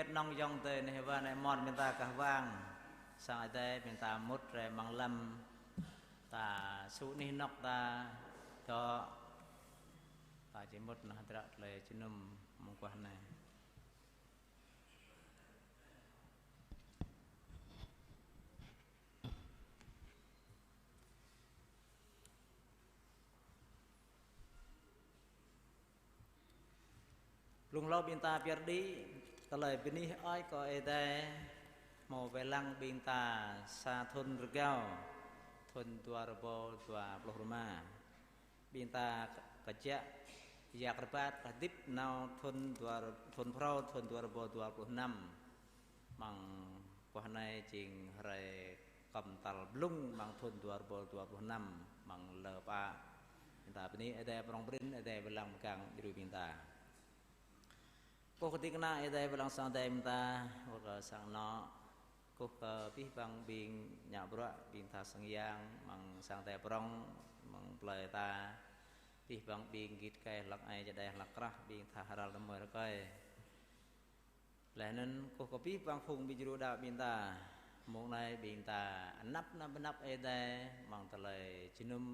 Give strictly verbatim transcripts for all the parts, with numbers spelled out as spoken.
Nŏng yŏng tơi neh wa neh mơ̆n ƀing ta kah wang. Sang Ơi Adai ƀing ta mŭt rai amăng lăm. Ta su anih anŏk ta dŏ. Ta či mŭt nao hơdră tơlơi jơnum mơguah anai. Blung hlâo ƀing ta pơyơr đĭ tơlơi bơni hơơč kơ Ơi Adai hmâo wai lăng ƀing ta sa thŭn rơgao, thŭn dua rơbâo dua pluh rơma. Ƀing ta kơjăp yak rơbat kơ hơdip nao thŭn dua, thŭn phrâo, thŭn dua rơbâo dua pluh năm. Amăng guah anai jing hrơi kơm tal blung amăng thŭn dua rơbâo dua pluh năm, amăng lơ pă. Ƀing ta bơni Ơi Adai prŏng prin, Ơi Adai wai lăng mơgang djru ƀing ta. Kơkuh kơ ding kơna Ơi Adai wai lăng sang Ơi Adai ƀing ta, kơkuh kơ sang anŏ, kơkuh kơ abih bang ƀing ngă bruă, ƀing tha sang yang, amăng sang Ơi Adai prŏng, amăng plơi ta, abih bang ƀing git gai hlăk ai, čơđai hlăk krah, ƀing tha hơral tơmơi rơkơi. Laih anŭn kơkuh kơ abih bang phung ƀing djru đaŏ ƀing ta, mông anai ƀing ta anăp anăm pơanăp Ơi Adai, amăng tơlơi jơnum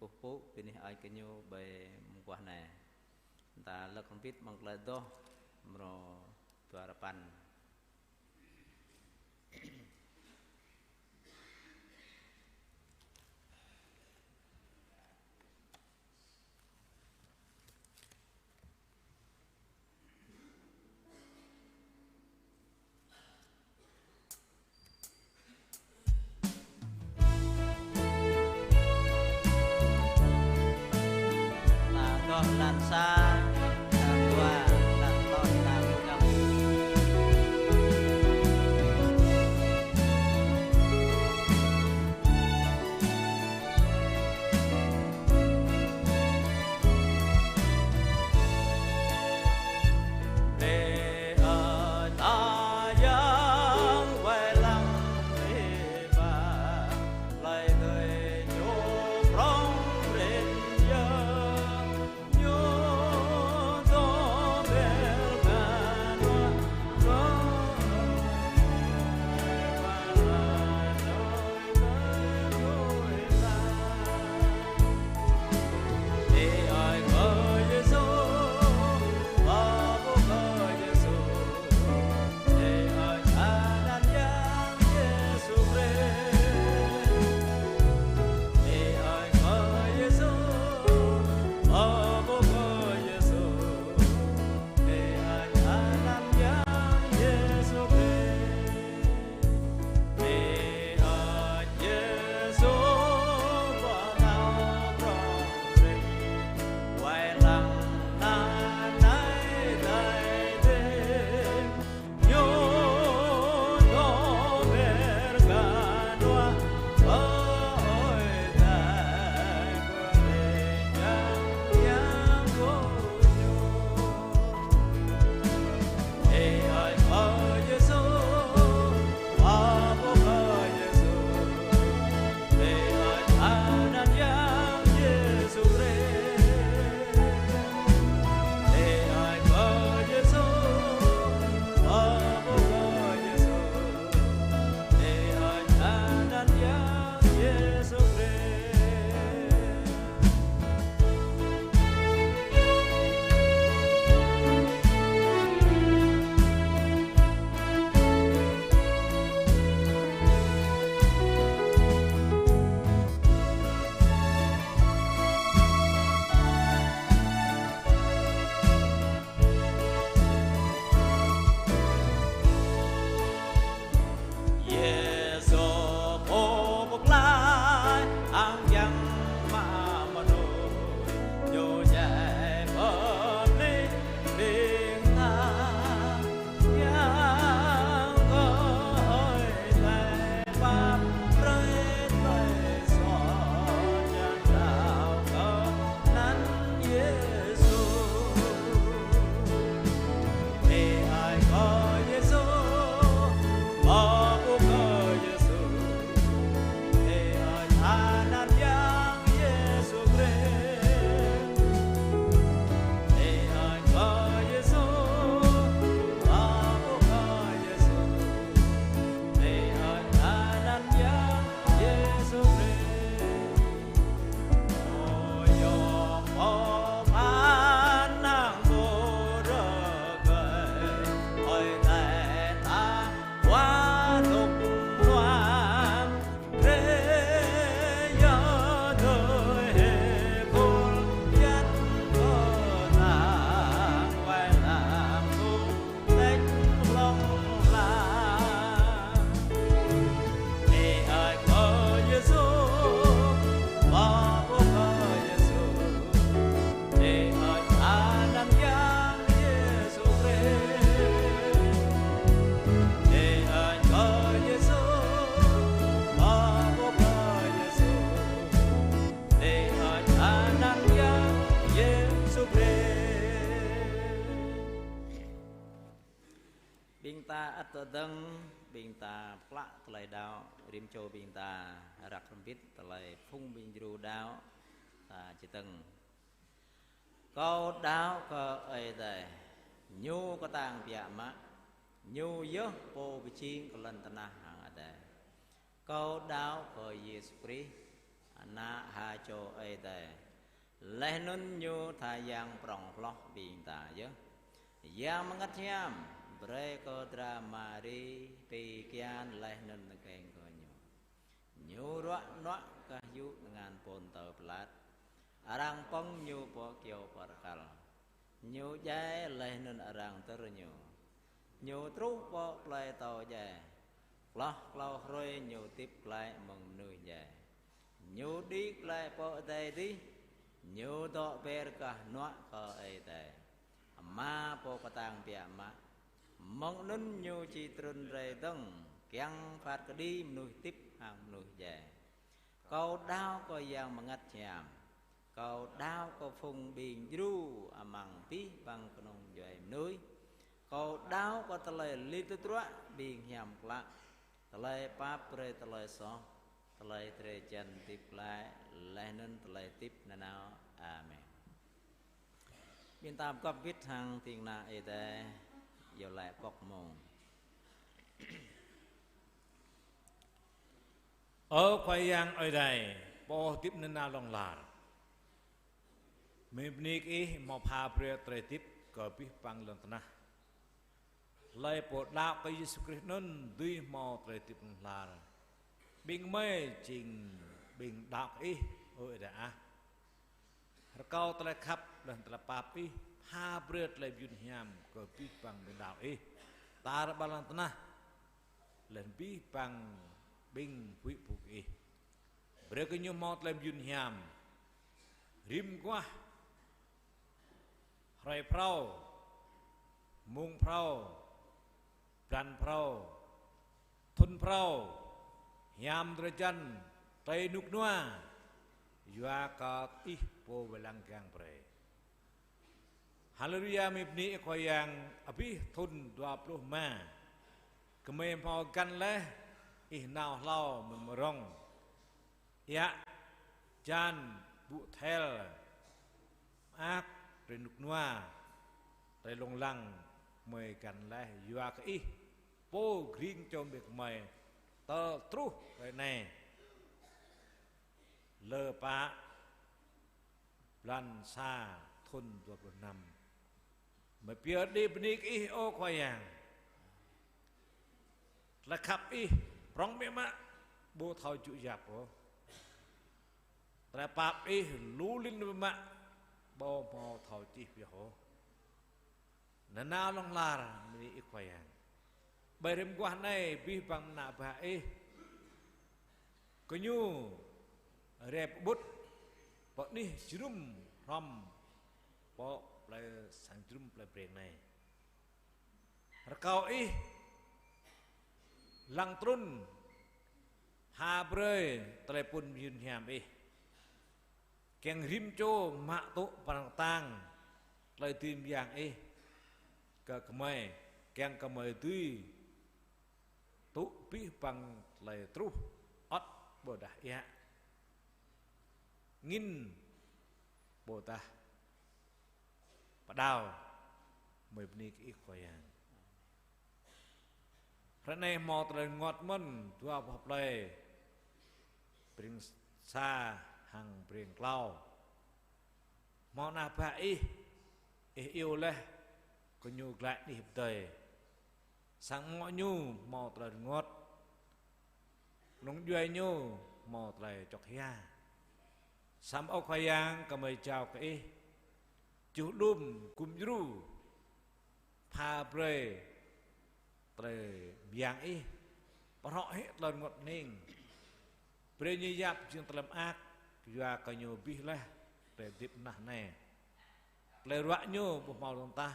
kơkuh pơpŭ bơni hơơč kơ Ñu ƀơi mơguah anai. Ta lăk hrŏm hơbĭt amăng tơlơi adoh mrô dua rơpăn. Lăn dŏ, lăn sa, lăn dua, lăn tơlơi, lăn pơgăm. Ƀing ta ăt tơdơ̆ng, ƀing ta pơklă tơlơi đaŏ, rĭm čô ƀing ta răk hrŏm hơbĭt tơlơi phung ƀing djru đaŏ, ta čơdơ̆ng. Kâo đaŏ kơ Ơi Adai, Ñu kơtang biă mă, Ñu yơh Pô pơjing kơ lŏn tơnah hăng adai. Kâo đaŏ kơ Yêsu Krist, Ană ha čô Ơi Adai, laih anŭn Ñu tha Yang prŏng hloh ƀing ta yơh. Yang Bơngăt Hiam brơi kơ dra Mari pi kian laih anŭn tơkeng kơ Ñu. Ñu ruă nuă kơ yŭ tơngan Pôntơ Pilat. Arăng pơ̆ng Ñu pơ kyâo pơrkăl. Ñu djai laih anŭn arăng tơr Ñu. Ñu truh pơ plơi atâo djai. Hloh klâo hrơi Ñu hơdip glaĭ mơ̆ng mơnuih djai. Ñu đĭ glaĭ pơ adai adih. Ñu dŏ ber kah hnuă kơ Ơi Adai Ama Pô kơtang biă mă. Mơ̆ng anŭn Ñu či trŭn rai dơ̆ng, kiăng phat kơđi mơnuih hơdip hăng mơnuih djai. Kâo đaŏ kơ Yang Bơngăt Hiam. Kâo đaŏ kơ phung ƀing djru amăng abih bang kơnung djuai mơnuih. Kâo đaŏ kơ tơlơi lir tơdruă ƀing hiam klă, tơlơi pap brơi tơlơi soh, tơlơi drơi jăn hơdip glaĭ, laih anŭn tơlơi hơdip nanao. Amen. Ƀing ta pơgop hơbĭt hăng ding kơna Ơi Adai, iâu laĭ pŏk mông. Ơ Khua Yang Ơi Adai, Pô hơdip nanao hlŏng lar. Gơmơi bơni kơ Ih hmâo pha brơi tơlơi hơdip kơ abih bang lŏn tơnah. Hlơi pô đaŏ kơ Yêsu Krist anŭn dưi hmâo tơlơi hơdip hlŏng lar. Ƀing gơmơi jing ƀing đaŏ kơ Ih, ơ Ơi Adai ah. Rơkâo tơlơi khăp laih tơlơi pap Ih pha brơi tơlơi mơyun hiam kơ abih bang ƀing đaŏ Ih tar ƀar lŏn tơnah, laih abih bang ƀing huĭ pŭ kơ Ih. Brơi kơ ñu hmâo tơlơi mơyun hiam, rĭm guah, hrơi phrâo, mông phrâo, blan phrâo, thŭn phrâo, hiam drơi jăn, tơlơi rơnŭk rơnua, yua kơ Ih Pô wai lăng kiăng brơi. Haleluya, gơmơi bơni Ih Khua Yang, abih thŭn dua pluh rơma gơmơi hmâo găn laih Ih nao hlâo mơ̆ng mơrŏng. Iă, jan, ƀu thel, mơak, tơlơi rơnŭk rơnua, tơlơi lông lăng, gơmơi găn laih yua kơ Ih, Pô gring čô ƀing gơmơi, tơl truh hrơi anai. Lơ pă, blan sa, thŭn dua pluh năm. Gơmơi pơyơr đĭ bơni kơ Ih, ơ Khua Yang. Tơlơi khăp Ih prŏng biă mă, ƀu thâo djŭ yap ôh. Tơlơi pap Ih lu lin biă mă, ƀu hmâo thâo čih pioh ôh. Nanao hlŏng lar, bơni Ih Khua Yang. Ƀơi rĭm guah anai, abih bang ană bă Ih, gơñu rai pơƀut pơ anih jơnum hrŏm pơ plơi sang jơnum plơi Breng anai. Rơkâo Ih lăng trŭn pha brơi tơlơi phŭn mơyun hiam Ih. Kiăng rĭm čô mă tŭ pran kơtang tơlơi dưi mơyang Ih kơ gơmơi, kiăng gơmơi dưi tŭ abih bang tơlơi truh ăt ƀôdah iă, angĭn ƀôdah pơđao. Gơmơi bơni kơ Ih Khua Yang. Hrơi anai hmâo tơlơi rơngot mơ̆n dua boh plơi, Breng Sa hăng Breng Klâo. Hmâo ană bă Ih, Ih iâu laih gơñu glaĭ anih pơdơi. Sang anŏ ñu hmâo tơlơi rơngot, kơnung djuai ñu hmâo tơlơi čŏk hia. Samơ̆ ơ Khua Yang, gơmơi jao kơ Ih, juh đưm gum djru, pha brơi tơlơi mơyang Ih, pơhrŏ hĭ tơlơi rơngot hning. Brơi ñu yap jing tơlơi mơak, yua kơ ñu abih laih tơlơi hơdip mơnah anai. Tơlơi ruă ñu ƀu hmâo lŏn tah.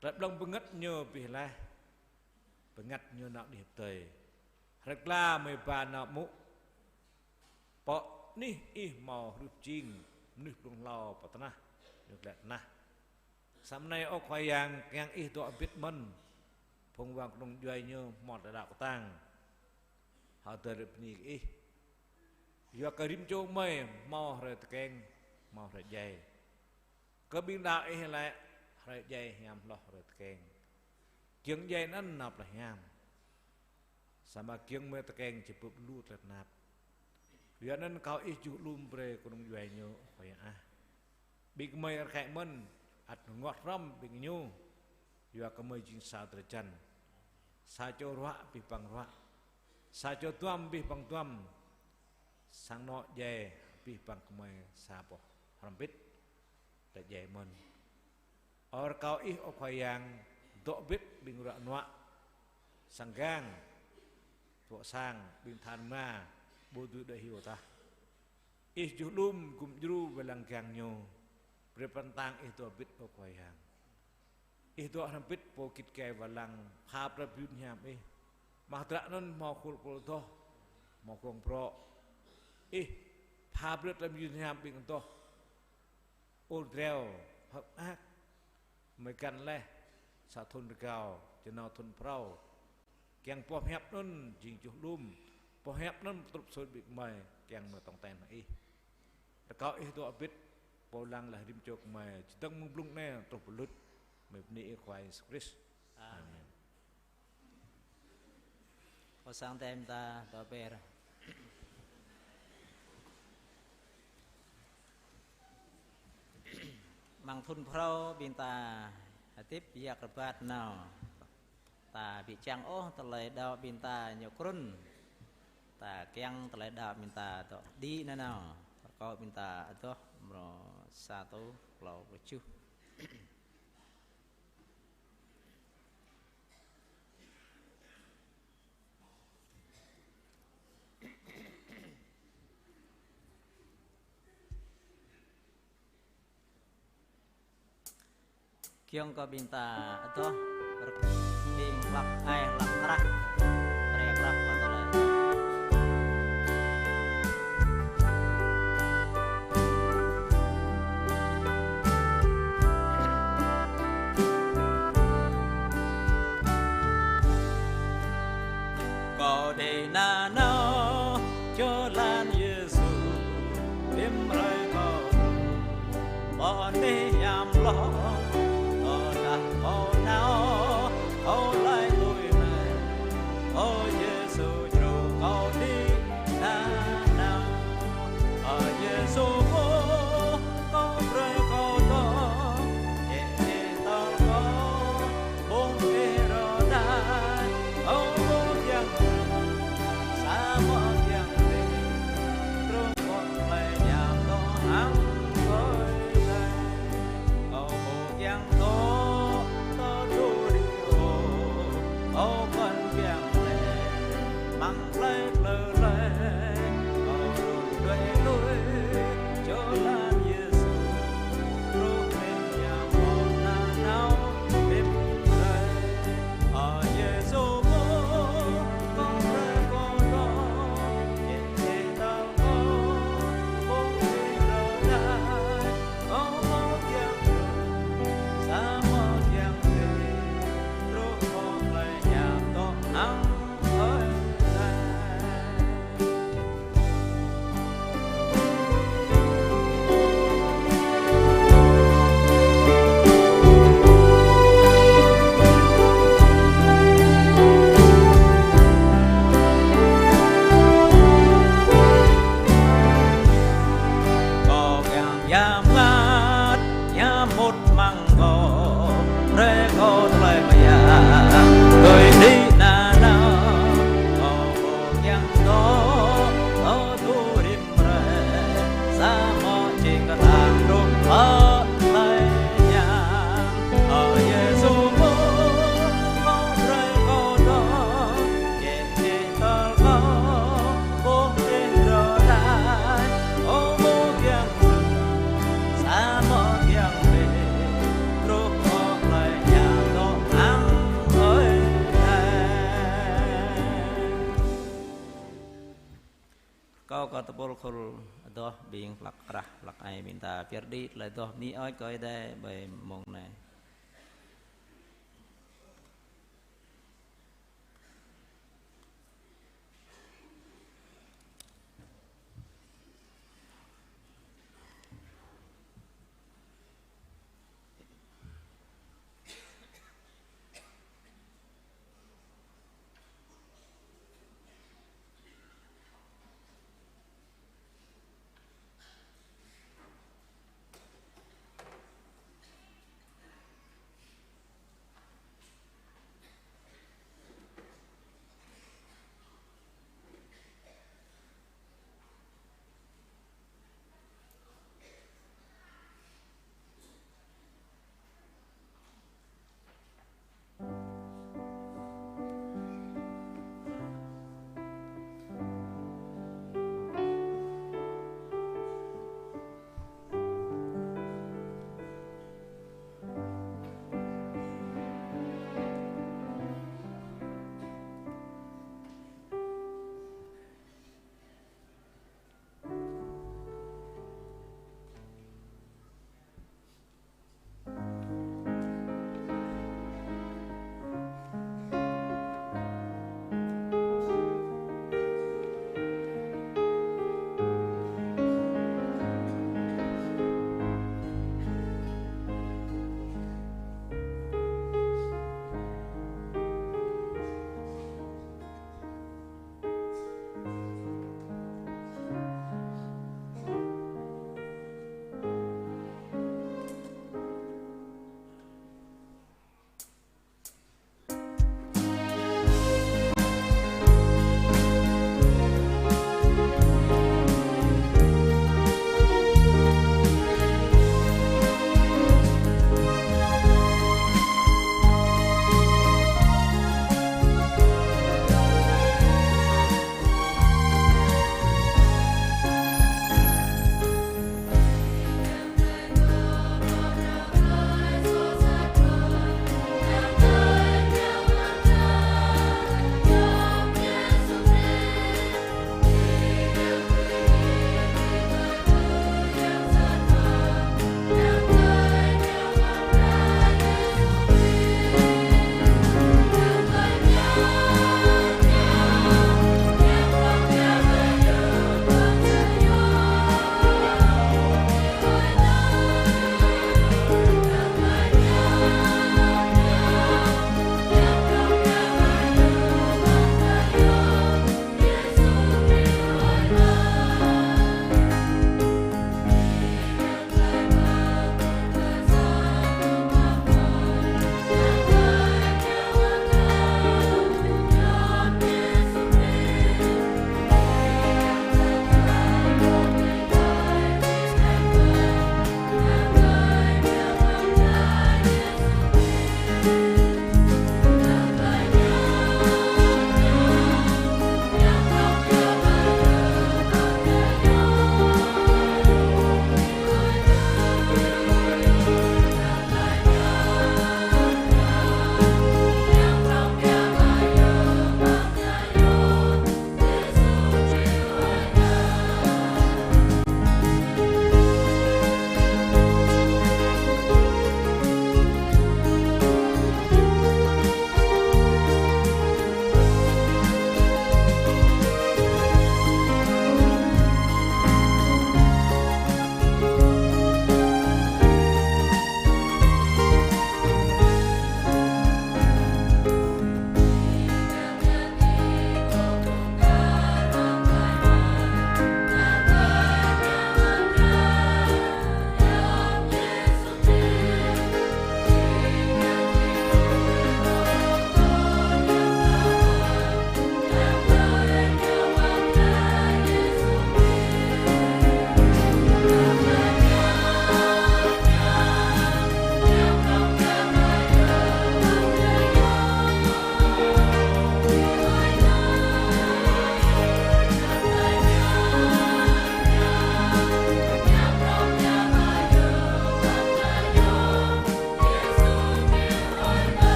Tơlơi blŏng bơngăt ñu abih laih, bơngăt ñu nao anih pơdơi. Hrơi kơla gơmơi ba nao mŭk pơ anih Ih hmâo hrih jing mơnuih blung hlâo pơ tơnah. Ñu glaĭ tơnah. Samơ̆ anai ơ Khua Yang, kiăng Ih dŏ hơbĭt mơ̆n phung wang kơnung djuai ñu hmâo tơlơi đaŏ kơtang. Hơdơr bơni kơ Ih. Yua kơ rĭm čô gơmơi hmâo hrơi tơkeng, hmâo hrơi djai. Kơ ƀing đaŏ Ih lĕ hrơi djai hiam hloh hrơi tơkeng. Giŏng djai anŭn nao pơhiam. Samơ̆ giŏng mơ̆ tơkeng či bưp lu tơlơi tơnap. Yua anŭn rơkâo Ih juh alum brơi kơnung djuai ñu, Khua Yang ah. Ƀing gơmơi rơkâo mơ̆n, ăt rơngot hrŏm ƀing ñu. Yua kơ gơmơi jing sa drơi jăn. Sa čô ruă abih bang ruă. Sa čô duam abih bang duam. Sang anŏ djai abih bang gơmơi sa boh hrŏm hơbĭt. Tơlơi djai mơ̆n. Ơ rơkâo Ih ơ Khua Yang, dŏ hơbĭt ƀing ruă nuă, sang gang, tơpă sang, ƀing than rơma, ƀu dưi đuaĭ hyu tah. Ih juh alum gum djru wai lăng gang ñu. Brơi pran tang Ih dŏ hơbĭt ơ Khua Yang. Ih dŏ hrŏm hơbĭt pô git gai wai lăng, pha brơi tơlơi mơyun hiam Ih. Mơ̆ng hơdră anŭn hmâo khul pô adoh, hmâo gong brŏ. Ih pha brơi tơlơi mơyun hiam ƀing adoh. Ur dreo, hơ̆k mơak, gơmơi găn laih, sa thun rơgao, jơnâo thun phrâo. Kiăng boh hiăp anŭn jing juh alum, boh hiăp anŭn pơtrŭp sui ƀing gơmơi, kiăng gơmơi tong ten hăng Ih. Rơkâo Ih dŏ hơbĭt, pô lăng laih rĭm čô gơmơi, čơdơ̆ng mơ̆ng blung anai truh pơlŭt, gơmơi bơni Ih Khua Yêsu Krist. Amen. Amen. Pô sang tem ta dŏ ber. Amăng thun phrâo ƀing ta hơdip yak rơbat nao. Ta ƀu čang ôh tơlơi đaŏ ƀing ta ñu krŭn. Ta kiăng tơlơi đaŏ ƀing ta dŏ đĭ nanao. Rơkâo ƀing ta adoh mrô sa tŭ klâo pluh tơjuh. Kiăng kơ ƀing ta adoh rơk-, ƀing hlăk ai hlăk krah. Krah krah kơ tơlơi. Kâo đĭ nanao jơlan Yêsu, rĭm hrơi kâo dŏ, pơ anih hiam hloh, tơdah kâo nao, kâo laĭ tui anai. Ơ Yêsu, djru kâo đĭ nanao. Ơ Yêsu, kâo brơi kâo dŏ, jĕ tơl kâo, ƀuh Ih rơđah, ơ ƀuh kiăng, samơ̆ kiăng Ih, truh kơ tơlơi hiam dŏ hăng ơi adai. Ơ ƀuh kiăng dŏ, tơdu rĭm ôh, ơ kŏn kiăng lĕ, mơ̆ng plơi plơi lĕ, kâo run đuaĭ lui, jơlan Yêsu, truh anai hiam kâo nanao, rĭm hrơi. Ơ Yêsu, kâo brơi kâo dŏ, jĕ jĕ tơl kâo, ƀuh Ih rơđah, ơ ƀuh kiăng, samơ̆ kiăng Ih, truh kơ tơlơi hiam dŏ hăng ơi adai. Kâo kiăng hiam mơngăt, hiam mŭt amăng Kâo, brơi kâo tơlơi mơyang, đuaĭ đĭ nanao. Kâo ƀu kiăng dŏ, kâo tŭ rĭm hrơi, samơ̆ jing kơtang truh pơ tơlơi hiam. Ơ Yêsu, kâo brơi kâo dŏ, jĕ jĕ tơl kâo, ƀuh Ih rơđah, ơ ƀuh kiăng, samơ̆ kiăng Ih, truh kơ tơlơi hiam dŏ hăng ơi adai. Kâo kơ tơpul khul adoh ƀing hlăk krah hlăk ai ƀing ta pơyơr đĭ tơlơi adoh bơni hơơč kơ Ơi Adai ƀơi mông anai.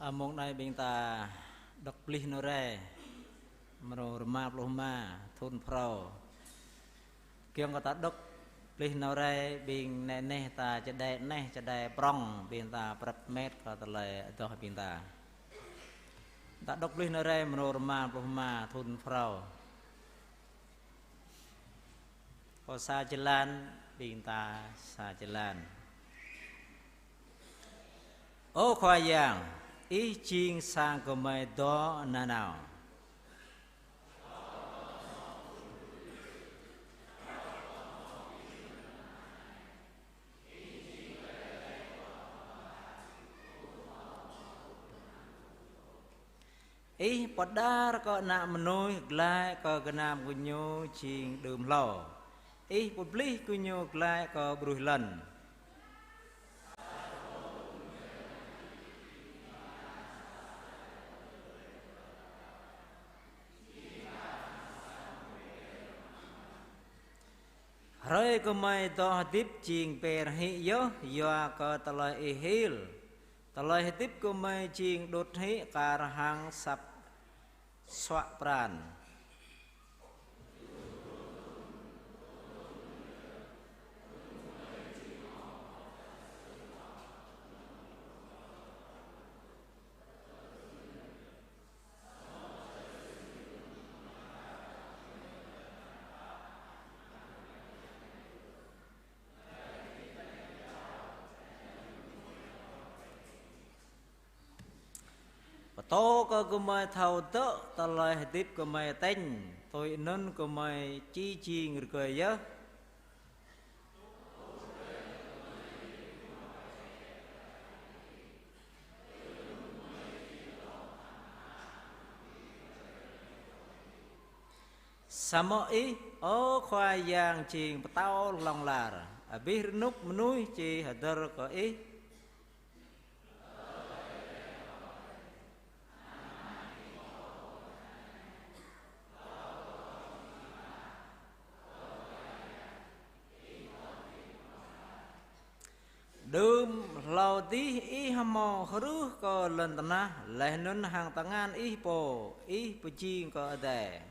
Ơ, mông anai ƀing ta đŏk plih nao rai, mrô rơma pluh rơma, thun phrâo. Kiăng kơ ta đŏk plih nao rai, ƀing neh neh ta čơđai neh, čơđai prŏng, ƀing ta prăp met kơ tơlơi adoh ƀing ta. Ta đŏk plih nao rai, mrô rơma pluh rơma, thun phrâo. Kơ sa jơlan, ƀing ta sa jơlan. Ơ Khua Yang, Ih jing sang gơmơi dŏ nanao. Ih pơđar kơ ană mơnuih glaĭ kơ gơnam gơñu jing đưm hlâo. Ih pơplih gơñu glaĭ kơ ƀruih lŏn. Hrơi gơmơi dŏ hơdip jing pêr hĭ yơh yua kơ tơlơi Ih hil. Tơlơi hơdip gơmơi jing đŭt hĭ kar hăng asăp suă pran. Pơtô kơ gơmơi thâo dŏ tơlơi hơdip gơmơi tañ, tui anŭn gơmơi či jing rơgơi yơh. Samơ̆ Ih, Ơ Khua Yang, jing pơtâo hlŏng lar, abih rơnŭk mơnuih či hơdơr kơ Ih. Đưm hlâo adih Ih hmâo hrưh kơ lŏn tơnah, laih anŭn hăng tơngan Ih pô, Ih pơjing kơ adai.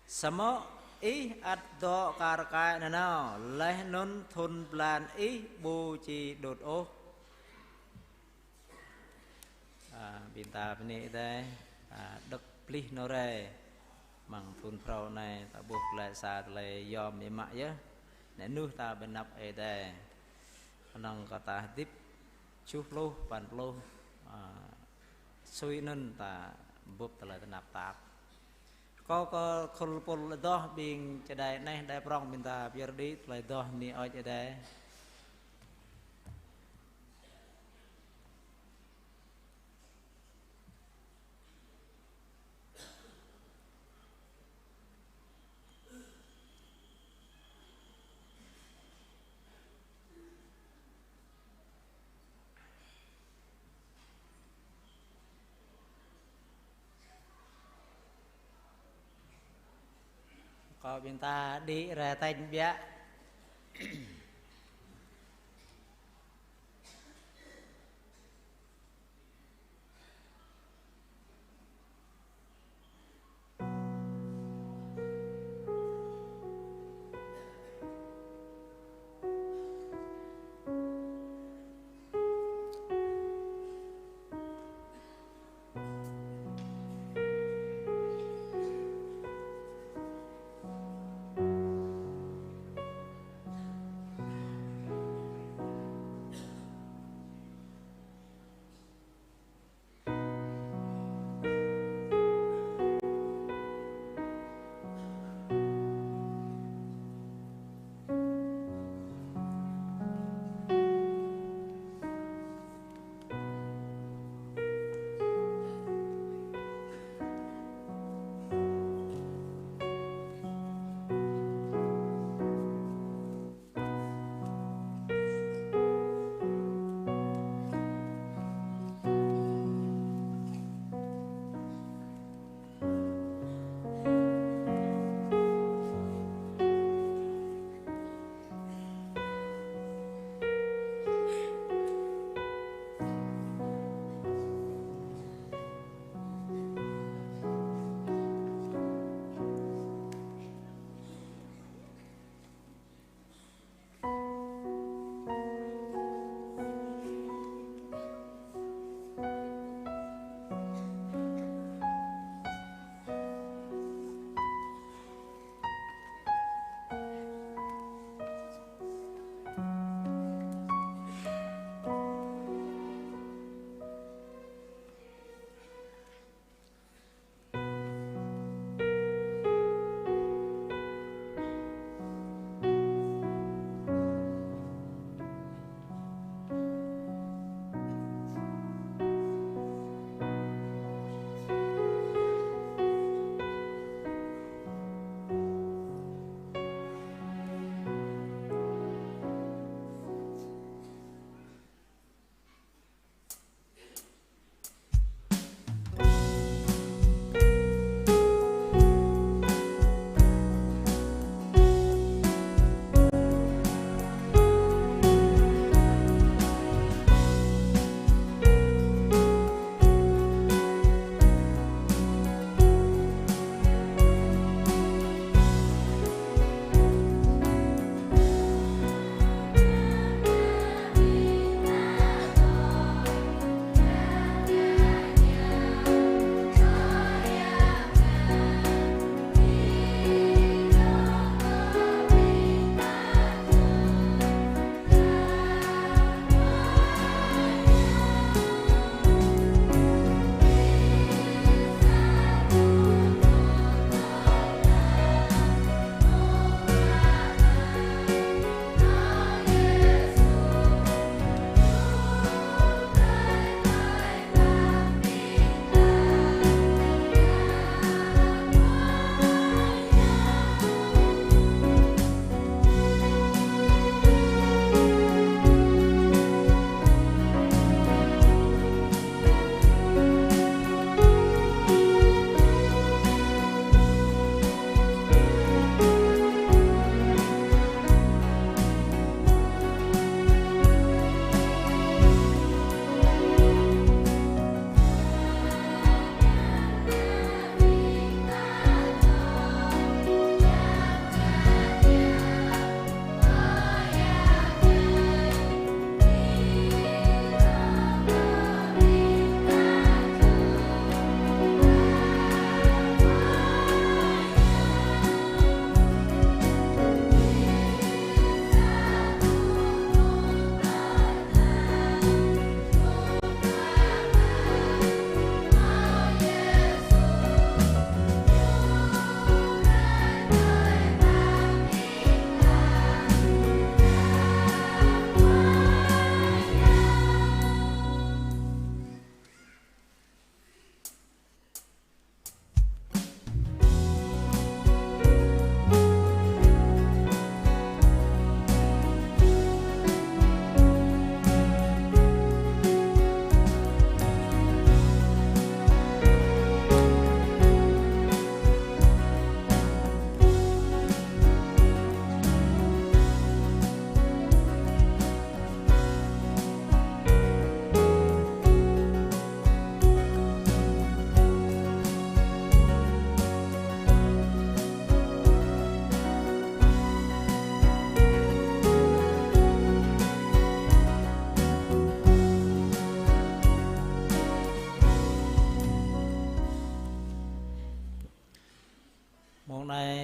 Samơ̆ Ih ăt dŏ kar kaĭ nanao, laih anŭn thun blan Ih ƀu či đŭt ôh. A, ƀing ta bơni Ơi Adai, ta đŏk plih nao rai amăng thun phrâo anai, ta ƀuh glaĭ sa tơlơi yom biă mă yơh. Nĕ nuh ta ƀơi anăp Ơi Adai. Kơnơ̆ng kơ ta hơdip tơjuh pluh, păn pluh, a, sui anŭn ta bưp tơlơi tơnap tap. Kâo kơ khul pul adoh ƀing čơđai neh, čơđai prŏng ƀing ta pơyơr đĭ tơlơi adoh bơni Ơi Adai. Kơ ƀing ta đĭ rai tañ biă.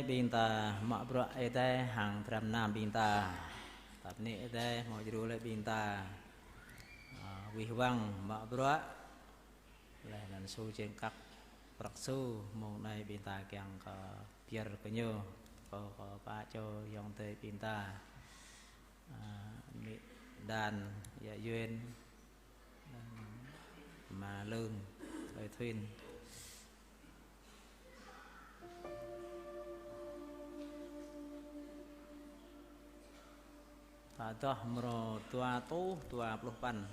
Ƀing ta mă bruă Ơi Adai hăng dram gơnam ƀing ta. Ta bơni Ơi Adai hmâo djru laih ƀing ta, ơ, wih wăng mă bruă. Laih anŭn su čen kăk prăk su mông anai ƀing ta kiăng kơ pơyơr kơ ñu. Kơ, kơ pă čô ayŏng adơi ƀing ta, ơ, amĭ Dan, yă Yuen, Ama Lương, Thơi Thuyên. Ta adoh mrô dua rơtuh dua pluh păn.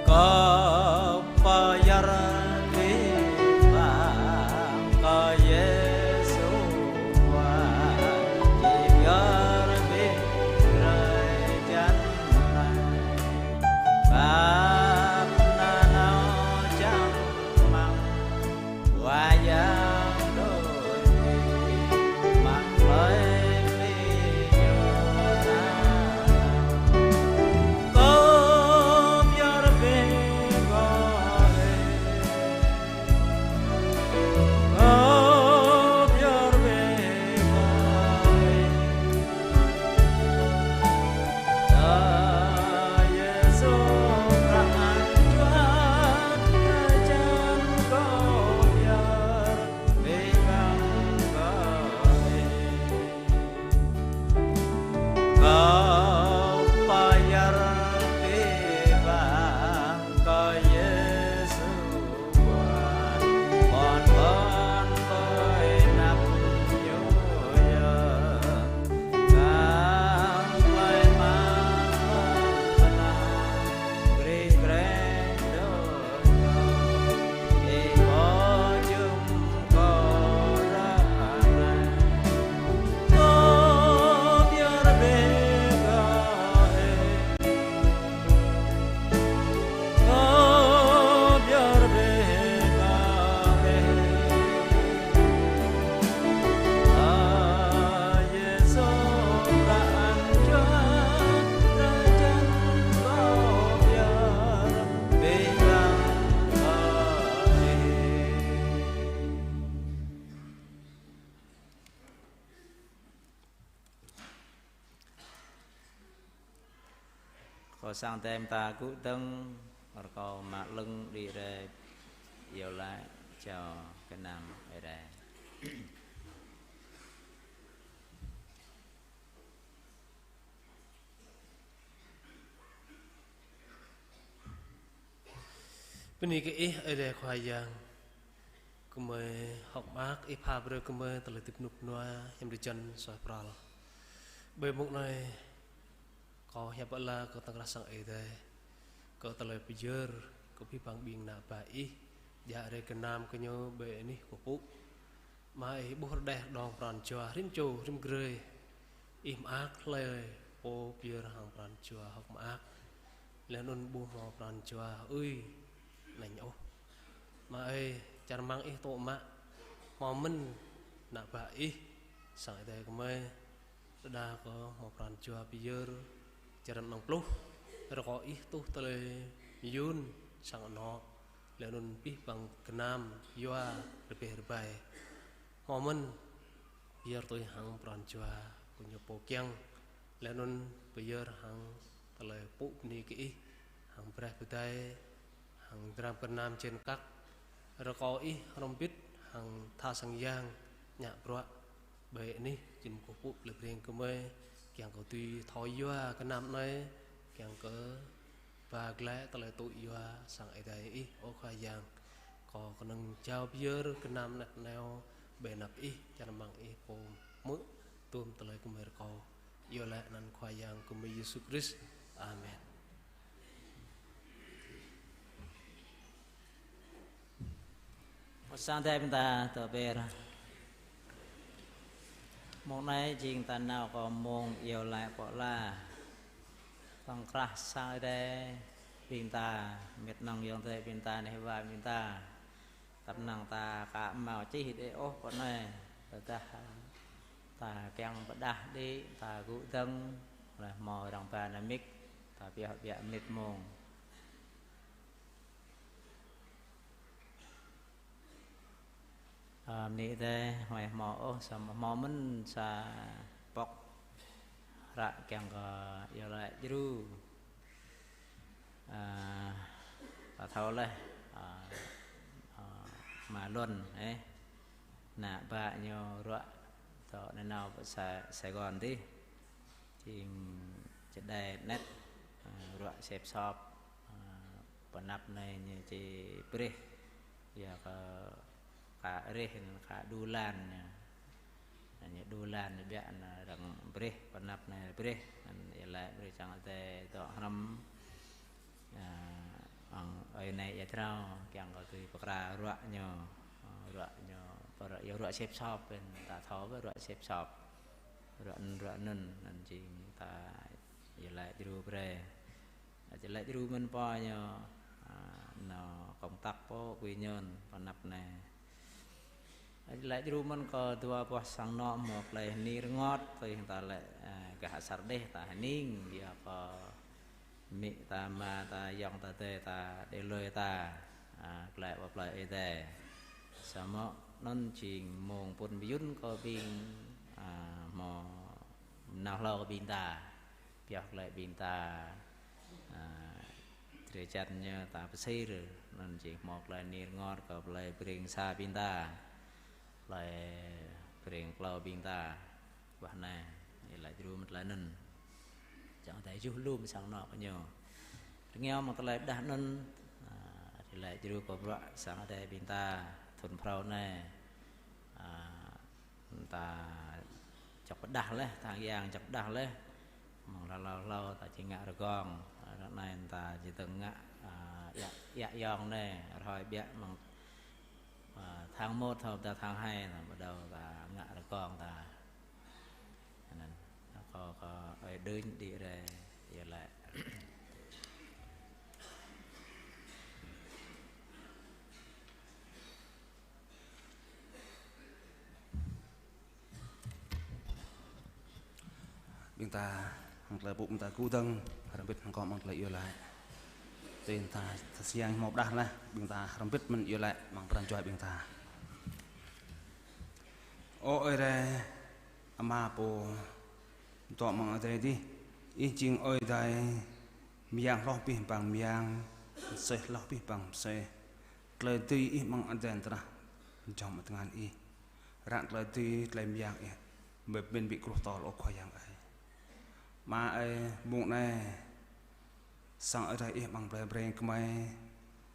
Kâo pơyơr abih bang kơ Yêsu Khua, či pơyơr abih drơi jăn anai. Pap nanao čang rơmang, wai yang đôč, mă tơlơi pơmĭn ñu nanao. Kâo pơyơr abih bang, kâo pơyơr abih bang. Ơ Yêsu, ră anŭn jua drơi jăn kâo pơyơr abih bang kơ Ih. Kâo pơyơr abih bang kơ Yêsu Khua, ƀôn ƀôn tui anăp Ñu yơh. Kar tơlơi mơak mơnah grĭ greng đôč, Ih pơjum kâo ră anai. Kâo pơyơr abih kơ Ih. Kâo pơyơr abih kơ Ih. Ơ Yêsu, ră anŭn jua drơi jăn kâo pơyơr abih bang kơ Ih. Kâo sang tem ta gŭ dơ̆ng, rơkâo mă lưng đĭ rai, iâu laĭ jao gơnam Ơi Adai. Bơni kơ Ih, Ơi Adai Khua Yang. Gơmơi hơ̆k mơak, Ih pha brơi gơmơi tơlơi hơdip rơnŭk rơnua, hiam drơi jăn suaih pral. Ƀơi mông anai, kâo hiăp pơala kơ tơkrah sang Ơi Adai, kơ tơlơi pơyơr kơ abih bang ƀing ană bă Ih, djă rai gơnam kơ ñu ƀơi anih kơkuh pơpŭ. Ama ơi, ƀuh rơđeh rơđông pran jua rĭm čô, rĭm grơi. Ih mơak hlơi pô pơyơr hăng pran jua hơ̆k mơak. Laih anŭn ƀu hmâo pran jua ui anŭn ôh. Ama ơi, čar rơmang Ih tŏ mă, hmâo mơ̆n ană bă Ih, sang Ơi Adai gơmơi. Đơđa kơ hmâo pran jua pơyơr, čar rơmang pluh, rơkâo Ih tuh tơlơi mơyŭn sang anŏ. Laih anŭn abih bang gơnam yua rơbeh rơbai. Hmâo mơ̆n pơyơr tui hăng pran jua kơ ñu pô kiăng. Laih anŭn pơyơr hăng tơlơi pŭ bơni kơ Ih, hăng braih pơdai, hăng dram gơnam čen kăk. Rơkâo Ih hrŏm bĭt hăng tha sang yang ngă bruă ƀơi anih čim kơkuh pơpŭ plei Breng gơmơi, kiăng kơ tui thâo yua gơnam anai, kiăng kơ ba glaĭ tơlơi tŭ yua sang Ơi Adai Ih, ơ Khua Yang. Kâo kơnơ̆ng jao pơyơr gơnam anet aneo ƀơi anăp Ih, čar rơmang Ih pô hmư̆ tŭm tơlơi gơmơi rơkâo. Iâu laĭ anăn Khua Yang gơmơi Yêsu Krist. Amen. Sang Ơi Adai ƀing ta tơ ƀer. Mông anai jing ta nao kơ mông iâu laĭ pơala. Tŏng krah sang Ơi Adai ƀing ta, mĕt nŏng ayŏng adơi ƀing ta, neh wa ƀing ta. Tăp năng ta ka hmâo čih đĭ ôh pơ anai. Tơdah ta kiăng pơđah đĭ, ta gŭ dơ̆ng, laih hmâo arăng ba anai mik, ta pioh ƀiă mĕt mông. Ơ, bơni Ơi Adai, hlơi hmâo ôh, samơ̆ hmâo mơ̆n sa pŏk hră kiăng kơ iâu laĭ djru. Ơ, ta thâo laih, ơ, ơ, Ama Luân, ơ, ană bă ñu ruă dŏ nanao pơ Sa-, Sài Gòn dih. Jing čơđai anet, ơ, ruă sĕp sop, ơ, pơ anăp anai ñu či brih, yua kơ ka rih, ka đu lan ñu. Ñu đu lan ñu ƀiă anŭn arăng brih, pơ anăp anai brih, anŭn iâu laĭ brơi sang Ơi Adai dŏ hrŏm. Ơ, ong ơi anai ia jrao, kiăng kơ tui pơkra ruă ñu, ơ, ruă ñu, pơ ruă, yua ruă sĕp sop, pơ ta thâo pơ ruă sĕp sop. Ruă anŭn, ruă anŭn, anŭn jing ta iâu laĭ djru brơi. Iâu laĭ djru mơ̆n pô ñu, ơ, nao công tác pô quy nhơn pơ anăp anai. Iâu laĭ djru mơ̆n kơ dua boh sang anŏ hmâo tơlơi hơni rơngot, tui hăng ta laĭ, ơ, gah asar đeh ta hơning, yua kơ amĭ ta, ama ta, ayŏng ta, adơi ta, đe hlơi ta, ơ, glaĭ pơ plơi Ơi Adai. Samơ̆ anŭn jing mông pŭn mơyŭn kơ ƀing, ơ, hmâo nao hlâo kơ ƀing ta, pioh glaĭ ƀing ta, ơ, drơi jăn ñu ta pơsir, anŭn jing hmâo tơlơi hơni rơngot kơ plơi Breng sa ƀing ta, plơi Breng klâo ƀing ta. Wah anai, iâu laĭ djru mơ̆n tơlơi anŭn. Čang Ơi Adai juh lŏm sang anŏ kơ ñu. Rơngiao mơ̆ng tơlơi pơđah anŭn, ơ, iâu laĭ djru kơ bruă sang Ơi Adai ƀing ta, thŭn phrâo anai, ơ, ta čŏk pơđah laih, tơhang yang čŏk pơđah laih. Mơ̆ng hlâo hlâo hlâo ta či ngă rơgong. Ră anai ta či dơ̆ng ngă, ơ, ia, ia yong anai, rơhơi ƀiă mơ̆ng, ơ, tháng một thâo pơđah tháng hai, ta bắt đầu ta ngă rơgong ta. Anŭn, kâo, kâo ơi đưm đĭ rai, iâu laĭ. Ƀing ta hăng tơlơi pŭ ƀing ta gŭ dơ̆ng, hrŏm hơbĭt hăng kâo amăng tơlơi iâu laĭ. Tơdah ta, ta siang hmâo pơđah laih, ƀing ta hrŏm hơbĭt mơ̆n iâu laĭ amăng pran jua ƀing ta. Ơ Ơi Adai, Ama pô dŏ amăng adai adih, Ih jing Ơi Adai, mơyang hloh abih bang mơyang, mơsêh hloh abih bang mơsêh. Tơlơi dưi Ih amăng adai tơnah, jơ̆ng amăng tơngan Ih. Ră tơlơi dưi, tơlơi mơyang Ih, mơ̆ pơmĭn ƀu truh tơl ôh Khua Yang ơi. Ama ơi, mông anai, sang Ơi Adai Ih amăng plei Breng gơmơi,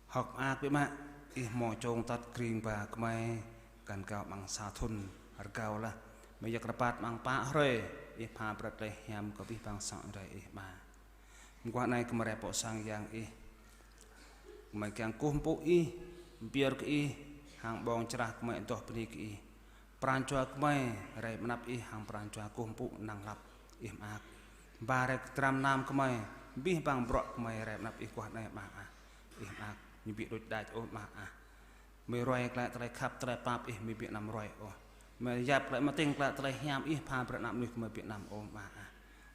hơ̆k mơak biă mă, Ih hmâo čong tăt kring ba gơmơi, găn gao amăng sa thŭn rơgao laih. Mơyơ̆k rơbat amăng pă hrơi, Ih pha brơi tơlơi hiam kơ abih bang sang Ơi Adai Ih Ama. Mơguah anai gơmơi rai pơ sang Yang Ih. Gơmơi kiăng kơkuh pơpŭ Ih, pơyơr kơ Ih, hăng ƀơ̆ng čơrah gơmơi adoh bơni kơ Ih. Pran jua gơmơi rai ƀơi anăp Ih hăng pran jua kơkuh pơpŭ năng lăp Ih mơak. Ba rai dram nam gơmơi, abih bang bruă gơmơi rai ƀơi anăp Ih guah anai Ama ah. Ih mơak, ñu ƀu đôč đač ôh Ama ah. Gơmơi ruai glaĭ tơlơi khăp tơlơi pap Ih, gơmơi ƀu anăm ruai ôh. Gơmơi yap glaĭ mơtĭng glaĭ tơlơi hiam Ih pha brơi anăp mơnuih, gơmơi ƀu anăm ôh Ama ah.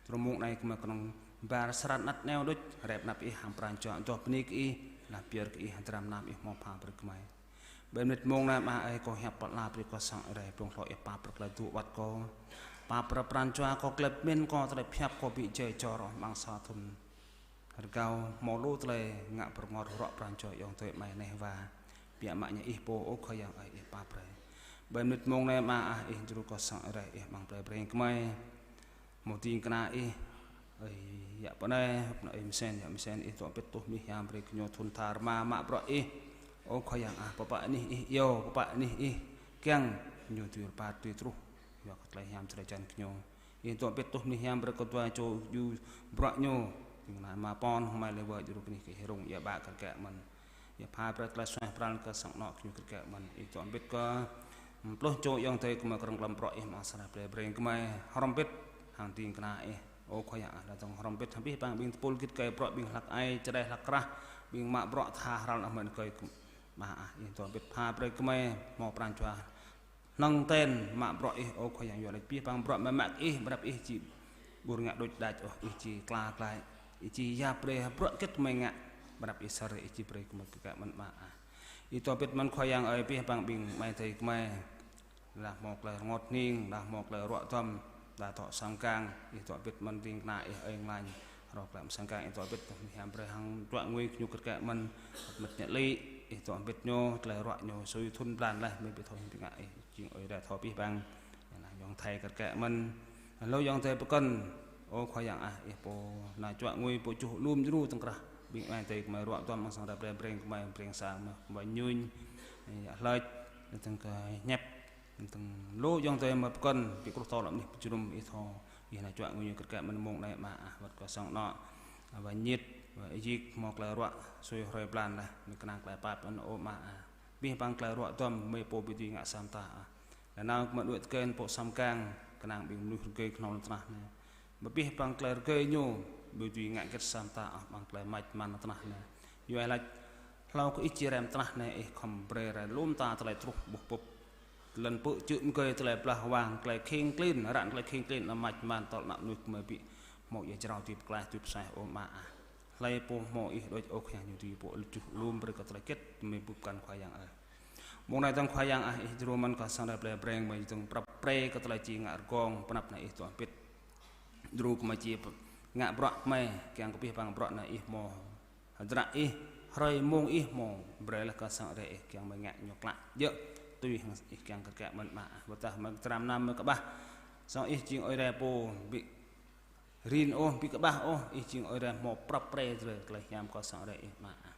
Tơdang mông anai gơmơi kơnơ̆ng ƀar srăn anăt neo đôč, rai ƀơi anăp Ih hăng pran jua adoh bơni kơ Ih, laih pơyơr kơ Ih dram nam Ih hmâo pha brơi gơmơi. Ƀơi mơnit mông anai Ama ơi, kâo hiăp pơala brơi kơ sang Ơi Adai, blung hlâo Ih pap brơi tơlơi tŭ wăt kâo. Pap brơi pran jua kâo, tơlơi pơmĭn kâo, tơlơi pơhiăp kâo ƀu jai jor ôh amăng sa thŭn rơgao, hmâo lu tơlơi ngă pơrơngot rŏ pran jua ayŏng adơi amai neh wa. Biă mă ñu Ih pô ơ Khua Yang ơi, Ih pap brơi. Ƀơi mơnit mông anai Ama ah, Ih djru kơ sang Ơi Adai Ih amăng plei Breng gơmơi. Hmâo ding kơna Ih, ơi, yă pơ anai, hơp anai ơi Mơsen, yă Mơsen, Ih dŏ hơbĭt tuh mơnuih hiam brơi kơ ñu thŭn tha rơma mă bruă Ih. Ơ Khua Yang ah, pơpă anih Ih iâu, pơpă anih Ih kiăng, ñu dưi rơbat dưi truh, yua kơ tơlơi hiam drơi jăn kơ ñu. Ih dŏ hơbĭt tuh mơnuih hiam brơi kơ dua čô djru bruă ñu, ding kơna Ama Pon, hmâo mai lĕ wơ̆t djru kơ anih kơ Ih rông, yă ƀă kơ rơkă mơ̆n. Yă pha brơi tơlơi suaih pral kơ sang anŏ kơ ñu kơ rơkă mơ̆n. Ih dŏ hơbĭt kơ Pluh čô ayŏng adơi gơmơi krơ̆ng lăm bruă Ih mơ̆ng sang rai plei Breng gơmơi hrŏm hơbĭt hăng ding kơna Ih. Ơ Khua Yang ah, đa dơ̆ng hrŏm hơbĭt hăng abih bang ƀing tơpul git gai bruă, ƀing hlăk ai, čơđai hlăk krah, ƀing mă bruă tha hrăl ană mơ̆n kơi gơm-, Ama ah, Ih dŏ hơbĭt pha brơi gơmơi hmâo pran jua hnơ̆ng ten mă bruă Ih. Ơ Khua Yang, yua laĭ abih bang bruă mơ̆ng mă kơ Ih, pơrăp Ih či ƀu ngă đôč đač ôh, Ih či kla glăi, Ih či yap brơi bruă hơget gơmơi ngă, pơrăp Ih sơr, Ih či brơi gơmơi kơ kă mơ̆n Ama ah. Ih dŏ hơbĭt mơ̆n Khua Yang ơi, abih bang ƀing amai adơi gơmơi, lah hmâo tơlơi rơngot hning, lah hmâo tơlơi ruă duăm, lah dŏ sang kang, Ih dŏ hơbĭt mơ̆n ding kơna Ih ơi nglañ, rŏ tơlơi sang kang Ih dŏ hơbĭt, hiam brơi hăng čuă ngui gơñu kơt kă mơ̆n, mơ̆t ñă lĭ, Ih dŏ hơbĭt ñu, tơlơi ruă ñu sui thun blan laih, mơi ƀu thâo hing ƀing ngă Ih, jing Ơi Adai thâo abih bang. Lah ayŏng Thai kơt kă mơ̆n, lu ayŏng adơi pơkŏn, Ơ Khua Yang ah, Ih pô nao čuă ngui pô čuh lum djru tơ̆ng krah ƀing amai adơi gơmơi ruă duăm mơ̆ng sang rai plei Breng gơmơi, Breng Sang mơ̆, gơmơi Ñuñ, Ih Hlơč, tơ̆ng kơ Ñep, tơ̆ng lu ayŏng adơi mơ̆ pơkŏn, ƀing kruh tơl ană mơnuih pơjơnum Ih thâo, Ih nao čuă ngui ñu kơt kă mơ̆n mông anai Ama ah, wơ̆t kơ sang anŏ, Wa Ñit, Wa Yik, hmâo tơlơi ruă sui hrơi blan laih, mơi kơnang tơlơi pap anŭn ơ Ama ah. Abih bang tơlơi ruă duăm mơi pô ƀu dưi ngă sa mơta ah. Lĕ nao gơmơi đuaĭ tơkeng pơ sang kang, kơnang ƀing mơnuih rơgơi kơhnâo lŏn tơnah anai. Mơ̆ abih bang tơlơi rơgơi ñu ƀu dưi ngă hơget sa mơta ah, bang tơlơi mač man lŏn tơnah anai. Yua laĭ, hlâo kơ Ih či rem tơnah anai, Ih khŏm brơi rai lŏm ta tơlơi truh ƀuh ƀuh. Lŏn pơ̆ čư̆ mơgơi, tơlơi blah wang, tơlơi kheng klin, ră tơlơi kheng klin, anăm mač man tơl ană mơnuih gơmơi ƀu hmâo ia jrao tui pơklaih tui pơsaih ơ Ama ah. Hlơi pô hmâo Ih đôč, ơ Khua Yang, ñu dưi pô čuh lum brơi kơ tơlơi hơget mơi ƀuh pơkŏn Khua Yang ơi. Mông anai dơ̆ng Khua Yang ah, Ih djru mơ̆n kơ sang rai plei Breng gơmơi dơ̆ng pơrăp pre kơ tơlơi či ngă rơgong, pơnăp anai Ih dŏ hơbĭt. Djru gơmơi či ngă bruă gơmơi, kiăng kơ abih bang bruă anai Ih hmâo hơdră Ih, hrơi mông Ih hmâo brơi laih kơ sang rai Ih, kiăng mơi ngă ñu klă djơ̆ tui hăng Ih kiăng kơ kă mơ̆n Ama ah. Wơ̆t tơdah mơi tram năm mơi kơƀah, sang Ih jing Ơi Adai pô ƀu rin ôh, ƀu kơƀah ôh, Ih jing Ơi Adai hmâo pơrăp pre tơlơi, tơlơi hiam kơ sang rai Ih Ama ah.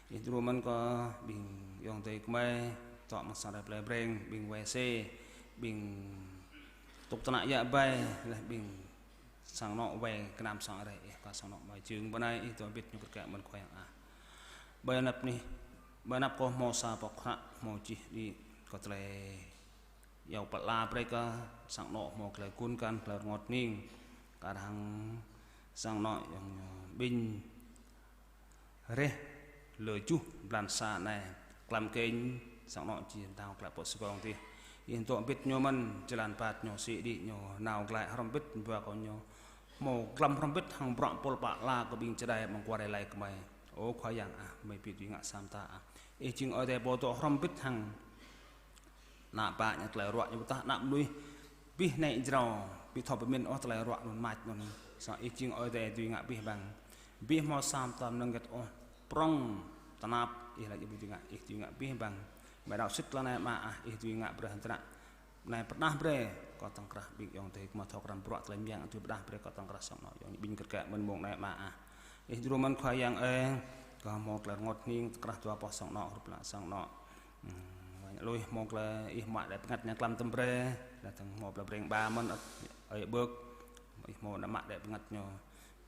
Ih djru mơ̆n kơ ƀing ayŏng adơi gơmơi dŏ mơ̆ng sang rai plei Breng, ƀing wai se, ƀing tŭk tơnă yă bai, laih ƀing sang anŏ wai gơnam sang rai Ih, kơ sang anŏ mơi jing bơnai, Ih dŏ hơbĭt ñu kơt kă mơ̆n Khua Yang ah. Ƀơi anăp anai, ƀơi anăp kâo hmâo sa boh hră, hmâo čih đĭ kơ tơlơi iâu pơala brơi kơ sang anŏ hmâo tơlơi gun kan, tơlơi rơngot hning. Kar hăng sang anŏ ayŏng ñu ƀing reh lơ juh blan sa anai, klăm kênh sang anŏ či nao glăi pơ Sài Gòn tih. Ih dŏ hơbĭt ñu mơ̆n, jơlan ƀat ñu, sĭ đĭ ñu, nao glăi hrŏm hơbĭt, ƀuh kơ ñu hmâo klăm hrŏm hơbĭt hăng bruă pôl pă ala kơ ƀing čơđai mơ̆ng kual rai lĕ gơmơi. Ơ Khua Yang ah, mơi ƀu dưi ngă sa mơta ah. Ih jing Ơi Adai pô dŏ hrŏm hơbĭt hăng ană bă ñu, tơlơi ruă ñu, ƀôdah ană mơnuih abih anai jrao, ƀu thâo pơmĭn ôh tơlơi ruă anŭn mač anŭn. Sang Ih jing Ơi Adai dưi ngă abih bang. Ƀu hmâo sa mơta mơnơ̆ng hơget ôh, prŏng tơnap, Ih laĭ ƀu dưi ngă, Ih dưi ngă abih bang. Mơi đaŏ sĭt tơlơi anai Ama ah, Ih dưi ngă brơi hơdră anai pơrơđah brơi kơ tơ̆ng krah ƀing ayŏng adơi gơmơi thâo krăn bruă tơlơi mơyang, Ih dưi pơrơđah brơi kơ tơ̆ng krah sang anŏ ayŏng ƀing kơt kă mơ̆n mông anai Ama ah. Ih djru mơ̆n Khua Yang ơi, kơ hmâo tơlơi rơngot hning, tơkrah dua boh sang anŏ, hrup hăng sang anŏ. Hmm, wai ñu lui hmâo tơlơi Ih mă đĕ bơngăt ñu klăm tơm brơi, đa tơ̆ng hmâo plei Breng ba mơ̆n ơi ƀơ̆k, Ih hmâo đa mă đĕ bơngăt ñu.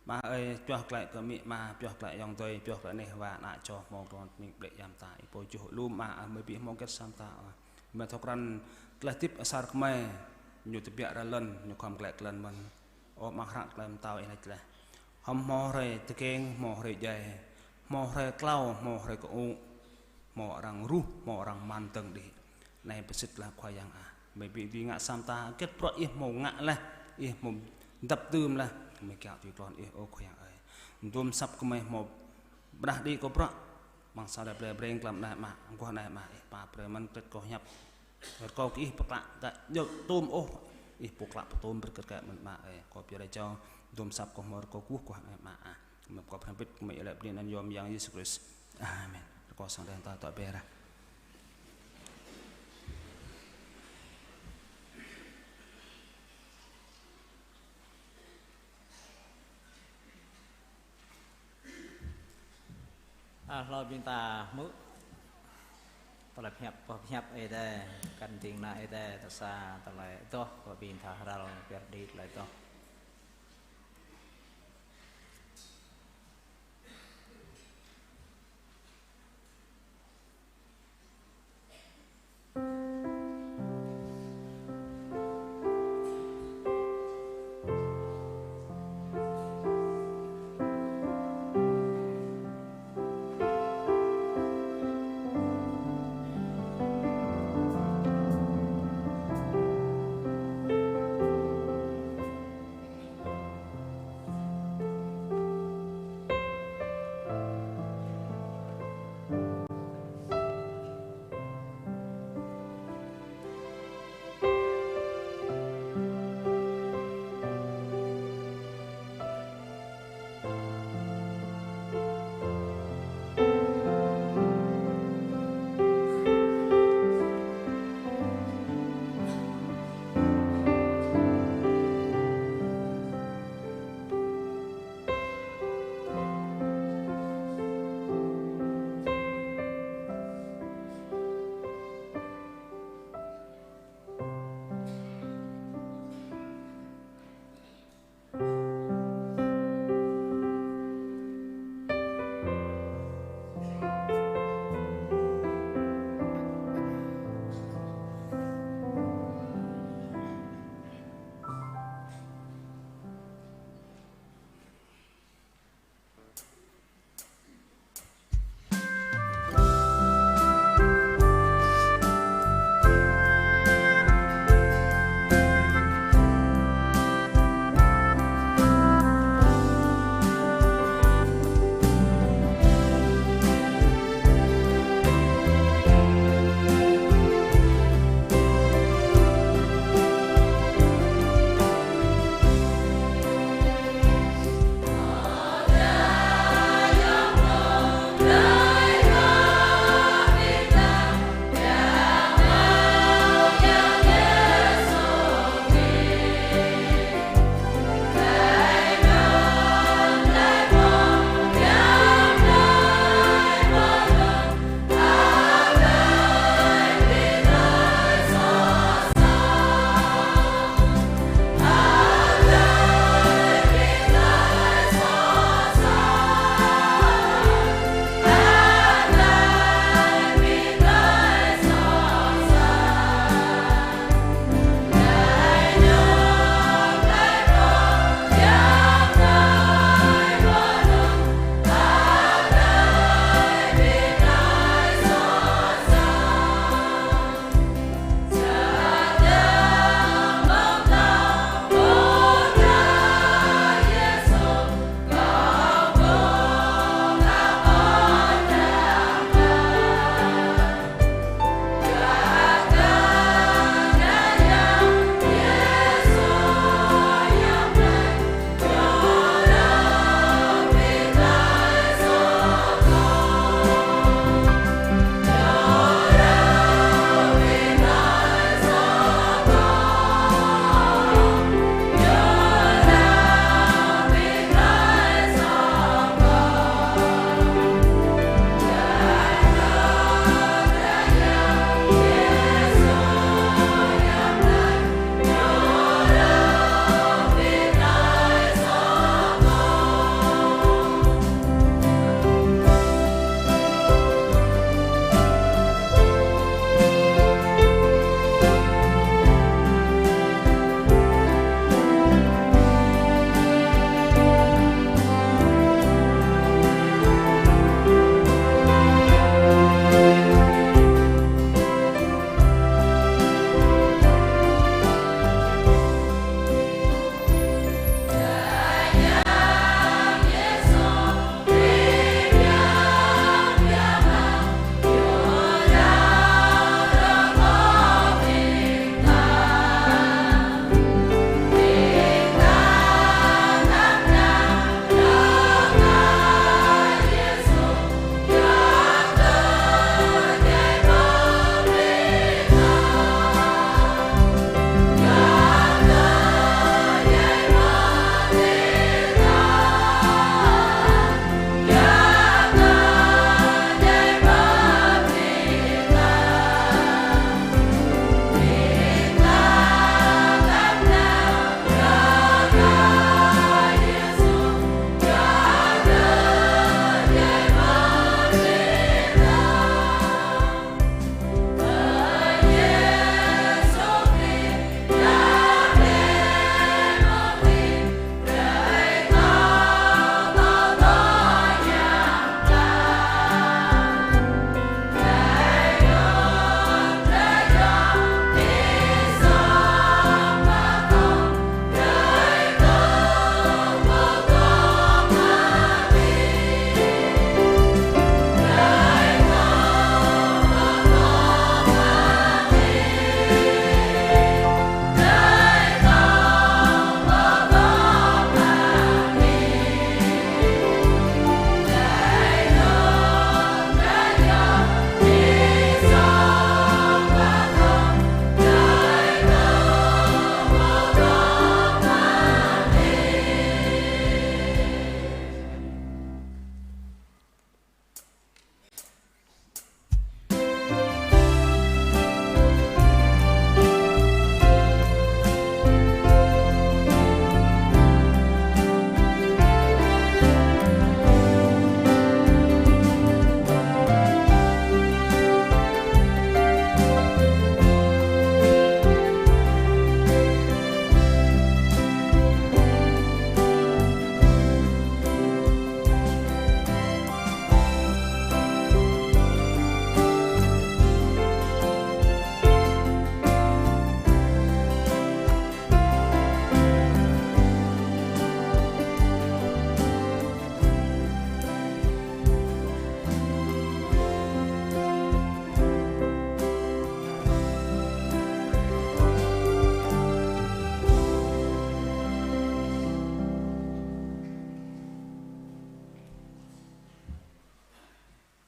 Ama ơi, pioh glaĭ kơ amĭ ama, pioh glaĭ ayŏng adơi, pioh glaĭ neh wa ană čô hmâo tơlơi rơngot hning blĕ yam ta, Ih pô čuh lum Ama, mơi ƀu hmâo hơget sa mơta. Mơi thâo krăn tơlơi hơdip asar kơmơi, ñu tơbiă rai lŏn, ñu khŏm glaĭ kơ lŏn mơ̆n. Ơ Ama hră tơlơi pơtao Ih laĭ laih. Hŏm hmâo hrơi tơkeng, hmâo hrơi djai, hmâo hrơi klâo, hmâo hrơi kơŭ, hmâo arăng ruh, hmâo arăng man dơ̆ng đĭ. Anai pơsĭt laih Khua Yang ah. Mơi ƀu dưi ngă sa mơta, hơget bruă Ih hmâo ngă laih, Ih hmâo dăp dưm laih, mơi kiaŏ tui tlôn Ih ơ Khua Yang ơi. Dôm asăp kơmơi hmâo pơrơđah đĭ kơ bruă, amăng sa rai plei Breng klăm anai Ama, mơguah anai Ama, Ih pap brơi mơ̆n, kret kâo hiăp. Rơkâo kơ Ih pơklă, kơ djơ̆ tôm ôh, Ih pô klă pơtôm brơi kơ kâo mơ̆n Ama ơi. Kâo pioh rai čô, dôm asăp kâo hmâo rơkâo kơkuh guah anai Ama ah. Mơi kâo pơhrăm pĭt, mơi iâu laĭ bơni anăn yom Yang Yêsu Krist. Amen. Rơkâo sang Ơi Adai ta tŏ ƀĕ rah. A, hlâo ƀing ta hmư̆ tơlơi pơhiăp, boh pơhiăp Ơi Adai, kăn ding kơna Ơi Adai, tơsa tơlơi adoh kơ ƀing tha hrăl, pioh đĭ tơlơi adoh.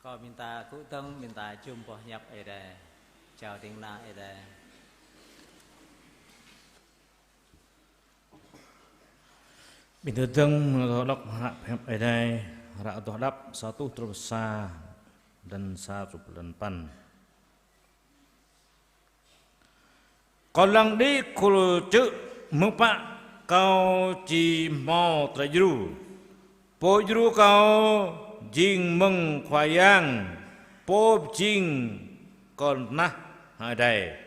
Ƀing ta kơkuh dơ̆ng, ƀing ta jum boh hiăp Ơi Adai. Jao ding kơna Ơi Adai. Ƀing ta dơ̆ng, mơ̆ng ta đŏk hră hiăp Ơi Adai, hră Adoh Đăp sa rơtuh dua pluh sa, lăn sa truh lăn păn. Kâo lăng đĭ khul čư̆ mơ̆ng pă, kâo či hmâo tơlơi djru. Pô djru kâo jing mơ̆ng Khua Yang, Pô pơjing kơ tơnah hăng adai.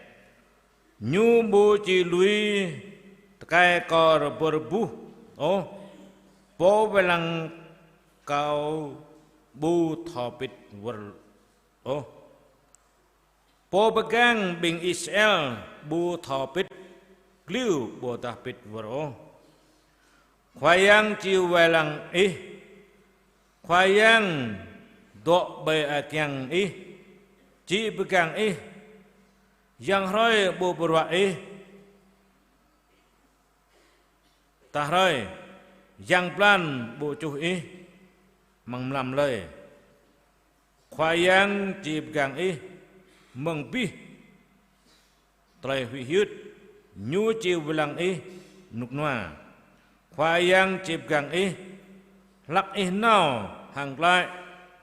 Ñu ƀu či lui tơkai kâo rơbơr buh ôh, Pô wai lăng kâo ƀu thâo pĭt wơr ôh. Pô pơgang ƀing Israel ƀu thâo pĭt, kliu ƀôdah pĭt wơr ôh. Khua Yang či wai lăng ih. Khua Yang dŏ ƀơi akiăng ih, či pơgang ih. Yang hrơi ƀu pơruă ih. Tah hrơi, yang blan ƀu čuh ih amăng mlam lơi. Khua Yang či pơgang ih mơ̆ng abih tơlơi huĭ hyưt, Ñu či wai lăng ih rơnŭk rơnua. Khua Yang či pơgang ih, hlăk ih nao hăng glaĭ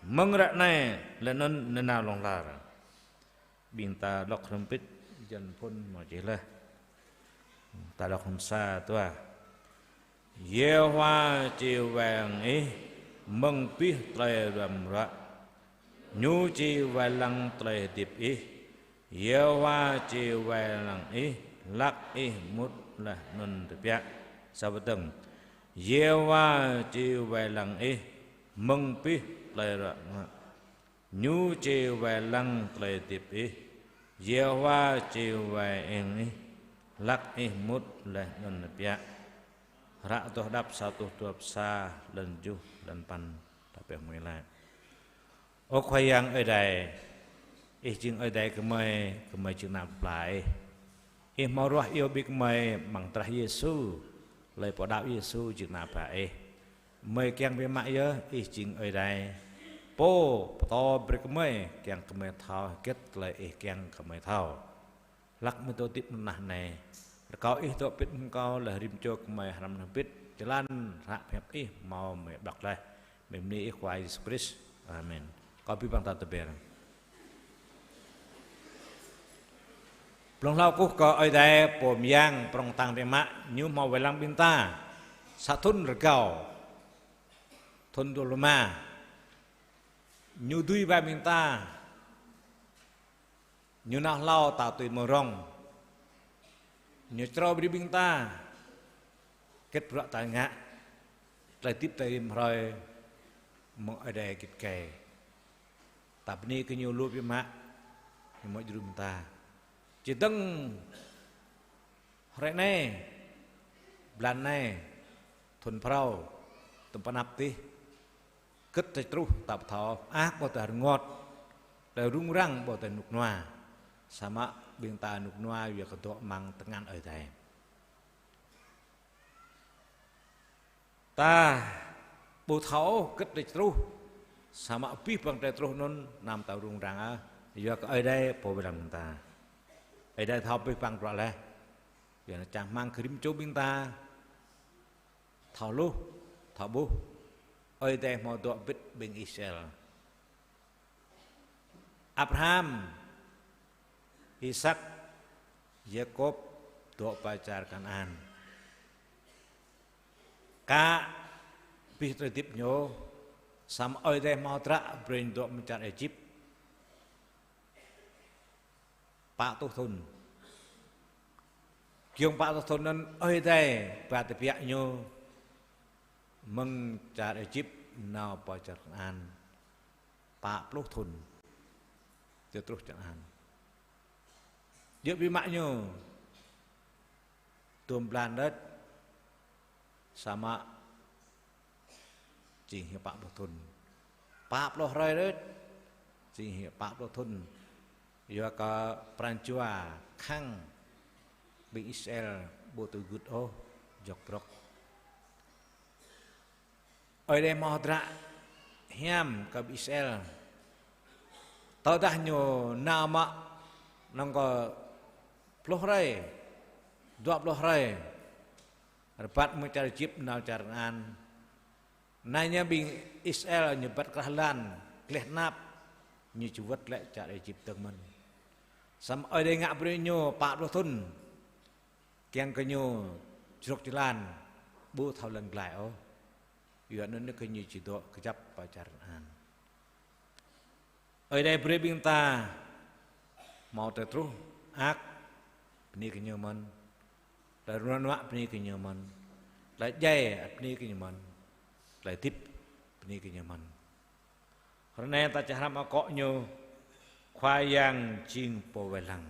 mơ̆ng ră anai laih anŭn nanao hlŏng lar. Ƀing ta đŏk hrŏm pĭt, jăn phŭn mơ̆ čih laih. Ta đŏk hrŏm sa, dua. Yêhôwa či wai lăng ih mơ̆ng abih tơlơi ruă mră. Ñu či wai lăng tơlơi hơdip ih. Yêhôwa či wai lăng ih, hlăk ih mŭt laih anŭn tơbiă. Sa pơdơ̆ng. Yêhôwa či wai lăng ih mơ̆ng abih tơlơi ruă mră. Ñu či wai lăng tơlơi hơdip ih. Yêhôwa či wai lăng ih, hlăk ih mŭt laih anŭn tơbiă. Hră Adoh Đăp sa rơtuh dua pluh sa, lăn tơjuh, lăn păn. Ta pĕ ngui laĭ. Ơ Khua Yang Ơi Adai, ih jing Ơi Adai gơmơi, gơmơi jing ană plơi pla ih. Ih hmâo ruah iâu ƀing gơmơi amăng drah Yêsu, laih pơđao Yêsu jing ană bă ih. Gơmơi kiăng biă mă yơh, ih jing Ơi Adai. Pô pơtô brơi kơ gơmơi, kiăng kơ gơmơi thâo hơget tơlơi ih kiăng kơ gơmơi thâo. Hlăk gơmơi dŏ hơdip mơ̆ng anai. Rơkâo ih dŏ pĭt hăng kâo, laih rĭm čô gơmơi hrăm hrŏm pĭt. Jơlan hră hiăp ih hmâo gơmơi đŏk laih. Mơ̆ng anăn ih Khua Yêsu Krist. Amen. Kâo ƀuh ƀing ta tơbiă. Blung hlâo kơkuh kơ Ơi Adai pô mơyang prŏng kơtang biă mă, Ñu hmâo wai lăng ƀing ta. Sa thŭn rơgao. Thŭn dua pluh rơma. Ñu dưi ba ƀing ta. Ñu nao hlâo ta tui mơ̆ng rŏng. Ñu črâo brơi ƀing ta. Hơget bruă ta ngă. Tơlơi hơdip ta rĭm hrơi mơ̆ng Ơi Adai git gai. Ta bơni kơ Ñu lu biă mă, Ñu mơ̆ djru ƀing ta. Či dơ̆ng hrơi anai, blan anai, thŭn phrâo, tơm pơanăp tih, hơget tơlơi truh ta ƀu thâo, ăh, ƀôdah rơngot, tơlơi rŭng răng, ƀôdah rơnŭk rơnua, samơ̆ ƀing ta rơnŭk rơnua yua kơ dŏ amăng tơngan Ơi Adai. Ta ƀu thâo hơget tơlơi truh, samơ̆ abih bang tơlơi truh anŭn anăm ta rŭng răng ôh, yua kơ Ơi Adai pô wai lăng ta. Ơi Adai thâo abih bang bruă laih. Yua anŭn čang rơmang kơ rĭm čô ƀing ta thâo hluh, thâo ƀuh, Ơi Adai hmâo dŏ hơbĭt ƀing Israel. Abraham, Isak, Yakôb dŏ pơ čar Kanaan. Kơ abih tơlơi hơdip ñu, samơ̆ Ơi Adai hmâo dră brơi ñu dŏ mơ̆ng čar Êjip pă rơtuh thŭn. Giŏng pă rơtuh thŭn anŭn Ơi Adai ba tơbiă ñu mơ̆ng čar Êjip nao pơ čar Kanaan. Pă pluh thŭn. Tơl truh čar Kanaan. Djơ̆ biă mă ñu. Tơm blan đôč. Samơ̆ jing hĭ pă pluh thŭn. Pă pluh hrơi đôč. Jing hĭ pă pluh thŭn. Yua kơ pran jua khăng ƀing Israel ƀu tui gưt ôh, jŏk brŏk. Ơi Adai hmâo dră hiam kơ ƀing Israel. Tơdah ñu nao mă nŏng kơ pluh hrơi, dua pluh hrơi, rơbat mơ̆ng čar Êjip nao čar Kanaan. Anai ñu ƀing Israel ñu rơbat krah lan, gleh tơnap, ñu či wơ̆t glaĭ čar Êjip dơ̆ng mơ̆n. Samơ̆ Ơi Adai ngă brơi ñu pă pluh thŭn, kiăng kơ ñu čruk jơlan, ƀu thâo lăng glaĭ ôh. Yua anŭn kơ ñu či dŏ kơjăp pơ čar Kanaan. Ơi Adai brơi ƀing ta hmâo tơlơi truh mơak bơni kơ ñu mơ̆n, tơlơi rơnua bơni kơ ñu mơ̆n, tơlơi djai bơni kơ ñu mơ̆n, tơlơi hơdip bơni kơ ñu mơ̆n. Hrơi anai ta čang hrăm akŏ ñu: Khua Yang jing Pô wai lăng.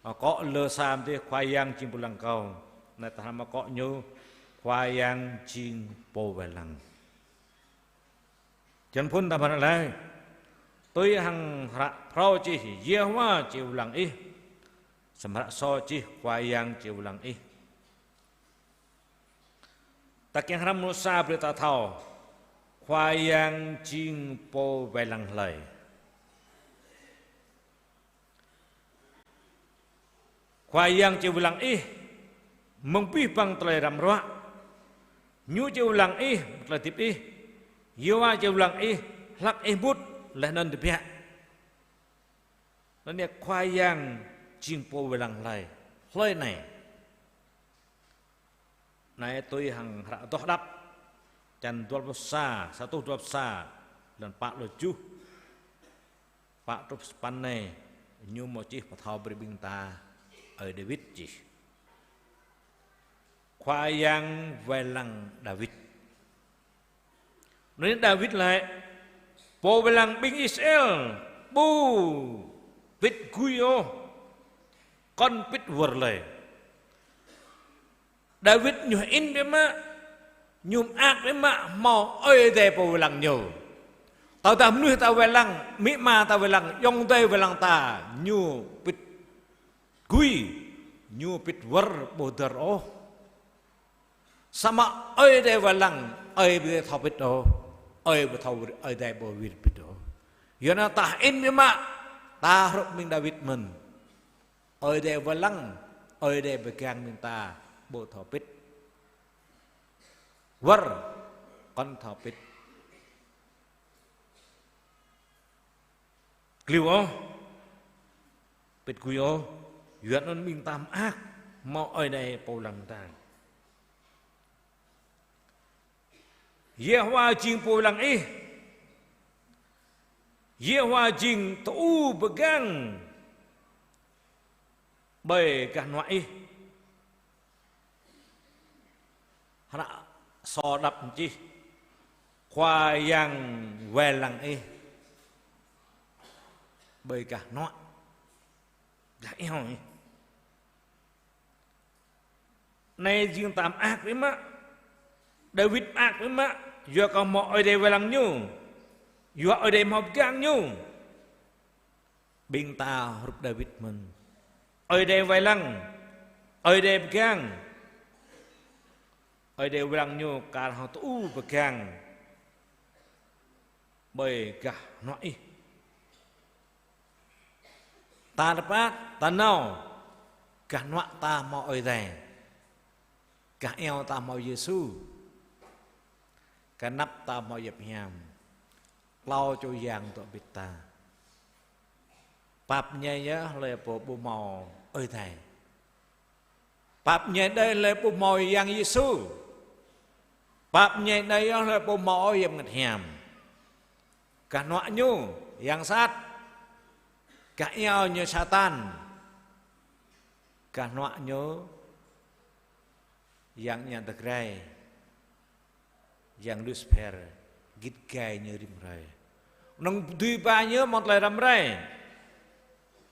Akŏ lơ sa mơ̆ dih Khua Yang jing Pô lăng kâo. Anai ta hrăm akŏ ñu: Khua Yang jing Pô wai lăng. Črăn phŭn ta hrăm laih: Tui hăng hră phrâo čih: Yêhôwa či wai lăng ih. Samơ̆ hră sô čih: Khua Yang či wai lăng ih. Ta kiăng hrăm mơnuih sa brơi ta thâo Khua Yang jing Pô wai lăng hlơi. Khua Yang či wai lăng ih mơ̆ng abih bang tơlơi răm ruă. Ñu či wai lăng ih tơlơi hơdip ih. Yêhôwa či wai lăng ih hlăk ih mŭt laih anŭn tơbiă. Anŭn yơh Khua Yang jing Pô wai lăng hlơi, hlơi anai. Anai tui hăng hră Adoh Đăp, črăn dua pluh sa, sa rơtuh dua pluh sa, lăn pă pluh tơjuh, pă rơtuh sapăn anai, ñu hmâo čih pơthâo brơi ƀing ta, ơi Dawid čih: Khua Yang wai lăng Dawid. Anŭn Dawid laĭ: Pô wai lăng ƀing Israel ƀu pĭt gui ôh, kŏn pĭt wơr lơi. Dawid ñu hơĭn biă mă, ñu mơak biă mă hmâo Ơi Adai Pô wai lăng ñu. Tơdah mơnuih ta wai lăng, amĭ ama ta wai lăng, ayŏng adơi wai lăng ta, ñu pĭt gui, ñu pĭt wơr ƀu dơr ôh. Samơ̆ Ơi Adai wai lăng, Ơi ƀu thâo pĭt ôh, Ơi ƀu thâo, Ơi Adai ƀu wir pĭt ôh. Yua anŭn ta hơĭn biă mă, ta hrup mơ̆ng Dawid mơ̆n. Ơi Adai wai lăng, Ơi Adai pơgang ƀing ta ƀu thâo pĭt. Wơr, kŏn thâo pĭt. Kliu ôh, pĭt gui ôh, yua anŭn ƀing ta mơak hmâo Ơi Adai Pô lăng ta. Yêhôwa jing Pô lăng ih. Yêhôwa jing tơu pơgang ƀơi gah hnuă ih. Hră sô đăp čih: Khua Yang wai lăng ih ƀơi gah hnuă, gah iâu ih. Anai jing ta mơak biă mă. Dawid mơak biă mă, yua kơ hmâo Ơi Adai wai lăng ñu, yua Ơi Adai hmâo pơgang ñu. Ƀing ta hrup Dawid mơ̆n. Ơi Adai wai lăng, Ơi Adai pơgang, Ơi Adai wai lăng ñu kar hăng tơu pơgang ƀơi gah hnuă ih. Ta rơbat, ta nao, gah hnuă ta hmâo Ơi Adai, gah iâu ta hmâo Yêsu, gah anăp ta hmâo Yap Hiam. Klâo čô Yang dŏ ƀit ta. Pap ñai yơh hlơi pô ƀu hmâo Ơi Adai. Pap ñai đơi hlơi ƀu hmâo Yang Yêsu. Pap ñai đơi yơh hlơi ƀu hmâo ôh Yang Bơngăt Hiam. Gah hnuă ñu yang sat. Gah iâu ñu Satan. Gah hnuă ñu yang ña dơgrai, yang Lucifer, git gai ñu rĭm hrơi. Nŏng dưi ba ñu mơ̆ng tơlơi răm rai.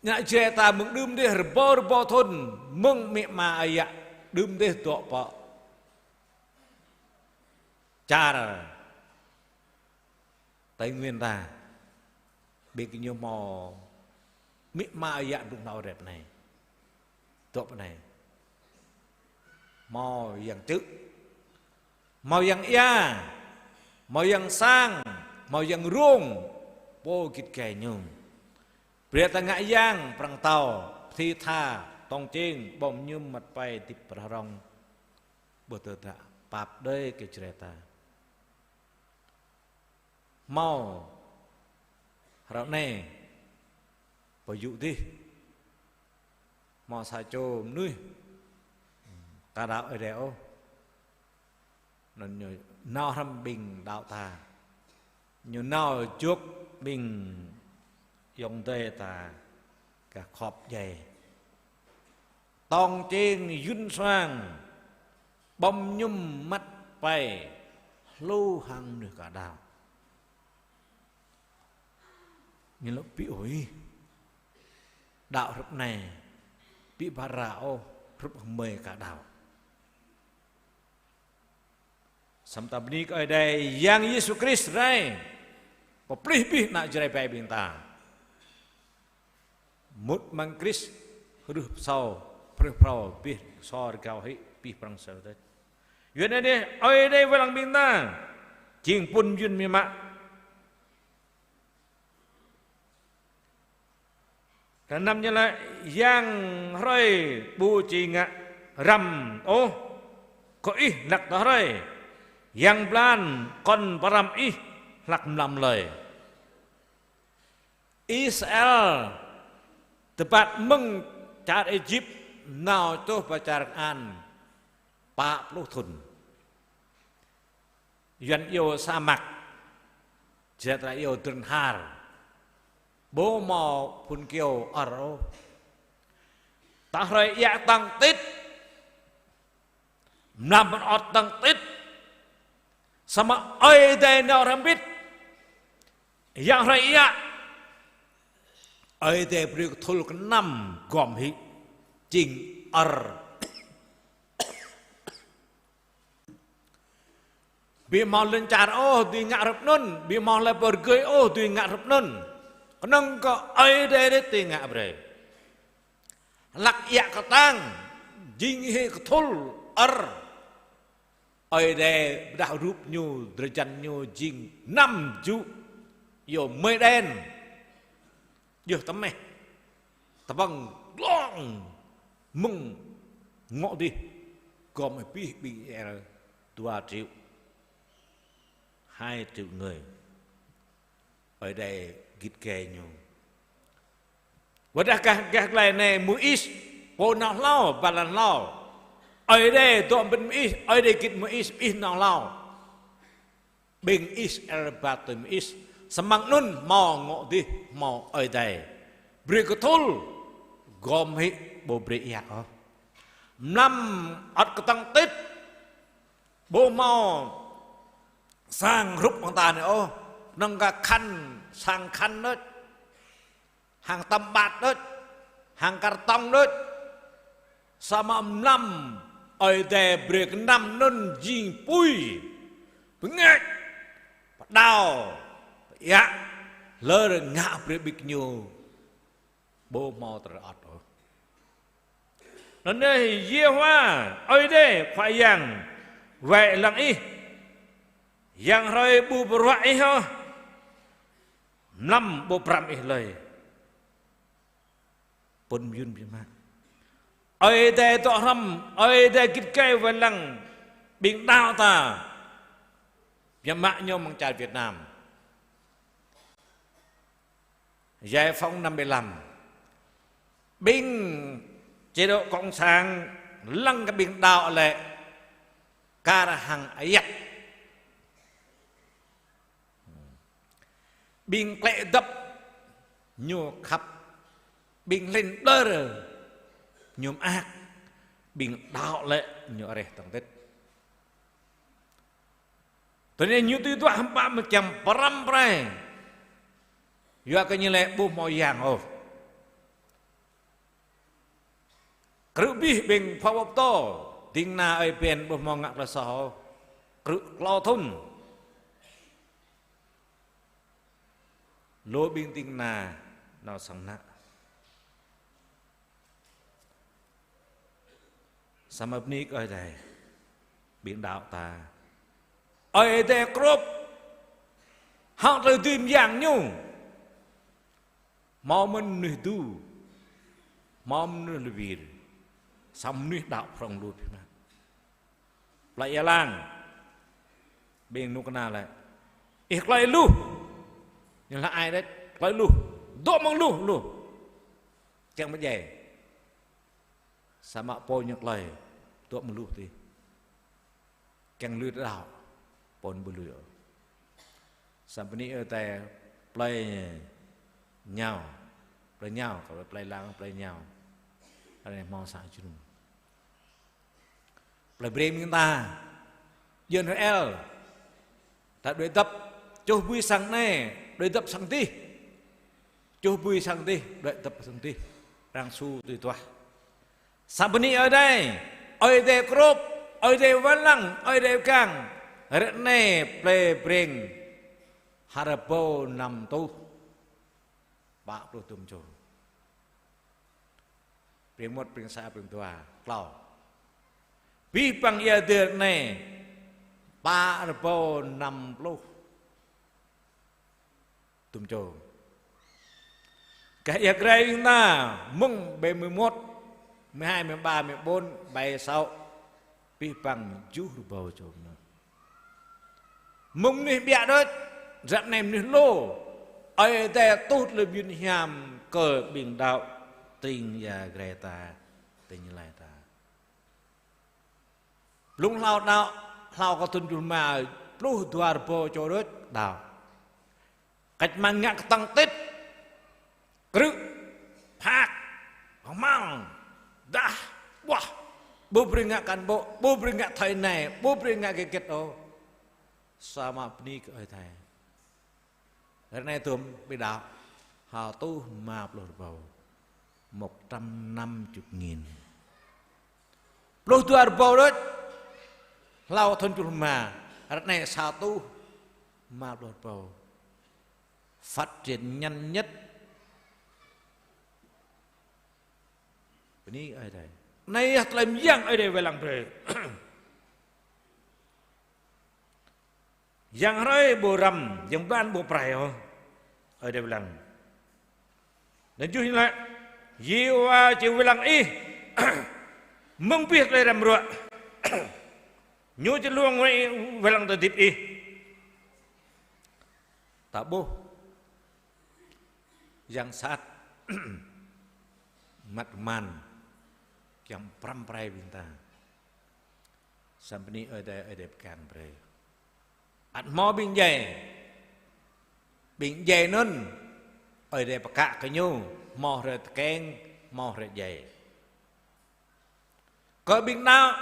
Ngă jrai ta mơ̆ng đưm dih rơbâo rơbâo thŭn, mơ̆ng amĭ ama ơi yă đưm dih dŏ pơ čar Tây Nguyên ta. Ƀing gơñu hmâo amĭ ama ơi yă blung hlâo rĕp anai. Dŏ pơ anai. Hmâo yang čư̆, hmâo yang ia, hmâo yang sang, hmâo yang rông, pô git gai ñu. Brơi ta ngă yang prăng tâo, pơthĭ tha, tong čing, ƀơ̆ng mơñum măt pai, hơdip prah rong, ƀu tơdă pap đơi kơ Jrai ta. Hmâo hră anai pơyŭ dih, hmâo sa čô mơnuih ka đaŏ Ơi Adai ôh. Anŭn ñu nao hrŏm ƀing đaŏ ta. Ñu nao jŏk ƀing ayŏng adơi ta gah khŏp djai. Tong čing yŭn suang, ƀơ̆ng mơñum măt pai, hlô hăng mơnuih ka đaŏ. Ñu lăi ƀing ơi, đaŏ hrup anai, ƀu ba ra ôh, hrup hmơi ka đaŏ. Samơ̆ ta bơni kơ Ơi Adai, Yang Yêsu Krist rai, pơplih abih ană Jrai ƀing ta. Mŭt amăng Krist, hruh pơsâo, pơrih phrâo, abih sô rơgao hĭ, abih prăng sơ tĕt. Yua anai, Ơi Adai wai lăng ƀing ta, jing phŭn yŭn biă mă. Kơ năm ñu lăi, yang hrơi ƀu či ngă răm ôh, kơ ih hlăk tơ hrơi, yang blan kŏn pơrăm ih hlăk mlam lơi. Israel tơpă mơ̆ng čar Êjip nao truh pơ čar Kanaan pă pluh thŭn. Yuan iâu sa măk, Jrai ta iâu dron har. Ƀu hmâo phŭn kyâo ơr ôh. Tơ hrơi ia tăng tĭt, mlam pơnot tăng tĭt, samơ̆ Ơi Adai nao hrŏm hơbĭt. Yang hrơi ia, Ơi Adai brơi kơthul kơnăm gom hĭ, jing ơr. Ƀu hmâo lŏn čar ôh dưi ngă hrup anŭn, ƀu hmâo hlơi pơrơgơi ôh dưi ngă hrup anŭn. Kơnơ̆ng kơ Ơi Adai đôč dưi ngă brơi. Hlăk ia kơtang, jing hĭ kơthul ơr. Ơi Adai pơdah rup ñu, drơi jăn ñu jing năm jŭ, yua mây đen. Djơ̆ tơmeh, tơpơ̆ng glông, mơ̆ng ngŏ dih, gom abih ƀing Israel dua triệu, hai triệu người. Ơi Adai git gai ñu. Wơ̆t dah gah, gah glai anai Môis, pô nao hlâo, ba lăn hlâo. Ơi Adai dŏ ƀing Môis, Ơi Adai git Môis, Môis nao hlâo. Ƀing Israel ba tui Môis, samăng anŭn hmâo ngŏ dih, hmâo Ơi Adai. Brơi kơthul, gom hĭ ƀu brơi ia ôh. Mlam ăt kơtang tĭt, ƀu hmâo sang hrup hăng ta anai ôh, năng kơ khăn, sang khăn đôč. Hăng tăm ƀat đôč, hăng kar tong đôč. Samơ̆ mlam Ơi Adai brơi kơnăm anŭn jing apui, pơngač, pơđao, pơiă, lơr ngă brơi ƀing ñu ƀu hmâo tơlơi ăt ôh. Anŭn yơh Yêhôwa, Ơi Adai, Khua Yang, wai lăng ih. Yang hrơi ƀu pơruă ih ôh. Mlam ƀu pơrăm ih lơi. Phŭn yŭn biă mă. Ơi Adai dŏ hrŏm, Ơi Adai git gai wai lăng ƀing đaŏ ta. Biă mă ñu mơ̆ng čar Việt Nam. Giải phóng năm mươi lăm. Ƀing chế độ cộng sản lăng kơ ƀing đaŏ lĕ kar hăng ayăt. Ƀing klĕ dăp ñu khăp, ƀing hlĭn ƀlơr ñu mơak, ƀing đaŏ lĕ ñu areh tăng tĭt. Tui anai ñu tui duah hơmâo mơčăm pơrăm pơrai. Yua kơ ñu lĕ ƀu hmâo yang ôh. Krư̆ abih ƀing pha wơ̆p tô, ding kơna ơi Ben ƀu hmâo ngă tơlơi soh ôh. Krư̆ klâo thŭn. Lu ƀing ding kơna nao sang ană. Samơ̆ bơni kơ Ơi Adai, ƀing đaŏ ta, Ơi Adai krŭp hăng tơlơi dưi mơyang ñu. Hmâo mơnuih du, hmâo mơnuih lơwir, samơ̆ mơnuih đaŏ prŏng lu biă mă. Plei Ia Lang, ƀing kơnuk kơna laĭ: Ih klơi luh. Ñu laĭ ai đôč, klơi luh. Dŏ mơ̆ng luh, luh. Kiăng pơdjai. Samơ̆ pô ñu klơi, dŏ mơ̆ng luh tih. Kiăng lui đaŏ, pô ƀu lui ôh. Samơ̆ bơni Ơi Adai, plei Ñao, plei Ñao, kơ plei Lang, plei Ñao. Anai hmâo sa jơnum. Plei Breng ƀing ta, djuai Israel, ta đuaĭ dăp, čuh bui sang anai, đuaĭ dăp sang dih. Čuh bui sang dih, đuaĭ dăp sang dih. Arăng su tui tuah. Samơ̆ bơni Ơi Adai, Ơi Adai krôp, Ơi Adai wai lăng, Ơi Adai pơgang. Ră anai plei Breng ha rơbâo năm rơtuh pă pluh dum čô. Breng mơmŏt, Breng sa, Breng dua, klâo. Abih bang Ia Adai ră anai pă rơbâo năm pluh dum čô. Gah Ia Grai ƀing ta, mơ̆ng ƀơi mười một, mười hai, mười ba, mười bốn, ƀơi sáu, abih bang tơjuh rơbâo čô mơnuih. Mơ̆ng mơnuih ƀiă đôč, ră anai mơnuih lu, Ơi Adai tuh tơlơi mơyun hiam kơ ƀing đaŏ tring Ia Grai ta, tring Ñu Lai ta. Blung hlâo đaŏ, hlâo kơ thun tơjuh rơma, pluh dua rơbâo čô đôč đaŏ. Kăč mơ̆ng ngă kơtang tit, krư̆, phak, hơmăng, dah, ƀuah, ƀu brơi ngă cán bộ, ƀu brơi ngă thầy anai, ƀu brơi ngă hơget hơget ôh. Samơ̆ bơni kơ Ơi Adai. Ră anai dum ƀing đaŏ, sa rơtuh rơma pluh rơbâo. Một trăm năm mươi nghìn. Pluh dua rơbâo đôč, hlâo thun tơjuh rơma, ră anai sa rơtuh rơma pluh rơbâo. Phát triển nhanh nhất. Bơni Ơi Adai. Anai yơh tơlơi mơyang Ơi Adai wai lăng brơi. Yang hrơi ƀu răm, yang blan ƀu prai ôh. Ơi Adai wai lăng. Anŭn yơh ñu laĭ: Yêhôwa či wai lăng ih mơ̆ng abih tơlơi răm ruă. Ñu či luong wai, wai lăng tơlơi hơdip ih. Ta ƀuh yang sat, măt man, kiăng pơrăm prai ƀing ta. Samơ̆ bơni Ơi Adai, Ơi Adai pơgang brơi. Ăt hmâo ƀing djai. Ƀing djai anŭn, Ơi Adai pơkă kơ ñu, hmâo hrơi tơkeng, hmâo hrơi djai. Kơ ƀing đaŏ,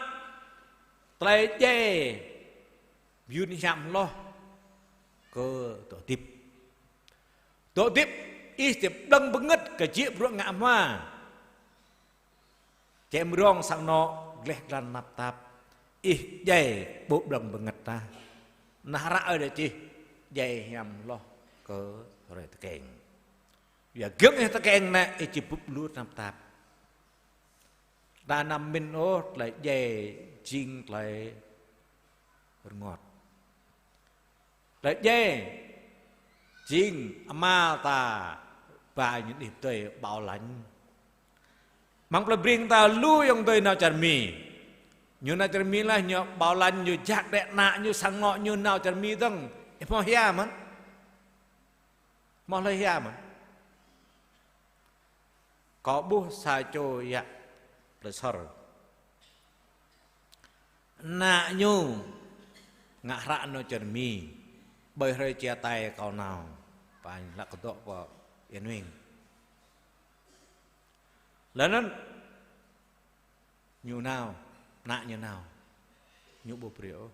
tơlơi djai mơyun hiam hloh kơ dŏ hơdip. Dŏ hơdip, ih či blơ̆ng bơngơ̆t kơ jĕ bruă ngă hmua. Čem rong sang anŏ, gleh glan tơnap tap. Ih djai ƀu blơ̆ng bơngơ̆t tah. Nah, ră Ơi Adai čih, djai hiam hloh kơ hrơi tơkeng. Yua giŏng ih tơkeng anai, ih či bưp lu tơnap tap. Ta anăm mĭn ôh, tơlơi djai jing tơlơi rơngot. Tơlơi djai jing ama ta ba ñu đih pơdơi bảo lãnh. Mơ̆ng plei Breng ta lu ayŏng adơi nao čar Mi. Ñu nao čar Mi laih ñu bảo lãnh, ñu jak đĕ ană ñu sang anŏ ñu nao čar Mi dơ̆ng. Ih hmâo hia mơ̆n? Hmâo hlơi hia mơ̆n? Kâo ƀuh sa čô yă plei Sor. Ană ñu ngă hră nao čar Mi, ƀơi hrơi chia tay kâo nao, pơ anai lăk kơ dŏ pơ Yên Nguyên. Laih anŭn ñu nao, ană ñu nao, ñu ƀu brơi ôh.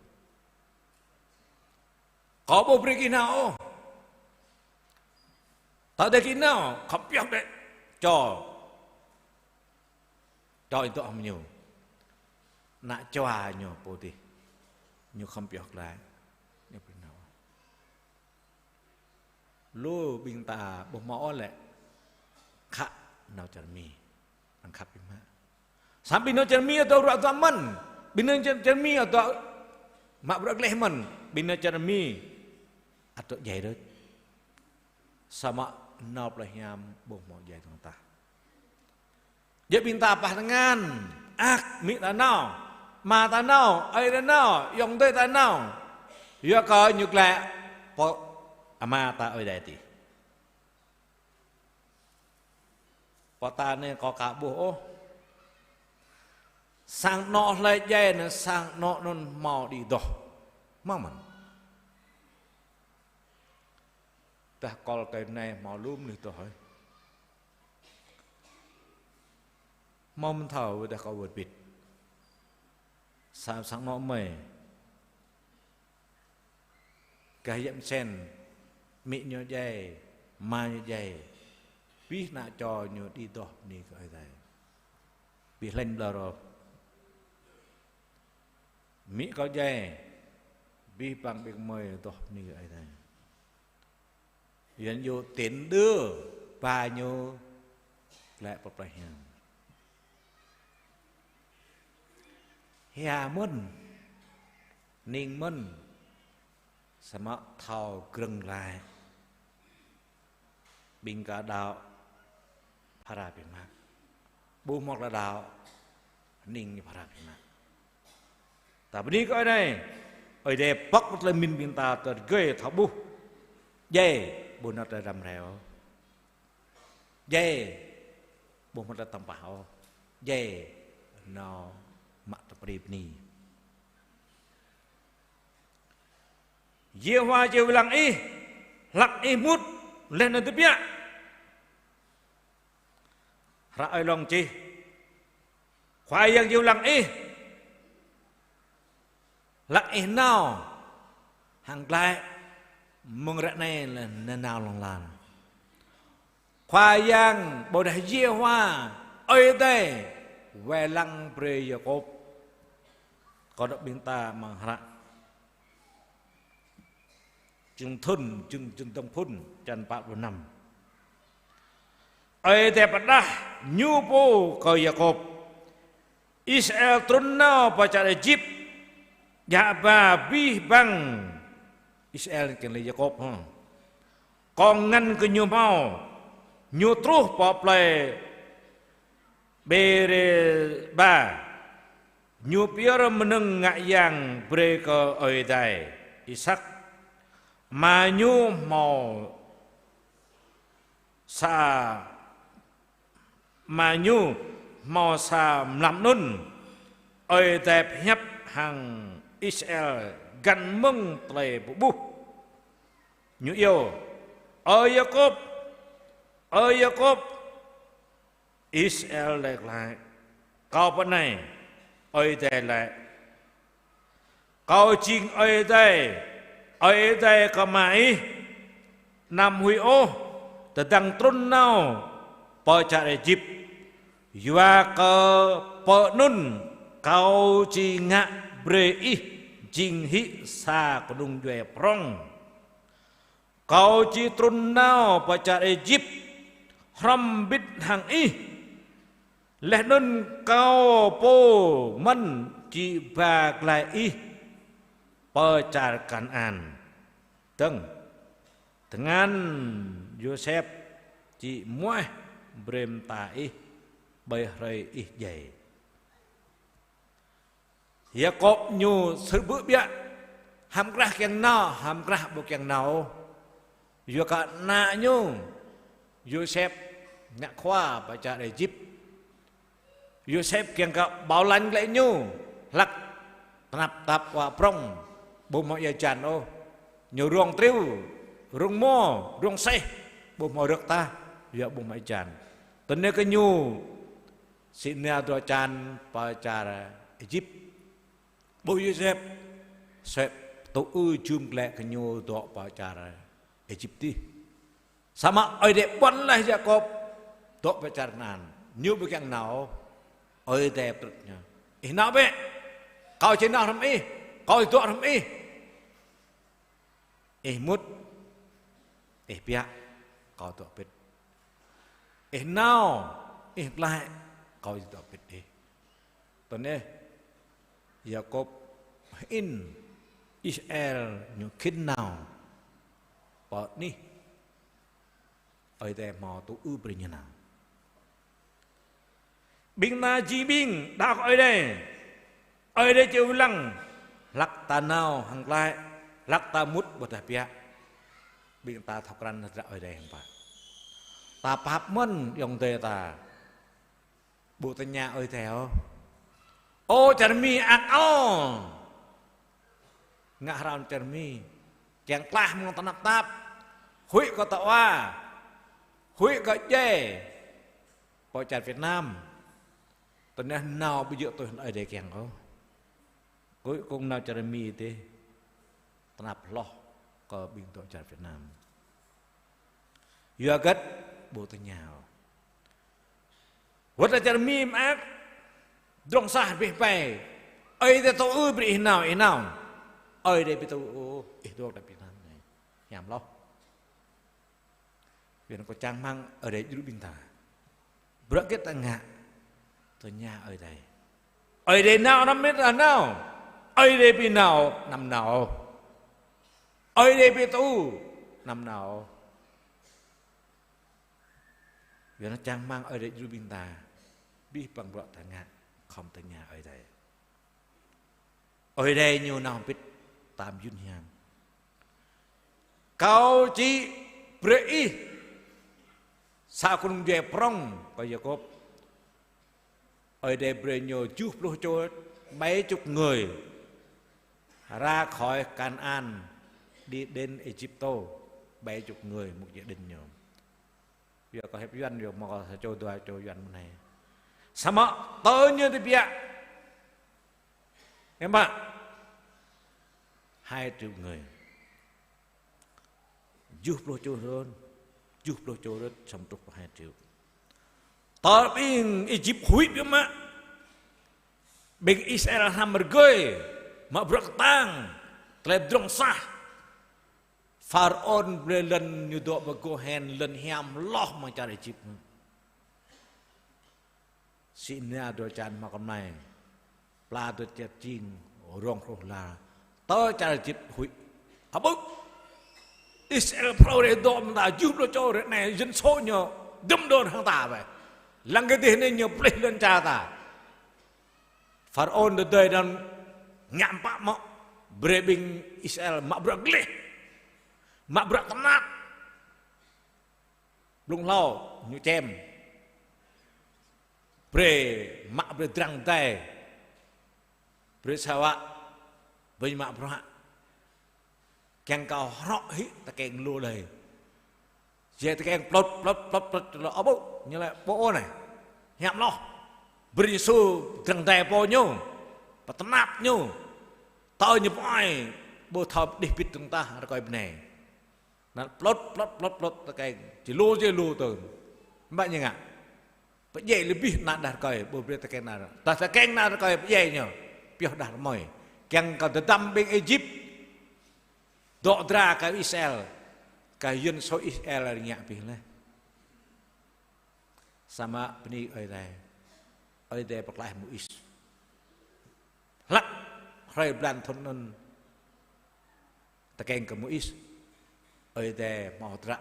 Kâo ƀu brơi gih nao ôh. Tơdah gih nao, khŏm pioh đĕ čô. Čô ih dŏ hăng ñu. Ană čua ñu pô dih. Ñu khŏm pioh glaĭ. Ñu brơi nao. Lu ƀing ta ƀu hmâo ôh lĕ khă nao čar Mi. Anŭn khăp biă mă. Samơ̆ ƀing nao čar Mi ăt dŏ ruă duam mơ̆n. Ƀing nao čar, čar Mi ăt dŏ mă bruă gleh mơ̆n. Ƀing nao čar Mi ăt dŏ djai đôč. Samơ̆ nao plơi hiam ƀu hmâo djai dơ̆ng tah. Djơ̆ ƀing ta pah tơngan, ăk, amĭ ta nao, ama ta nao, ơi ta nao, ayŏng adơi ta nao. Yua kơ ñu glaĭ pơ ama ta ơi adai tih. Pơ ta anai kâo ka ƀuh ôh. Sang anŏ hlơi djai anŭn sang anŏ anŭn hmâo đĭ doh. Hmâo mơ̆n. Tơdah kol kơ anai hmâo lŏm lih doh hơi. Hmâo mơ̆n thâo wơ̆t tơdah kâo wơ̆t bĭt. Sa sang anŏ mơi. Gah Yăm Sen, amĭ ñu djai, ama ñu djai. Abih ană čô ñu đĭ doh bơni kơ Ơi Adai. Ƀu hlĕng ƀlŏr ôh. Amĭ kâo djai, abih bang ƀing gơmơi doh bơni kơ Ơi Adai. Yuan yơh tin đơ ba ñu glaĭ pơ plơi hiam. Hia mơ̆n, ning mơ̆n, samơ̆ thâo grơ̆ng glaĭ. Ƀing kơ đaŏ phara biă mă. Ƀu hmâo tơlơi đaŏ, ning ñu phara biă mă. Ta bơni kơ Ơi Adai. Ơi Adai pŏk tơlơi mĭn ƀing ta tơgơi thâo ƀuh. Djai ƀu nao tơlơi răm rai ôh. Djai ƀu hmâo tơlơi tơmpah ôh. Djai nao mă tơlơi bơni. Yêhôwa či wai lăng ih, hlăk ih mŭt, laih anŭn tơbiă. Hră Ơi Lŏng čih: Khua Yang či wai lăng ih, hlăk ih nao, hăng glaĭ, mơ̆ng ră anai laih nanao hlŏng lar. Khua Yang ƀôdah Yêhôwa, Ơi Adai, wai lăng brơi Yakôb. Kâo đŏk ƀing ta amăng hră Čơdơ̆ng Thŭn, čơdơ̆ng, Čơdơ̆ng Dơ̆ng Phŭn, črăn pă pluh năm. Ơi Adai pơđah ñu pô kơ Yakôb: Israel trŭn nao pơ čar Êjip, djă ba abih bang Israel kiăng laĭ Yakôb hă. Kâo ngăn kơ ñu hmâo, ñu truh pơ plơi Bêrêba, ñu pơyơr mơnơ̆ng ngă yang brơi kơ Ơi Adai Isăk. Ama ñu hmâo sa, ama ñu hmâo sa mlam anŭn, Ơi Adai pơhiăp hăng Israel găn mơ̆ng tơlơi pơƀuh. Ñu iâu: Ơ Yakôb, ơ Yakôb! Israel laĭ glaĭ: Kâo pơ anai. Ơi Adai laĭ: Kâo jing Ơi Adai, Ơi Adai kơ ama ih. Anăm huĭ ôh, tơdang trŭn nao pơ čar Êjip, yua kơ pơ anŭn Kâo či ngă brơi ih jing hĭ sa kơnung djuai prŏng. Kâo či trŭn nao pơ čar Êjip hrŏm hơbĭt hăng ih, laih anŭn Kâo pô mơ̆n či ba glaĭ ih pơ čar Kanaan. Dơ̆ng, tơngan Yôsep či muaih brơi mơta ih ƀơi hrơi ih djai. Yakôb ñu sơrơbư̆ biă, hăm krah kiăng nao, hăm krah ƀu kiăng nao. Yua kơ ană ñu, Yôsep ngă khua pơ čar Êjip. Yôsep kiăng kơ bảo lãnh glaĭ ñu, hlăk tơnap tap wa prŏng, ƀu hmâo ia hơjan ôh. Ñu rông triu, rông mô, rông seh, ƀu hmâo rơ̆k tah, yua ƀu hmâo ia hơjan. Tơl anai kơ ñu sĭ nao dua čan pơ čar Êjip. Ƀuh Yôsep, Yôsep tŭ ư jum glaĭ kơ ñu dŏ pơ čar Êjip dih. Samơ̆ Ơi Adai ƀuăn laih Yakôb dŏ pơ čar Kanaan. Ñu ƀu kiăng nao, Ơi Adai pơtrŭt ñu: Ih nao bĕ, Kâo či nao hrŏm ih, Kâo či dŏ hrŏm ih. Ih mŭt, ih biă, Kâo dŏ hơbĭt. Ih nao, ih glaĭ, Kâo či dŏ hơbĭt ih. Tơl anai, Yakôb hơĭn Israel ñu khĭn nao pơ anih Ơi Adai hmâo tŭ ư brơi ñu nao. Ƀing ta jing ƀing đaŏ kơ Ơi Adai. Ơi Adai či wai lăng hlăk ta nao hăng glaĭ, hlăk ta mŭt ƀơi tơbiă. Ƀing ta thâo krăn hơdră Ơi Adai hăng pă. Ta pap mơ̆n ayŏng adơi ta. Ƀu tơña Ơi Adai ôh. Ơ čar Mi ăt ôh. Ngă hrăm čar Mi. Kiăng klah mơ̆ng tơnap tap. Huĭ kơ tơwa. Huĭ kơ djai. Pơ čar Việt Nam. Tơnah nao ƀu djơ̆ tui Ơi Adai kiăng ôh. Huĭ kơ nao čar Mi dih. Tơnap hloh kơ ƀing dŏ čar Việt Nam. Yua hơget ƀu tơña ôh. Wơ̆t lĕ čar Mi mơak, drŏng sah abih bang. Ơi Adai tŭ ư brơi ih nao, ih nao. Ơi Adai ƀu tŭ ư, ih dŏ ta ƀu nao anai. Hiam hloh. Yua anŭn kâo čang rơmang Ơi Adai djru ƀing ta. Bruă hơget ta ngă, tơña Ơi Adai. Ơi Adai nao anăm mĭn ta nao. Ơi Adai ƀu nao anăm nao. Ơi Adai ƀu tŭ anăm nao. Yua anŭn čang rơmang Ơi Adai djru ƀing ta. Abih bang bruă ta ngă, khŏm tơña Ơi Adai. Ơi Adai ñu nao hơbĭt tam yŭn hiam. Kâo či brơi ih sa kơnung djuai prŏng kơ Yakôb. Ơi Adai brơi ñu juh pluh čô, bảy chục người ra khỏi Kanaan đi đến Êjiptô, bảy chục người một gia đình ñu. Yua kơ hiăp Yuan yua mơ̆ kơ sa čô dua čô Yuan mơ̆ng anai. Samơ̆ tơ ñu tơbiă. Em ạ. Hai triệu người. Juh pluh čô rơn. Juh pluh čô rơ̆t samơ̆ truh pơ hai triệu. Tơl ƀing Êjip huĭ biă mă. Ƀing Israel hrăm rơgơi. Mă bruă kơtang. Tơlơi drŏng sah. Pharaôn brơi lŏn ñu dŏ pơ Gôhen lŏn hiam hloh mơ̆ng čar Êjip. Sĭ nia dua čan mă kơmlai. Pla dua čan čing, rong hruh la. Tơ čar Êjip huĭ. Hơbư̆. Israel phrâo rai dŏ mơ̆ng ta juh pluh čô rai anai dân số ñu dŭm đôč hăng ta wơ̆t. Lăng kơ dih anai ñu plih lŏn čar ta. Pharaôn tơdơi anŭn ngă pă mơ̆ brơi ƀing Israel mă bruă gleh. Mă bruă tơnap. Blung hlâo ñu čem. Brơi mă brơi drăng dai. Brơi sa wă. Brơi mă bruă. Kiăng kơ hrŏ hĭ tơkeng lu lơi. Jai tơkeng plŭt, plŭt, plŭt, plŭt, lu ôbŭ, ñu lĕ ƀu ôh anai. Hiam hloh. Brơi Yêsu drăng dai pô ñu. Pơtơnap ñu. Tơ ñu pơai. Ƀu thâo đih bit dơ̆ng tah rơkơi bơnai. Anŭn plŭt, plŭt, plŭt, plŭt tơkeng. Či lu, či lu tơ̆ng. Mă ñu ngă. Pơdjai lĕ abih ană đah rơkơi, ƀu brơi tơkeng ană. Tơdah tơkeng ană rơkơi pơdjai ñu. Pioh đah rơmơi. Kiăng kơ tơdăm ƀing Êjip. Dŏ dra kơ Israel. Kơ dân số Israel rơngiă abih laih. Samơ̆ bơni Ơi Adai. Ơi Adai pơklaih Môis. Hlăk hrơi blan thŭn anŭn. Tơkeng kơ Môis. Ơi Adai hmâo hơdră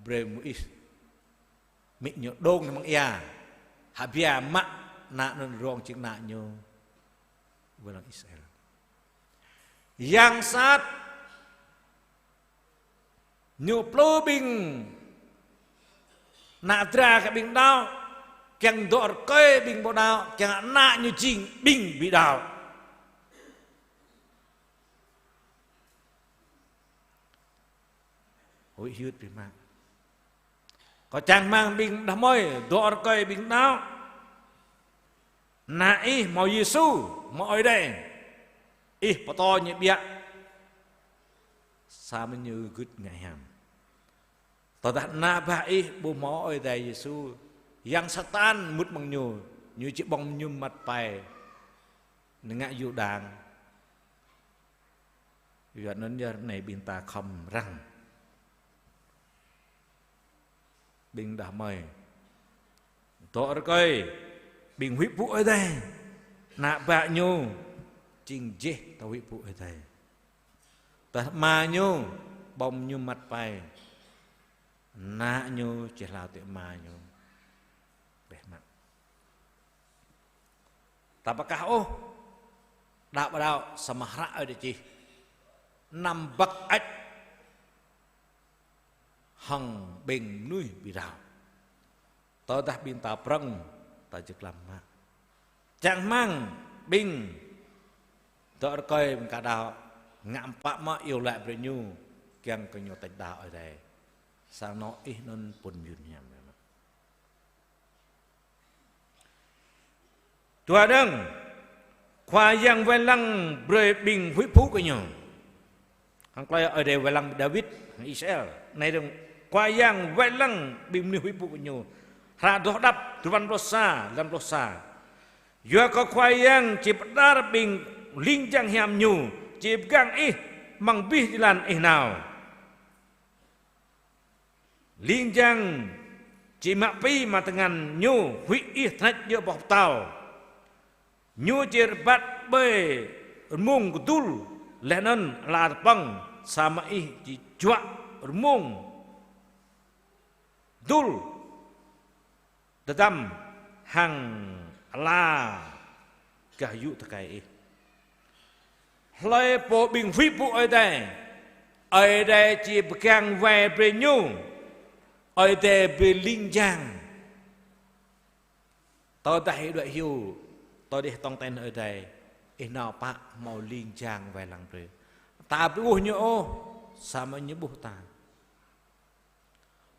brơi Môis. Mĭ ñu dŏng amăng ia. Hơbia mă ană anŭn rong jing ană ñu. Wơ̆t lăng Israel. Yang sat. Ñu plư ƀing ană dra kơ ƀing đaŏ. Kiăng dŏ rơkơi ƀing ƀu đaŏ. Kiăng ană ñu jing ƀing ƀu đaŏ. Huĭ hyưt biă mă. Kâo čang rơmang ƀing đah mơi, dŏ rơkơi ƀing đaŏ. Ană ih hmâo Yêsu, hmâo Ơi Adai. Ih pơtô ñu biă. Samơ̆ ñu gưt ngă hiam. Tơdah ană bă ih ƀu hmâo Ơi Adai Yêsu. Yang Satan mŭt mơ̆ng ñu. Ñu či ƀơ̆ng mơñum măt pai. Ñu ngă yua đang. Yua anŭn yơh anai ƀing ta khŏm răng. Ƀing đah mơi. Dŏ rơkơi. Ƀing huĭ pŭ Ơi Adai. Ană bă ñu. Jing jeh ta huĭ pŭ Ơi Adai. Tơdah ama ñu. Ƀơ̆ng mơñum măt pai. Ană ñu či hlao tui ama ñu. Bĕ mă. Ta pơkah ôh. Đaŏ pơđaŏ samơ̆ hră Ơi Adai čih. Năm băk ĕč hăng ƀing mơnuih ƀu đaŏ. Tơdah ƀing ta prŏng, ta či klam mă. Čang rơmang ƀing dŏ rơkơi ƀing ka đaŏ, ngă pă mă iâu laĭ brơi ñu, kiăng kơ ñu tĕč đaŏ Ơi Adai. Sang anŏ ih anŭn pŭn mơyun hiam. Dua dơ̆ng, Khua Yang wai lăng brơi ƀing huĭ pŭ kơ ñu. Hăng tơlơi Ơi Adai wai lăng Dawid, hăng Israel. Anai dơ̆ng, Khua Yang wai lăng ƀing mơnuih huĭ pŭ kơ ñu. Hră Dŏ Hơđăp, duapăn pluh sa, năm pluh sa. Yua kơ Khua Yang či pơđar ƀing ling jang hiam ñu, či pơgang ih amăng abih jơlan ih nao. Ling jang či mă apui amăng tơngan ñu, huĭ ih tơnač djơ̆ boh pơtâo. Ñu či rơbat ƀơi rơmung kơdŭl, laih anŭn ala tơpơ̆ng, samơ̆ ih či juă rơmung kơdŭl. Tơdăm hăng ala gah yŭ tơkai ih. Hlơi pô ƀing huĭ pŭ Ơi Adai, Ơi Adai či pơgang wai brơi ñu, Ơi Adai brơi ling jang. Tơdah ih đuaĭ hyu, tơdah ih tong ten Ơi Adai, ih nao pă hmâo ling jang wai lăng brơi. Ta ƀu ƀuh ñu ôh, samơ̆ ñu ƀuh ta.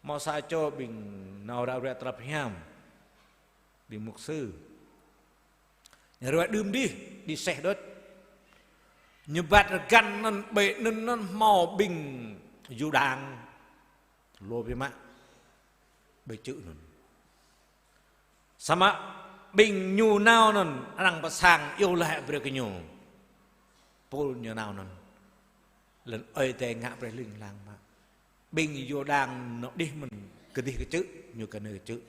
Hmâo sa čô ƀing nao ră ruai tơlơi pơhiam, ƀing mục sư. Ñu ră ruai đưm đih, đih seh đôč. Ñu bat rơgăn anŭn, ƀơi anŭn anŭn hmâo ƀing Yuđa. Lu biă mă. Ƀơi čư̆ anŭn. Samơ̆ ƀing ñu nao anŭn arăng pơsang iâu laĭ brơi kơ ñu. Pôl ñu nao anŭn. Lĕ Ơi Adai ngă brơi ling lang mă. Ƀing Yuđa anŭn đih mơ̆n kơdih kơ čư̆, ñu kơnơ̆ng kơ čư̆.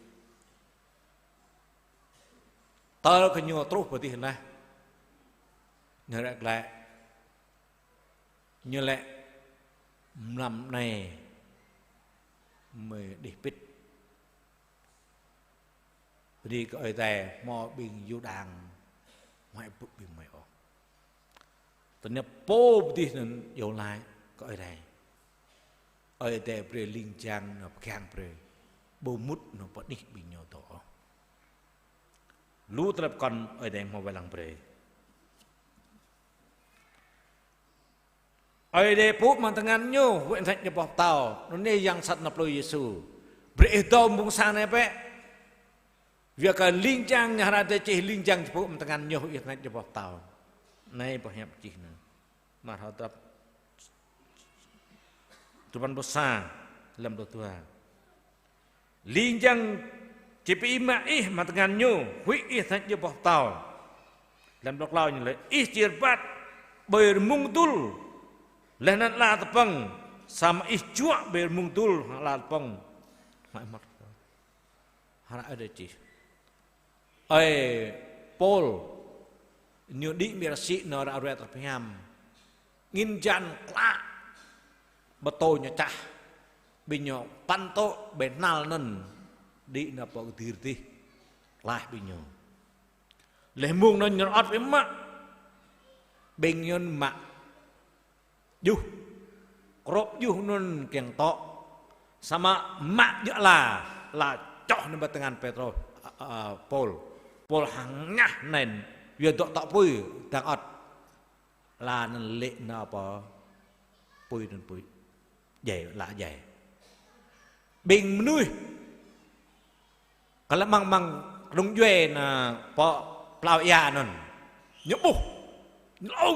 Tơl kơ ñu truh pơ adih anai. Ñu ră glaĭ. Ñu laĭ mlam anai mơi đih pĭt. Bơni kơ Ơi Adai hmâo ƀing Yuđa mă pŭ ƀing mơi ôh. Tơnap pô pơdih anŭn iâu laĭ kơ Ơi Adai. Ơi Adai brơi ling jang nao pơgang brơi. Ƀu mŭt nao pơ anih ƀing ñu dŏ ôh. Lu tơlơi pơkŏn Ơi Adai hmâo wai lăng brơi. Ơi Adai pŭ amăng tơngan ñu, huĭ tơnač djơ̆ boh pơtâo, anŭn yơh yang sat nao plư Yêsu. Brơi ih dŏ mơ̆ng sang anai bĕ. Yua kơ ling jang ñu hră Adai čih ling jang či pŭ amăng tơngan ñu, huĭ tơnač djơ̆ boh pơtâo. Anai boh hiăp čih anai. Mă hră Hơđăp duapăn pluh sa, năm pluh dua. Ling jang či pơimat ih amăng tơngan ñu, huĭ ih tơnač djơ̆ boh pơtâo. Năm pluh klâo ñu laĭ, ih či rơbat ƀơi rơmung kơdŭl, laih anŭn ala tơpơ̆ng, samơ̆ ih juă ƀơi rơmung kơdŭl hăng ala tơpơ̆ng. Mă mơ̆t. Hră Ơi Adai čih. Ơi Pôl, ñu đĭ amĭ rơsĭ nao ră ruai tơlơi pơhiam. Angin jan klă, pơtô ñu čah. Ƀing ñu păn tŏ ƀơi hnal anŭn, đĭ nao pơ kơdir adih. Klaih ƀing ñu. Laih mông anŭn ñu rơŏt biă mă. Ƀing ñu mă juh. Krŏp juh anŭn kiăng tŏ. Samơ̆ mă djơ̆ ala, ala čoh nao pơ tơngan Pêtrôs, a, a, Pôl. Pôl hơngah anŭn, yua dŏ tŏ apui, dang ơ̆t. Ala anŭn lê̆ nao pơ apui anŭn apui. Djai, ala djai. Ƀing mơnuih Kơ lĕ amăng, amăng kơnung djuai nao pơ plao ia anŭn. Ñu ƀuh. Ñu laĭ, ơ,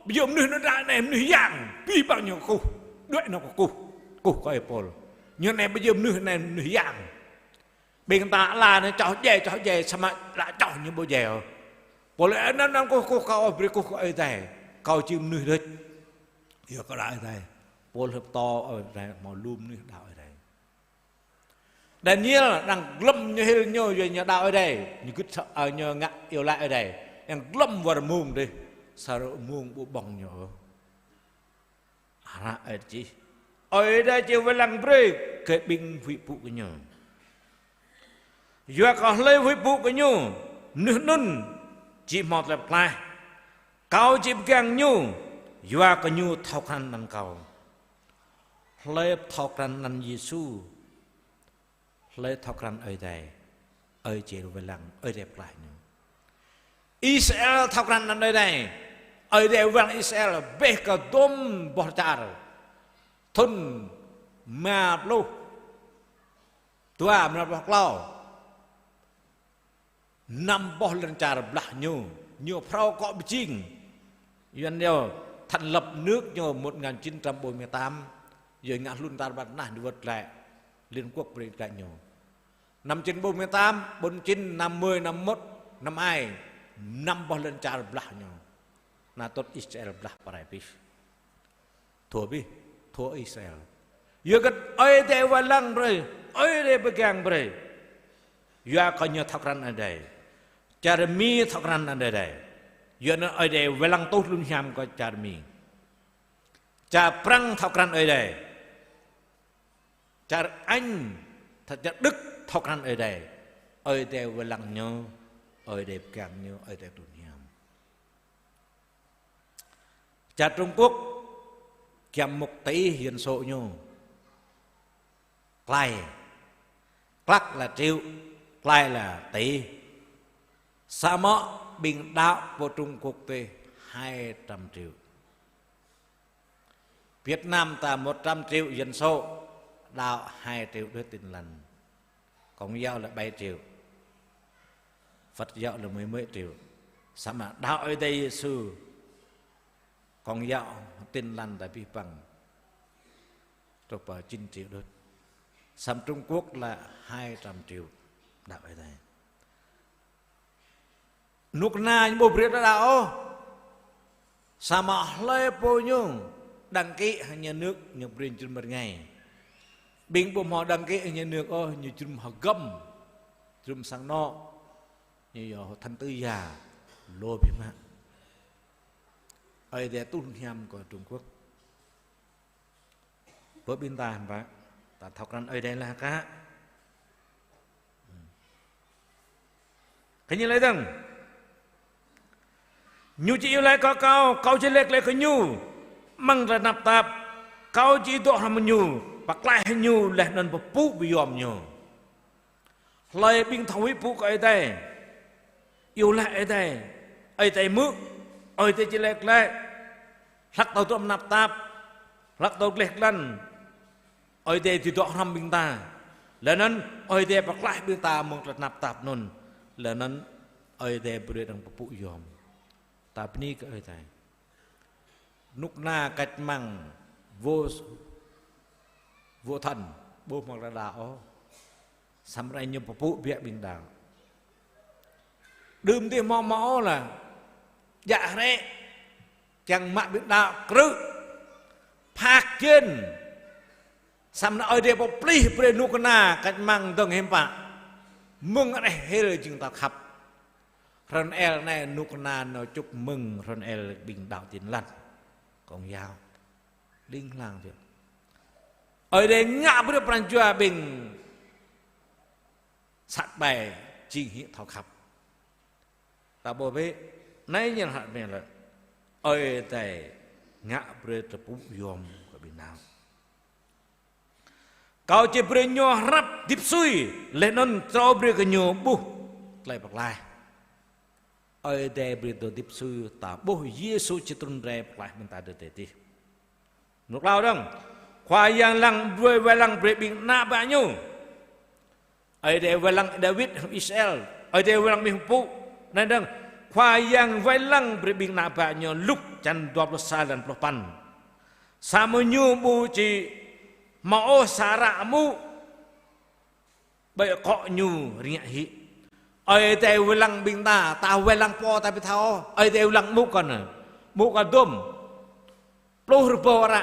ƀu djơ̆ mơnuih anŭn ră anai mơnuih yang. Abih bang ñu kơkuh. Đuaĭ nao kơkuh. Kơkuh kơ ơi Pôl. Ñu anai ƀu djơ̆ mơnuih anai mơnuih yang. Ƀing ta ala anai čoh djai, čoh djai, samơ̆ ala čoh ñu ƀu djai ôh. Pôl laĭ anŭn, anŭn kơkuh, kơkuh kâo ôh, brơi kơkuh kơ Ơi Adai. Kâo či mơnuih đôč. Yua kơ đaŏ Ơi Adai. Pôl hơ̆k pơtô Ơi Adai, hmâo lu mơnuih đaŏ Ơi Adai. Daniel arăng glŏm ñu hil ñu, yua ñu đaŏ Ơi Adai, ñu gưt sa-, ơ, ñu ngă iâu laĭ Ơi Adai. Arăng glŏm wơr mông dih, sa rơmông ƀu ƀơ̆ng ñu. Hră Ơi Adai čih. Ơi Adai či wai lăng brơi kơ ƀing huĭ pŭ kơ Ñu. Yua kơ hlơi huĭ pŭ kơ Ñu, mơnuih anŭn či hmâo tơlơi pơklaih. Kâo či pơgang ñu, yua kơ ñu thâo krăn anăn Kâo. Hlơi thâo krăn anăn Yêsu, hlơi thâo krăn Ơi Adai, Ơi Adai wai lăng, Ơi Adai pơklaih ñu. Israel thâo krăn anăn Ơi Adai, Ơi Adai wai lăng Israel, bĕ kơ dôm boh čar. Thŭn rơma pluh dua, rơma pluh klâo. Năm boh lŏn čar blah ñu, ñu phrâo akŏ pơjing. Yuan yơh thành lập nước ñu một ngàn chín trăm bốn mươi tám, yơh ngă hlŭn tar ƀar tơnah ñu wơ̆t glaĭ, Liên Quốc brơi glaĭ ñu. Năm chín bốn mươi tám, bốn chín, năm mươi, năm mốt, năm ai, năm boh lŏn čar blah ñu. Anŭn tŭ Israel blah pơ rai abih. Thâo abih, thâo Israel. Yua kơ Ơi Adai wai lăng brơi, Ơi Adai pơgang brơi. Yua kơ ñu thâo krăn Ơi Adai. Čar Mi thâo krăn Ơi Adai. Yua anŭn Ơi Adai wai lăng tuh hlŭn hiam kơ čar Mi. Čar Prăng thâo krăn Ơi Adai. Čar Anh, thâo, čar Đức thâo krăn Ơi Adai. Ơi Adai wai lăng ñu, Ơi Adai pơgang ñu, Ơi Adai tuh hiam. Čar Trung Quốc, giám mục tỷ dân số ñu. Klai. Klăk là triệu, klai là tỷ. Samơ̆ ƀing đaŏ pơ Trung Quốc tih hai trăm triệu. Việt Nam ta một trăm triệu dân số, đaŏ hai triệu đôč Tin Lành. Công giáo là bảy triệu. Phật giáo là mười mấy triệu. Samơ̆ đaŏ Ơi Adai Yêsu, Công giáo, Tin Lành ta abih bang truh pơ chín triệu đôč. Samơ̆ Trung Quốc là hai trăm triệu đaŏ Ơi Adai. Rơnŭk rơna ñu ƀu brơi đaŏ ôh. Samơ̆ hlơi pô ñu đăng ký hăng nhà nước, ñu brơi jơnum rơngai. Ƀing ƀu hmâo đăng ký hăng nhà nước ôh, ñu jơnum hơgăm, jơnum sang anŏ. Ñu yơh thành tư gia, lô biă mă. Ơi Adai tuh hiam kơ Trung Quốc. Bơ ƀing ta hăm pă, ta thâo krăn Ơi Adai laih hă? Kơ ñu laĭ dơ̆ng: Ñu či iâu laĭ kơ Kâo, Kâo či laĭ glaĭ kơ ñu amăng tơlơi tơnap tap. Kâo či dŏ hrŏm hăng ñu, pơklaih ñu laih anŭn pơpŭ pơyom ñu. Hlơi ƀing thâo huĭ pŭ kơ Ơi Adai, iâu laĭ Ơi Adai, Ơi Adai hmư̆, Ơi Adai či laĭ glaĭ. Hlăk tơdruă tơnap tap, hlăk tơdruă gleh glan, Ơi Adai či dŏ hrŏm ƀing ta. Laih anŭn Ơi Adai pơklaih ƀing ta mơ̆ng tơlơi tơnap tap anŭn. Laih anŭn Ơi Adai brơi arăng pơpŭ yom. Ta bơni kơ Ơi Adai. Rơnŭk rơna cách mạng vô, vô thần, ƀu hmâo tơlơi đaŏ ôh. Samơ̆ rai ñu pơpŭ biă ƀing đaŏ. Đưm dih hmâo hmâo ôh lah djă hrĕ, kiăng mă ƀing đaŏ krư̆, phak jên. Samơ̆ anŭn Ơi Adai pơplih brơi rơnŭk rơna cách mạng dơ̆ng hiư̆m pă. Mơ̆ng rơih hil jing ta khăp. Hrŏn El anai rơnŭk rơna ñu čŭk mơ̆ng hrŏn El ƀing đaŏ Tin Lành, Công giáo. Đing hlang biă. Ơi Adai ngă brơi pran jua ƀing sat ƀai jing hĭ thâo khăp. Ta ƀuh bĕ, anai ñu laĭ mơ̆n lĕ. Ơi Adai ngă brơi tơpŭ yom kơ ƀing đaŏ. Kâo či brơi ñu hrăp hơdip sui, laih anŭn kâo brơi kơ ñu ƀuh tơlơi pơklaih. Ơi Adai brơi tơlơi hơdip sui, ta ƀuh Yêsu či trŭn rai pơklaih ƀing ta tơdơi adih. Rơnŭk klâo dơ̆ng, Khua Yang lăng brơi wai lăng brơi ƀing ană bă ñu. Ơi Adai wai lăng Dawid hăng Israel, Ơi Adai wai lăng ƀing pơpŭ. Anai dơ̆ng, Khua Yang wai lăng brơi ƀing ană bă ñu, Luk čăn dua pluh sa, lăn pluh păn. Samơ̆ ñu ƀu či hmâo ôh sa ară mŭ, ƀơi akŏ ñu rơngiă hĭ. Ơi Adai wai lăng ƀing ta, ta wai lăng pô ta ƀu thâo ôh. Ơi Adai wai lăng mŭ kơ anai, mŭ kơ dôm. Pluh rơbâo ară,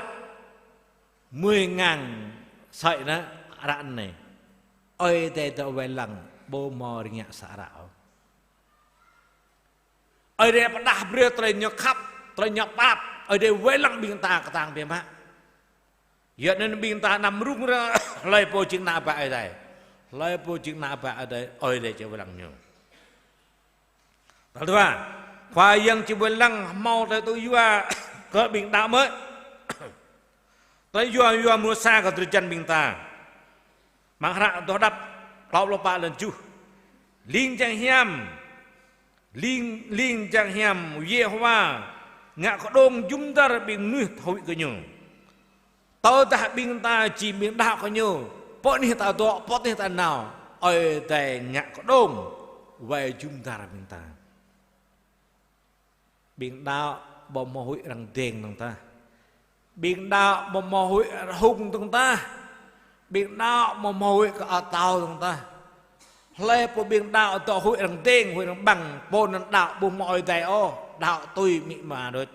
mười ngàn sơi anai, ară anai. Ơi Adai dŏ wai lăng, ƀu hmâo rơngiă sa ară ôh. Ơi Adai pơdah brơi tơlơi ñu khăp, tơlơi ñu pap, Ơi Adai wai lăng ƀing ta kơtang biă mă. Yua anŭn ƀing ta anăm rŭng răng hlơi pô jing ană bă Ơi Adai. Hlơi pô jing ană bă Ơi Adai, Ơi Adai či wai lăng ñu. Tal dua, Khua Yang či wai lăng hmâo tơlơi tŭ yua kơ ƀing đaŏ mơ̆? Tơlơi yua, yua mrô sa kơ drơi jăn ƀing ta. Amăng hră Adoh Đăp klâo pluh pă, lăn tơjuh. Ling jang hiam, ling, ling jang hiam Yêhôwa ngă kơđông jum dar ƀing mơnuih huĭ kơ ñu. Tơdah ƀing ta jing ƀing đaŏ kơ ñu, pơ anih ta dŏ, pơ anih ta nao, Ơi Adai ngă kơđông wai jum dar ƀing ta. Ƀing đaŏ ƀu hmâo huĭ arăng deng dơ̆ng tah. Ƀing đaŏ ƀu hmâo huĭ rơhung dơ̆ng tah. Ƀing đaŏ ƀu hmâo huĭ kơ atâo dơ̆ng tah. Hlơi pô ƀing đaŏ dŏ huĭ arăng deng, huĭ arăng ƀăng, pô anŭn đaŏ ƀu hmâo Ơi Adai ôh, đaŏ tui amĭ ama đôč.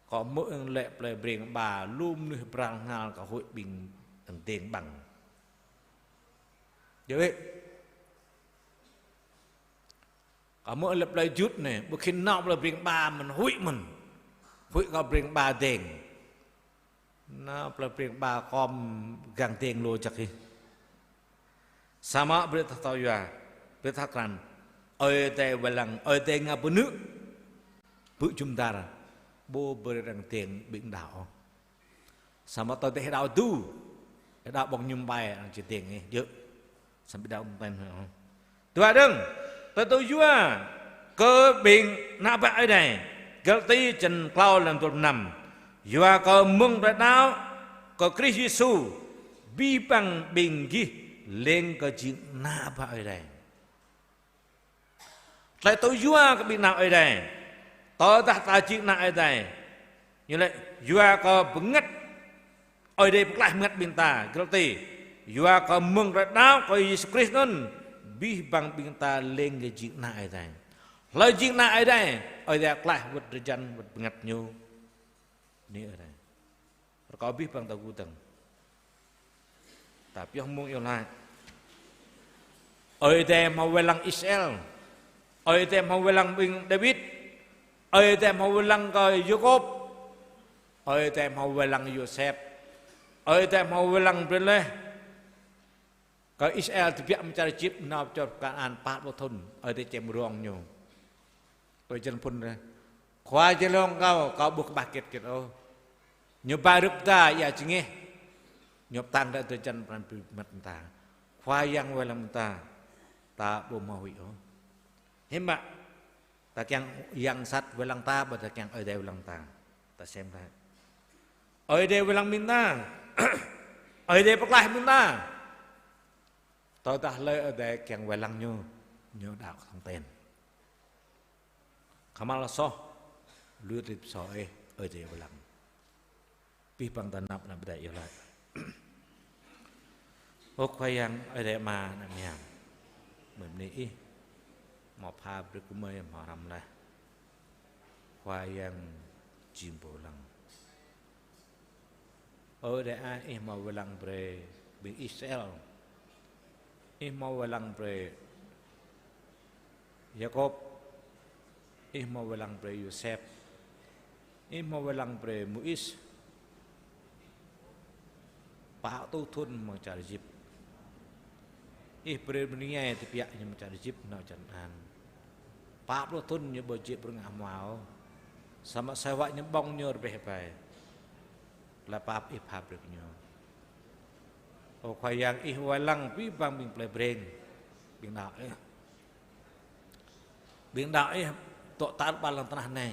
Kâo hmư̆ arăng laĭ plơi Breng Ba, lu mơnuih bral hơngal kơ huĭ ƀing arăng deng ƀăng. Djơ̆ wĕ. Kâo hmư̆ laĭ plơi Jut anai, ƀu khĭn nao plơi Breng Ba mơ̆n, huĭ mơ̆n. Huĭ kơ Breng Ba deng. Nao plơi Breng Ba khŏm gang deng lu jăk hĭ. Samơ̆ brơi ta thâo yua, brơi ta thâo krăn. Ơi Adai wai lăng, Ơi Adai ngă pơnư̆. Pơjum dar, ƀu brơi arăng deng ƀing đaŏ. Samơ̆ tơdah ih đaŏ tŭ, ih đaŏ ƀơ̆ng mơñum ƀai, arăng či deng ih, djơ̆. Samơ̆ ih đaŏ ƀơ̆ng ten hŏ. Dua dơ̆ng, tơlơi tŭ yua kơ ƀing ană bă Ơi Adai. Galati črăn klâo lăn dua pluh năm. Yua kơ mơ̆ng tơlơi đaŏ kơ Krist Yêsu, abih bang ƀing gih leng kơ jing ană bă Ơi Adai. Tơlơi tŭ yua kơ ƀing ană Ơi Adai. Tơdah ta jing ană Ơi Adai. Ñu laĭ, yua kơ bơngăt Ơi Adai pơklaih bơngăt ƀing ta, Galati. Yua kơ mơ̆ng tơlơi đaŏ kơ Yêsu Krist anŭn, abih bang ƀing ta leng kơ jing ană Ơi Adai. Hlơi jing ană Ơi Adai, Ơi Adai pơklaih wơ̆t drơi jăn, wơ̆t bơngăt ñu. Anai Ơi Adai. Rơkâo abih bang ta gŭ dơ̆ng. Ta pioh mơ̆ng iâu laĭ. Ơi Adai hmâo wai lăng Israel. Ơi Adai hmâo wai lăng ƀing Dawid. Ơi Adai hmâo wai lăng kơ Yakôb. Ơi Adai hmâo wai lăng Yôsep. Ơi Adai hmâo wai lăng brơi laih kơ Israel tơbiă mơ̆ng čar Êjip nao pơ čar Kanaan pă pluh thŭn. Ơi Adai čem rông ñu. Tui črăn phŭn ră. Khua Yang lông kâo, kâo ƀu kơƀah hơget hơget ôh. Ñu ba rơ̆k ta ia jơngeh. Ñu pơtăng đah drơi jăn pran pơmĭn mơta. Khua Yang wai lăng ta. Ta ƀu hmâo huĭ ôh. Hiư̆m pă. Ta kiăng yang sat wai lăng ta, ƀôdah ta kiăng Ơi Adai wai lăng ta. Ta sem ta. Ơi Adai wai lăng ƀing ta. Ơi Adai pơklaih ƀing ta. Tơdah hlơi Ơi Adai kiăng wai lăng ñu, ñu đaŏ kơtang ten. Kơmăl soh, lui rit soh ih, Ơi Adai wai lăng. Abih bang ta năp anăp Ơi Adai iâu laĭ. Ơ Khua Yang Ơi Adai Ama ană mơyang. Mơ̆ng anai ih, hmâo pha brơi kơ gơmơi hmâo hrăm laih. Khua Yang jing pô lăng. Ơ Adai ah, ih hmâo wai lăng brơi ƀing Israel. Ih hmâo wai lăng brơi Yakôb. Ih hmâo wai lăng brơi Yôsep. Ih hmâo wai lăng brơi Môis. Pă rơtuh thŭn mơ̆ng čar Êjip. Ih brơi bơnai tơbiă ñu mơ̆ng čar Êjip nao čar Kanaan. Pă pluh thŭn ñu ƀu jĕ pơrơngah hmua ôh. Samơ̆ asơi huă ñu ƀơ̆ng ñu rơbeh ƀai. Tơlơi pap ih pap brơi kơ ñu. Ơ Khua Yang, ih wai lăng abih bang ƀing plei Breng. Ƀing đaŏ ih. Ƀing đaŏ ih dŏ tar ƀar lŏn tơnah anai.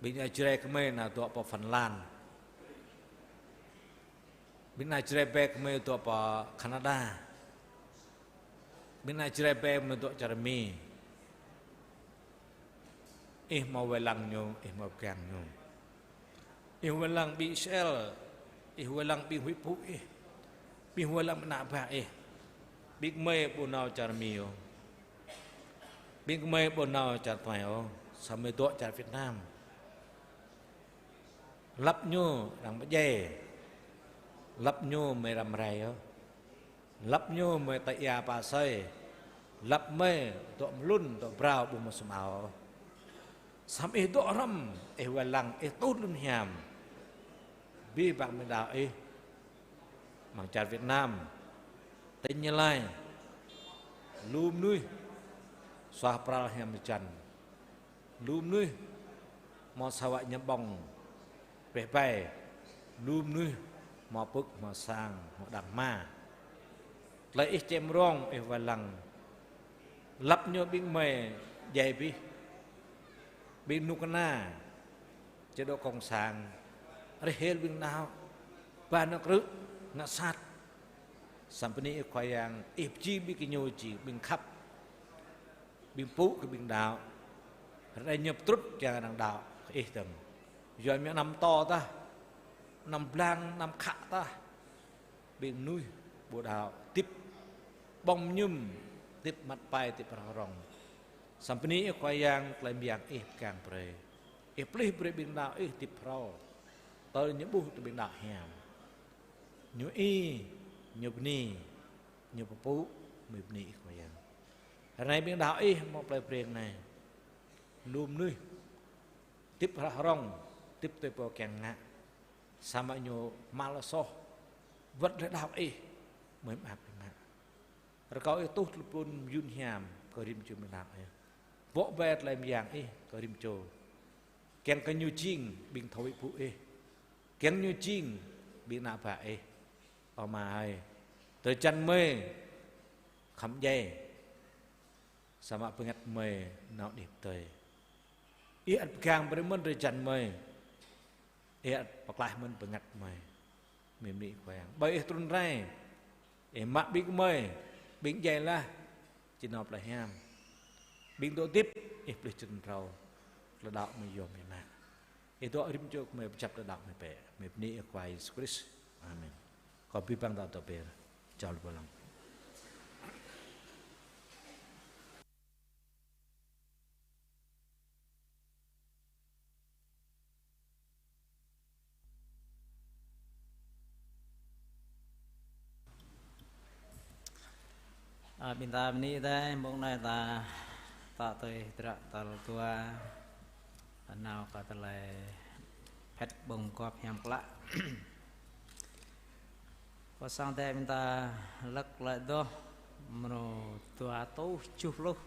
Ƀing ană Jrai kơmơi nao dŏ pơ Phần Lan. Ƀing ană Jrai ƀe kơmơi dŏ pơ Canada. Ƀing ană Jrai ƀe kơmơi dŏ čar Mi. Ih hmâo wai lăng ñu, ih hmâo pơgang ñu. Ih wai lăng ƀing Israel, ih wai lăng ƀing huĭ pŭ ih. Ih wai lăng ană bă ih. Ƀing gơmơi ƀu nao čar Mi ôh. Ƀing gơmơi ƀu nao čar tuai ôh, samơ̆ dŏ čar Việt Nam. Lăp ñu arăng pơdjai. Lăp ñu mơi răm rai ôh. Lăp ñu mơi tơia pă asơi. Lăp mơi dŏ mơhlŭn, dŏ phrâo ƀu hmâo sum ao. Samơ̆ ih dŏ hrŏm, ih wai lăng, ih tuh lŏn hiam. Abih bang ƀing đaŏ Ih, amăng čar Việt Nam, tỉnh Gia Lai, lu mơnuih suaih pral hiam hơjăn, lu mơnuih hmâo sa wă ñăm ƀơ̆ng rơbeh ƀai, lu mơnuih hmâo pưk, hmâo sang, hmâo đang hma. Tơlơi Ih čem rong, Ih wai lăng, lăp ñu ƀing gơmơi djai abih, ƀing kơnuk kơna, chế độ cộng sản, rơh hil ƀing đaŏ, ba nao krư̆, ngă sat. Samơ̆ bơni Ih Khua Yang, Ih pơjing ƀing gơñu jing ƀing khăp, ƀing pŭ kơ ƀing đaŏ. Ră anai ñu pơtrŭt kiăng arăng đaŏ kơ Ih dơ̆ng. Yua mơ̆ng anăm pơtô tah, anăm blang, anăm khă tah. Ƀing mơnuih ƀu đaŏ, hơdip ƀơ̆ng mơñum, hơdip măt pai, hơdip rah rong. Samơ̆ bơni Ih Khua Yang, tơlơi mơyang Ih pơgang brơi. Ih pơplih brơi ƀing đaŏ Ih hơdip phrâo. Tơl ñu ƀuh tơ ƀing đaŏ hiam, ñu ih, ñu bơni, ñu pơpŭ, mơi bơni Ih Khua Yang. Ră anai ƀing đaŏ Ih hmâo plơi Breng anai, lu mơnuih hơdip rah rong, hơdip tui pô kiăng ngă. Samơ̆ ñu hmâo soh, wơ̆t rai đaŏ Ih, mơi mơak biă mă. Rơkâo Ih tuh tơlơi pơtrŭn mơyŭn hiam kơ rĭm čô ƀing đaŏ Ih. Bŏ bĕ tơlơi mơyang Ih kơ rĭm čô. Kiăng kơ ñu jing ƀing thâo huĭ pŭ Ih. Kiăng ñu jing ƀing ană bă Ih. Ơ Ama ơi, drơi jăn gơmơi khŏm djai, samơ̆ bơngăt gơmơi nao đĭ pơdơi. Ih ăt pơgang brơi mơ̆n drơi jăn gơmơi. Ih ăt pơklaih mơ̆n bơngăt gơmơi. Mơi bơni Ih Khua Yang. Ƀơi Ih trŭn rai, Ih mă ƀing gơmơi, ƀing djai laih, či nao plơi hiam. Ƀing dŏ hơdip, Ih pơplih čơrŭn phrâo. Tơlơi đaŏ gơmơi yôm biă mă. Ih dŏ rĭm čô gơmơi pơčăp tơlơi đaŏ gơmơi bĕ. Mơi bơni Ih Khua Yêsu Krist. Amen. Kâo abih bang ta dŏ be̱r. Čơl bơlăng. Ơ, ƀing ta bơni Ơi Adai, mông anai ta tŏ tui hơdră tal dua, nao kơ tơlơi phĕt ƀơ̆ng gop hiam klă. Kơ sang Ơi Adai ƀing ta lăk lăi dŏ mrô dua rơtuh tơjuh pluh.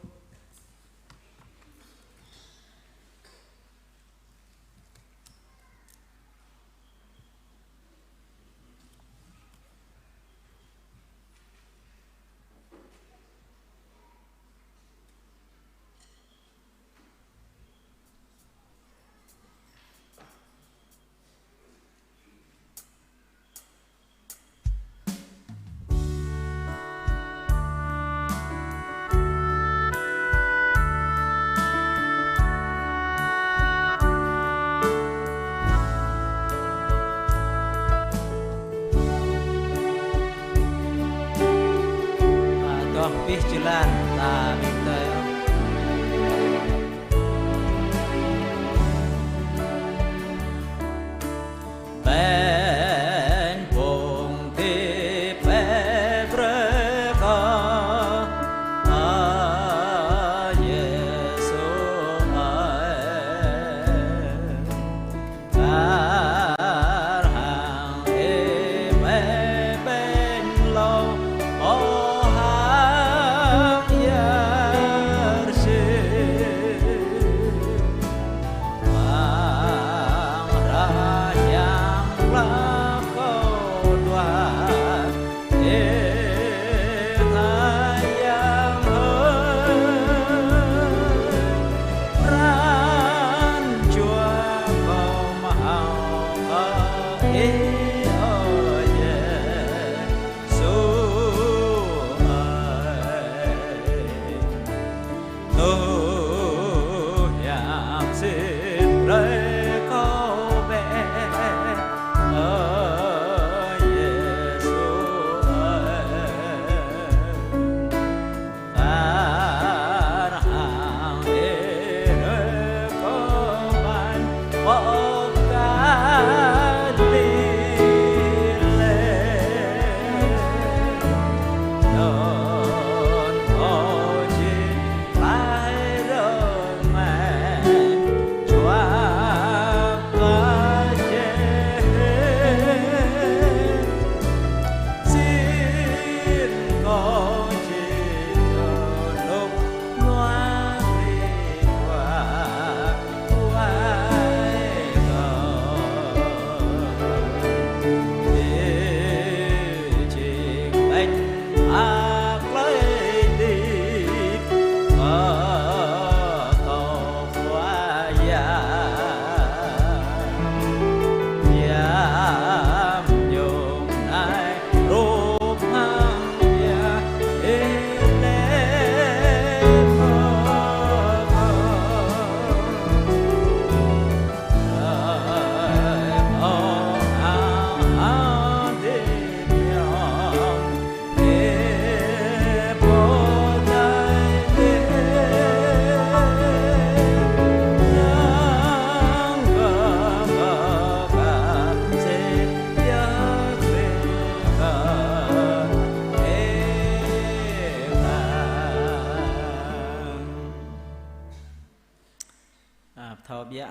Thâo biă,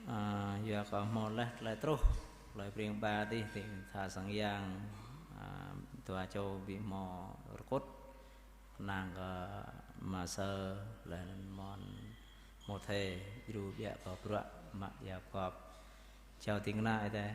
a, yua kơ hmâo laih tơlơi truh, tơlơi pring ba dih, dih tha sang yang, a, dua čô ƀu hmâo rơkŭt, kơnang kơ Masơ, laih anŭn mơ̆n Môthê, djru biă kơ bruă mă Yakôb. Čao ding kơna Ơi Adai.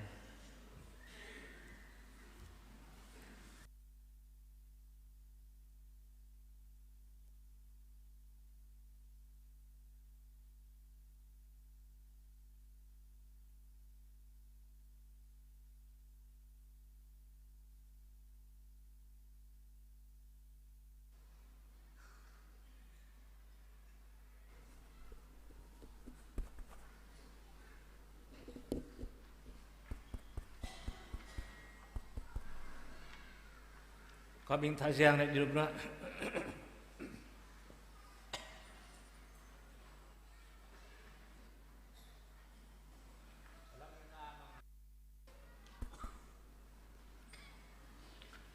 Kơ ƀing tha jiăng anai djru bruă.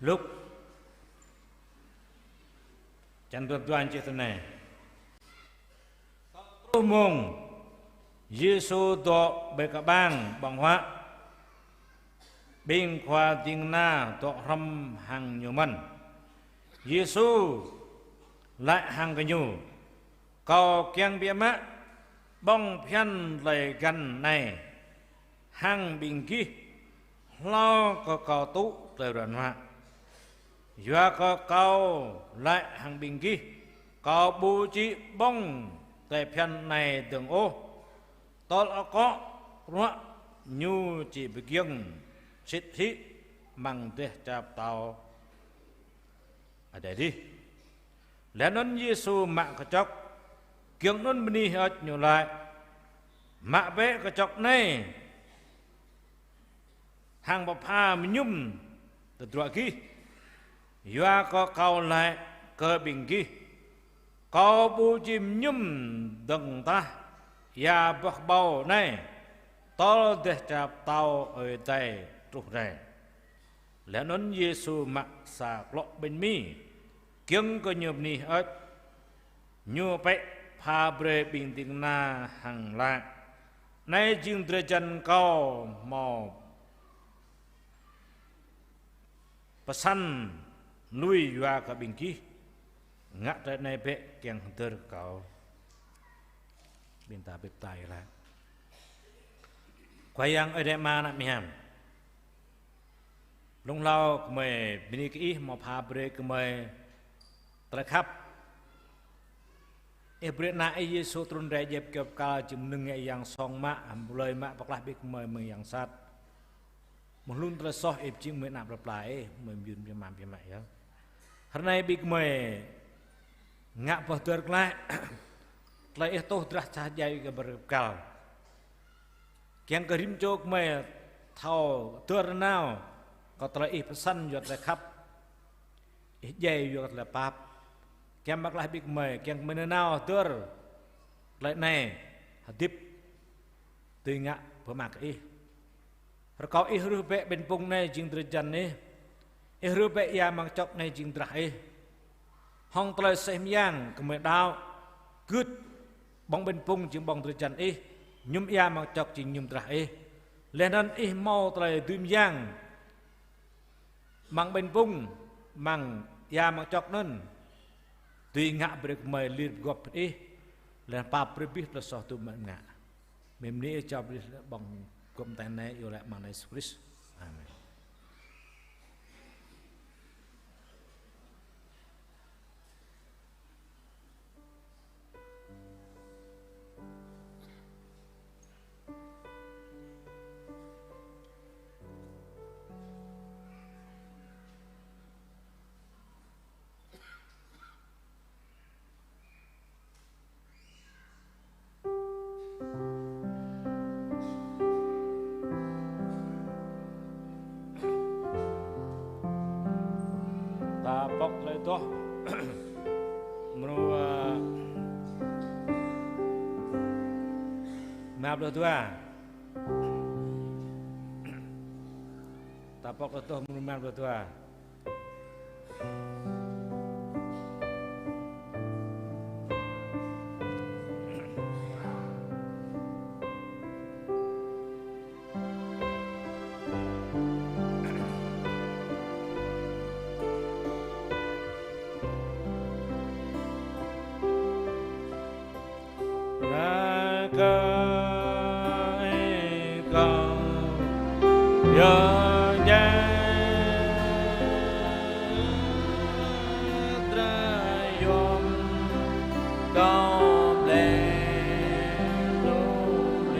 Luk čăn dua pluh dua čih tui anai: Truh mông, Yêsu dŏ ƀơi kơƀang ƀơ̆ng huă, ƀing khua ding kơna dŏ hrŏm hăng ñu mơ̆n. Yêsu laĭ hăng gơñu: Kâo kiăng biă mă ƀơ̆ng phiăn tơlơi găn anai hăng ƀing gih hlâo kơ Kâo tŭ tơlơi ruă nuă. Yua kơ Kâo laĭ hăng ƀing gih, Kâo ƀu či ƀơ̆ng tơlơi phiăn anai dơ̆ng ôh, tơl akŏ bruă ñu či pơgiŏng sĭt hĭ amăng dêh čar pơtao Adai adih. Laih anŭn Yêsu mă kơčŏk, giŏng anŭn bơni hơơč Ñu laĭ: Mă bĕ kơčŏk anai hăng pơpha mơñum tơdruă gih. Yua kơ Kâo laĭ kơ ƀing gih, Kâo ƀu či mơñum dơ̆ng tah ia boh kơƀâo anai, tơl dêh čar pơtao Ơi Adai truh rai. Laih anŭn Yêsu mă sa klŏ ƀañ mi, giŏng kơ Ñu bơni hơơč, Ñu pĕ pha brơi ƀing ding kơna hăng laĭ: Anai jing drơi jan Kâo hmâo pơsăn lui yua kơ ƀing gih. Ngă tơlơi anai bĕ kiăng hơdơr Kâo. Ƀing ta bĕ ta iâu laĭ. Khua Yang Ơi Adai Ama, ană mơyang. Blung hlâo gơmơi bơni kơ Ih hmâo pha brơi gơmơi tơlơi khăp. Ih brơi Ană Ih Yêsu trŭn rai djai kơyâo pơkal jing mơnơ̆ng ngă yang song mă, hăm ƀlơi mă pơklaih ƀing gơmơi mơ̆ng yang sat. Mơ̆ng hlŭn tơlơi soh Ih pơjing gơmơi ană plơi pla Ih, gơmơi mơyun biă mă biă mă yơh. Hrơi anai ƀing gơmơi ngă boh hơdơr glaĭ tơlơi Ih tuh drah čah djai kơ ƀơi kơyâo pơkal. Kiăng kơ rĭm čô gơmơi thâo hơdơr nanao kơ tơlơi Ih pơsăn yua tơlơi khăp, Ih djai yua tơlơi pap. Kiăng pơklaih ƀing gơmơi, kiăng gơmơi nanao hơdơr tơlơi anai, hơdip dưi ngă pơmă kơ Ih. Rơkâo Ih rưh bĕ ƀañ pŭng anai jing drơi jan Ih. Ih rưh bĕ ia măng čŏk anai jing drah Ih. Hăng tơlơi seh mơyang gơmơi đaŏ, gưt, ƀơ̆ng ƀañ pŭng jing ƀơ̆ng drơi jan Ih, mơñum ia măng čŏk jing mơñum drah Ih. Laih anŭn Ih hmâo tơlơi dưi mơyang amăng ƀañ pŭng, amăng ia măng čŏk anŭn, dưi ngă brơi kơ gơmơi lir pơgop Ih, laih anŭn pap brơi abih tơlơi soh tŭ mă ngă. Mơ̆ng anai čơp ƀlih ƀơ̆ng gŏp tơnai iâu laĭ amăng anăn Yêsu Krist. Amen. Ta pŏk tơlơi adoh mrô, ơ, rơma pluh dua. Ta pŏk tơlơi adoh mrô rơma pluh dua. Yua kơ Ih kơ̆ng yơh jĕ drơi yôm kâo ƀlĕ lu lĕ.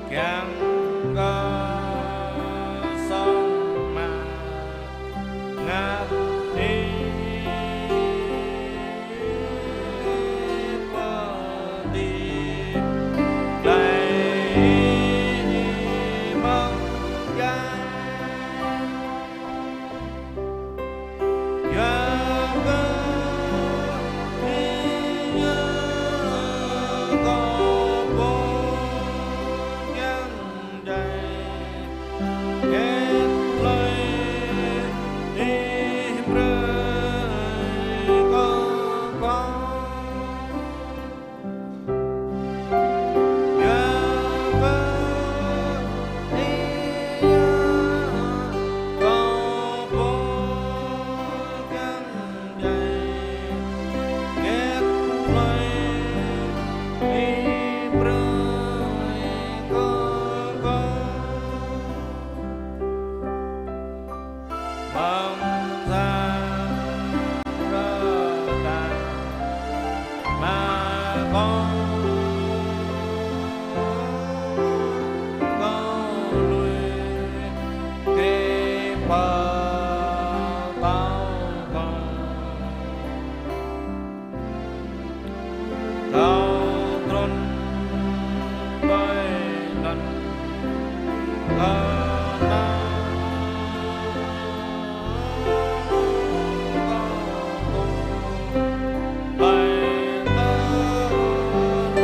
Kiăng kơ song mă ngă Ih pơđĭ glaĭ Ih mơ̆ng djai. Yua kơ Ih yơh kâo pô kiăng djai, hơget hlơi Ih brơi kơ kâo. Yua kơ Ih yơh kâo pô kiăng djai, hơget hlơi Ih brơi kơ kâo. Mơ̆ng sa rơđah mă kâo, kâo lui Krist pơtao kâo. Kâo trŭn ƀơi lŏn tơnah, kâo tŭ ƀơi tơnah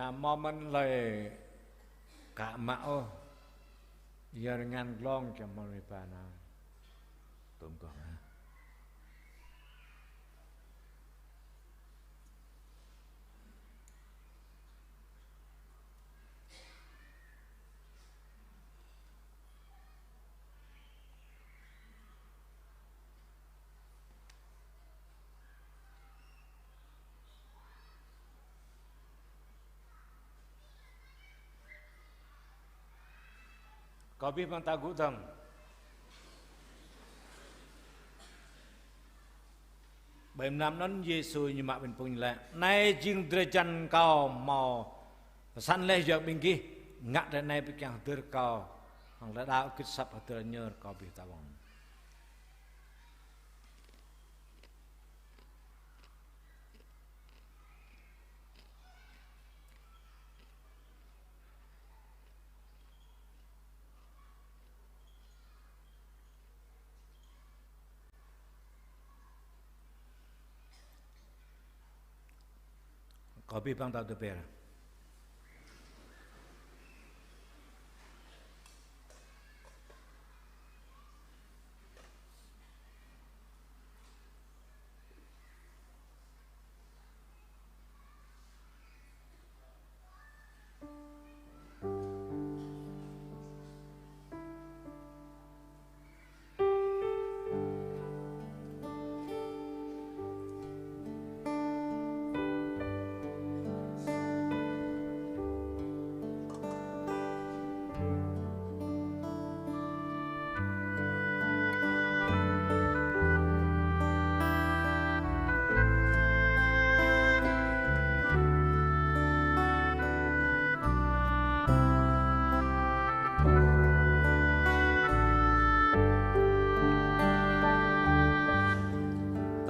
Hmâo mơ̆n hlơi ka mă ôh, yơr ngăn glông čăm mơ̆n ƀơi ba nao. Tôm kơ ha. Kâo abih bang ta gŭ dơ̆ng. Ƀơi mlam anŭn Yêsu ñu mă ƀing phung ñu laĭ: Anai jing drơi jan Kâo hmâo săn laih yua kơ ƀing gih, ngă tơlơi anai ƀơi kiăng hơdơr Kâo. Hăng tơlơi đaŏ git asăp hơdơr ñơr kâo abih ta ƀơ̆ng. Kâo abih bang ta tơpĕr.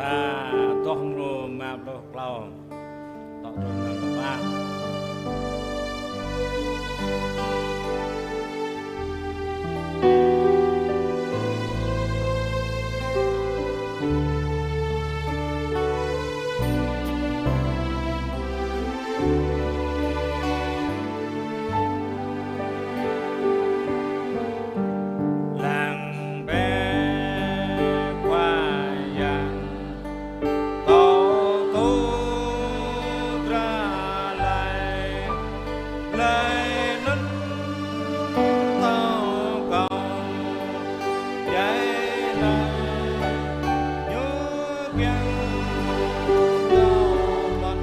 Ta tŏ mrô mă pluh klâo. Tŏ tŏ mă pluh pă. Lăng bĕ Khua Yang, Kâo tŭ dra laĭ, laĭ anŭn tơ̆ Kâo djai laĭ, Ñu kiăng tơ̆ mơ̆n.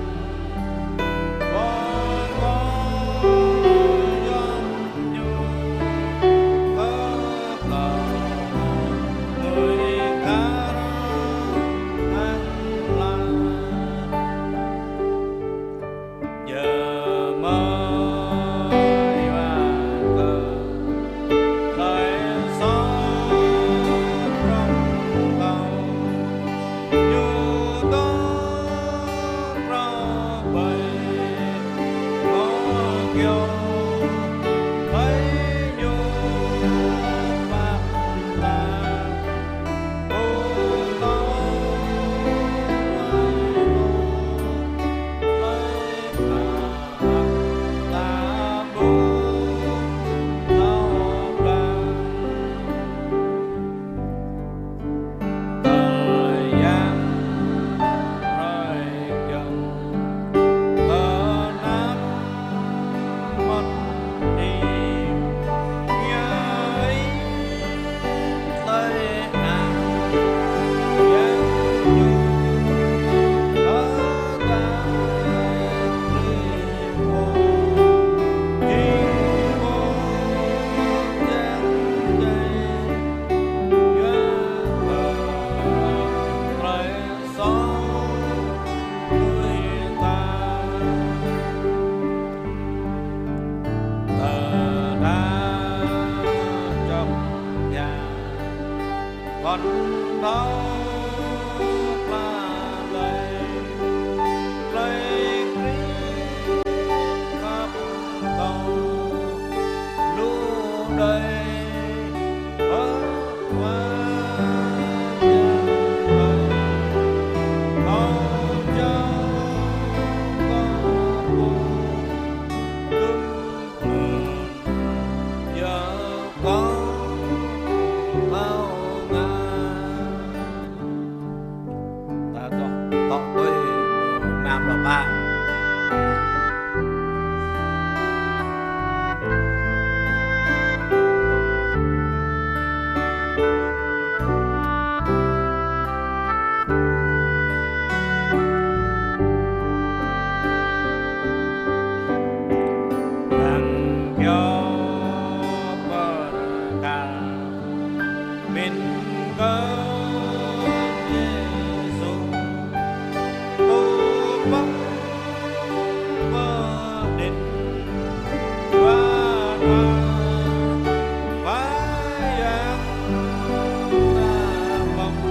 Hmâo ngă. Ta dŏ, dŏ tui mlam lŏ pă. Lăng kơ pơkăl mĭn kơ Yêsu, tŭ pơ̆ng pơđĭn wa wa wa yang na pơ̆ng.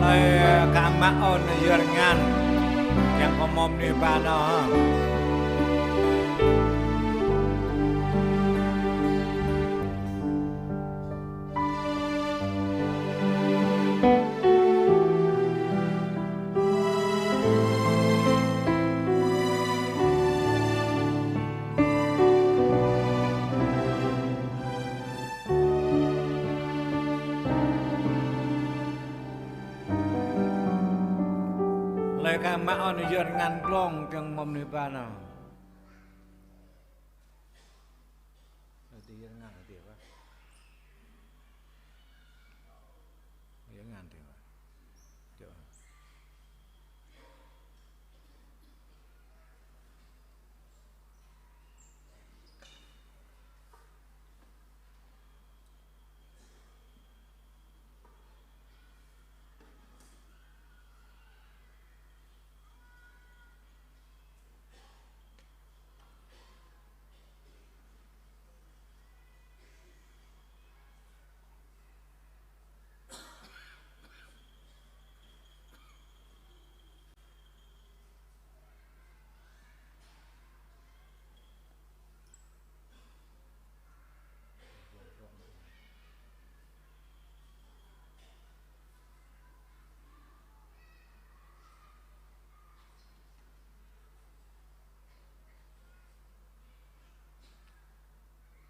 Hlơi khă mă ôn yơr ngăn, kiăng kơ mơ̆ng anai pơ anŭn. Hlơi khă mă ôn yơr ngăn glông kiăng mơ̆ng anai pơ anŭn. Ơ, tui yơr ngăn tui pă. Yơr ngăn tui pă. Čô.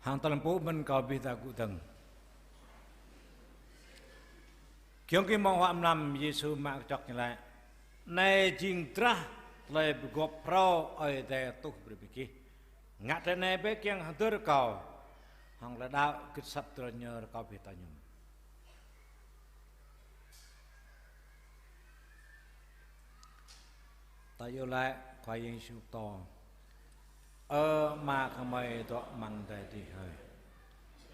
Hăng tơlơi pơpŭ mơ̆n kâo ƀing ta gŭ dơ̆ng. Giŏng kơ mơ̆ng huă mlam Yêsu mă kơčŏk ñu laĭ: Anai jing drah tơlơi pơgop phrâo Ơi Adai tuh brơi ƀing gih. Ngă tơlơi anai bĕ kiăng hơdơr kâo. Hăng tơlơi đaŏ gưt asăp tơlơi ñu rơkâo ƀing ta mơñum. Ta iâu laĭ Khua Yang Yêsu pơtô: Ơ Ama gơmơi dŏ amăng adai adih hơi.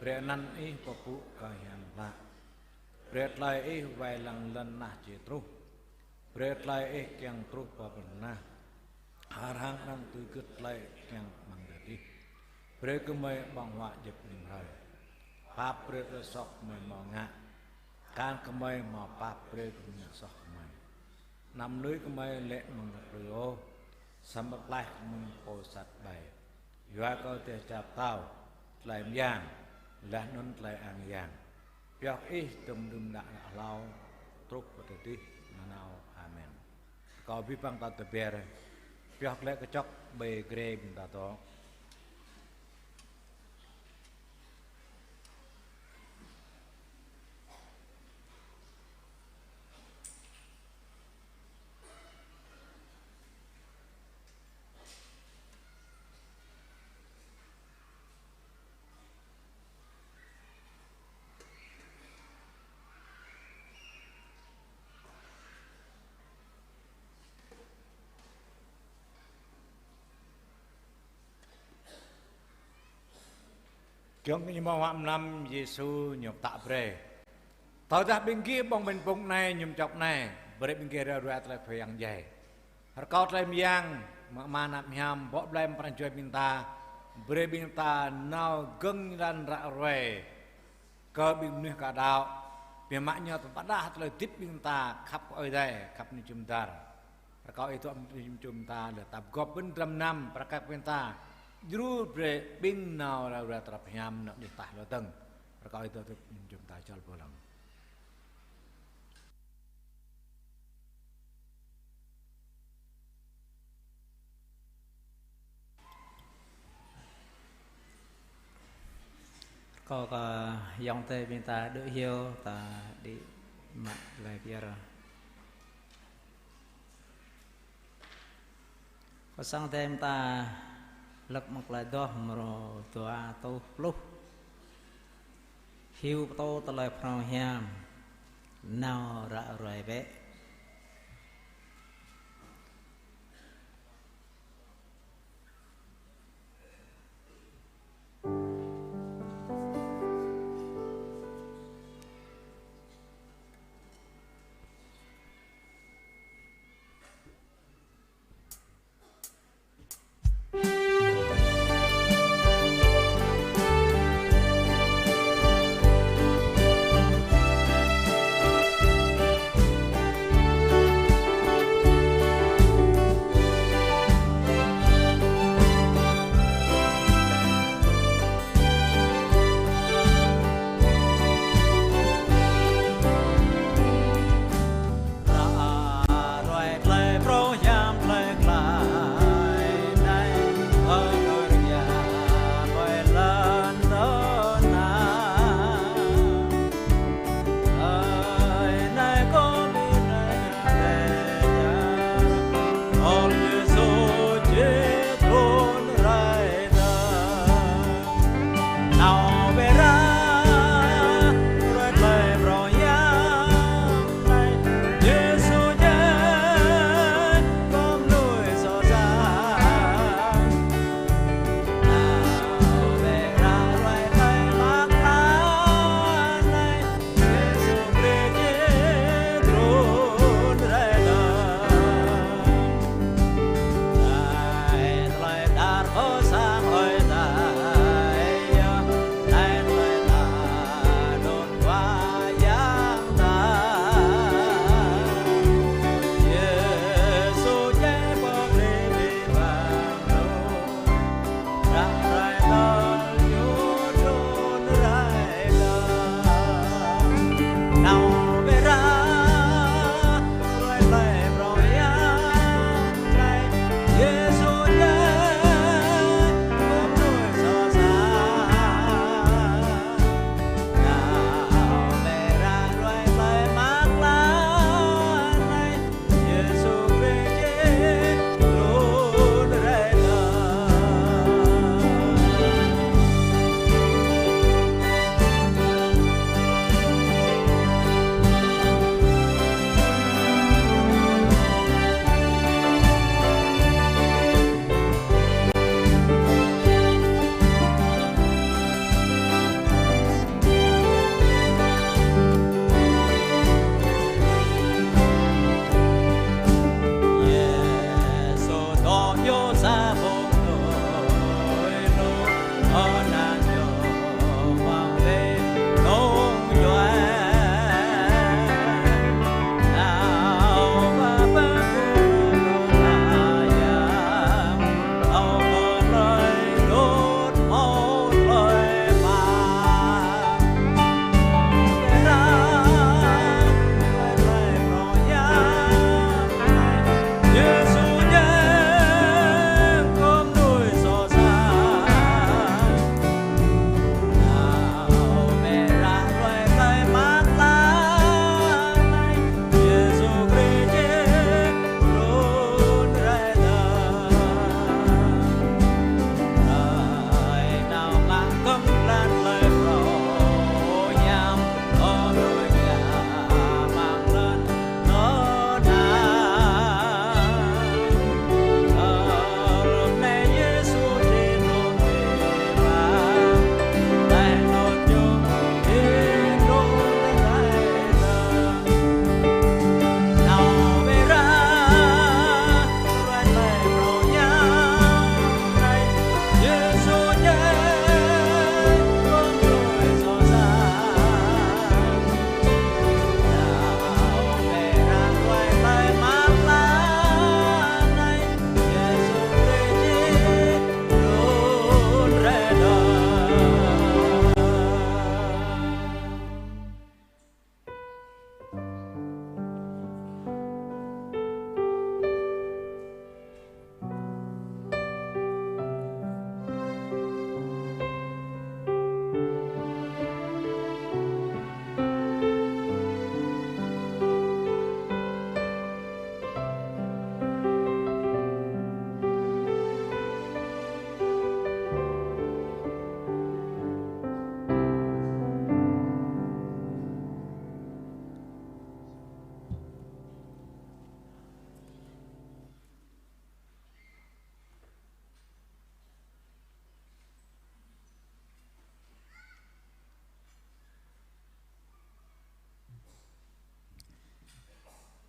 Brơi anăn Ih pơpŭ kơ hiam klă. Brơi tơlơi Ih wai lăng lŏn tơnah či truh. Brơi tơlơi Ih kiăng truh pơ plơi tơnah, hơr hăng anăn tui gưt tơlơi kiăng amăng adai adih. Brơi kơ gơmơi ƀơ̆ng huă djŏp mơ̆ng hrơi. Pap brơi tơlơi soh gơmơi hmâo ngă. Akan gơmơi hmâo pap brơi kơ ƀing soh gơmơi. Anăm lui gơmơi lê̆ mơ̆ng tơlơi plư ôh, samơ̆ pơklaih gơmơi mơ̆ng pô sat ƀai. Yua kơ Ih jao pơtao, tơlơi mơyang, laih anŭn tơlơi ang yang. Pioh Ih dơ̆ng đưm đă hlâo, truh pơ tơdơi nanao. Amen. Kâo ƀing păng ta tơber, pioh glaĭ kơčŏk ƀơi grê ƀing ta dŏ. Giŏng kơ ñu mơ̆ng huă mlam Yêsu ñu pơtă brơi: Tơdah ƀing gih ƀơ̆ng ƀañ pŭng anai, mơñum čŏk anai, brơi ƀing gih ruai ruai tơlơi pơhiăp djai. Rơkâo tơlơi mơyang mơ̆ng Ama, Ană, Hiam, bŏ blai amăng pran jua ƀing ta, brơi ƀing ta nao gơ̆ng jơlan ră ruai kơ ƀing mơnuih ka đaŏ, biă mă ñu tơpă đah tơlơi hơdip ƀing ta khăp kơ Ơi Adai, khăp ană jum dar. Rơkâo Ih dŏ amăng jum ta, lĕ ta pơgop ƀing dram mơnam, prăk kăk ƀing ta, djru brơi ƀing nao ruai ruai tơlơi pơhiăp anŏ anih tah lŏ dơ̆ng. Rơkâo Ih dŏ amăng jum ta jơl pơlăng. Rơkâo kơ ayŏng adơi ƀing ta đuaĭ hyu, ta đĭ mă tơlơi pơyơr. Kơ sang adai ƀing ta hlăk mơ̆ng tơlơi adoh mrô dua rơtuh pluh. Hyu pơtô tơlơi phrâo hiam, nao ră ruai bĕ.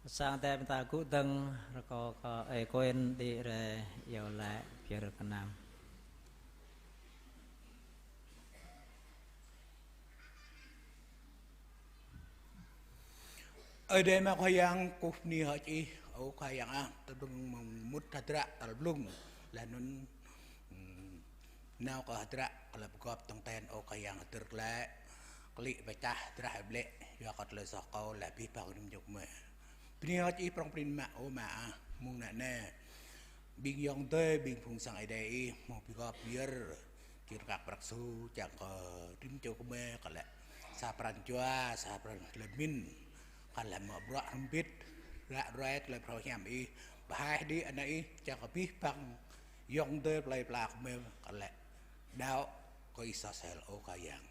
Sang tĕp ta gŭ dơ̆ng rơkâo kơ ơi Kuen đĭ rai iâu laĭ pơyơr kơnam. Ơi Adai mă Khua Yang, kơkuh bơni hơơč Ih, ơ Khua Yang ah, tơdơ̆ng mơ̆ng mŭt hơdră tal blung, laih anŭn, ưm, nao kơ hơdră, kơ lăp gŏp tơ̆ng ten, ơ Khua Yang, hơdơr glaĭ, klĭ pơčah, drah ƀlĕ, yua kơ tơlơi soh kâo, laih abih bang rĭm čô gơmơi. Bơni hơơč Ih prŏng prin mă, ơ Ama ah, mơ̆ng anai, ƀing ayŏng adơi, ƀing phung sang Ơi Adai Ih, hmâo bi gŏp pơyơr, čư̆ kăk prăk su, čang kơ rĭm čô gơmơi, kơ lĕ sa pran jua, sa pran tơlơi pơmĭn, kơ lĕ mă bruă hrŏm hơbĭt, ră ruai tơlơi phrâo hiam Ih, pơhaih đĭ ană Ih, čang kơ abih bang ayŏng adơi plơi pla gơmơi, kơ lĕ đaŏ kơ Ih soh sel, ơ Khua Yang.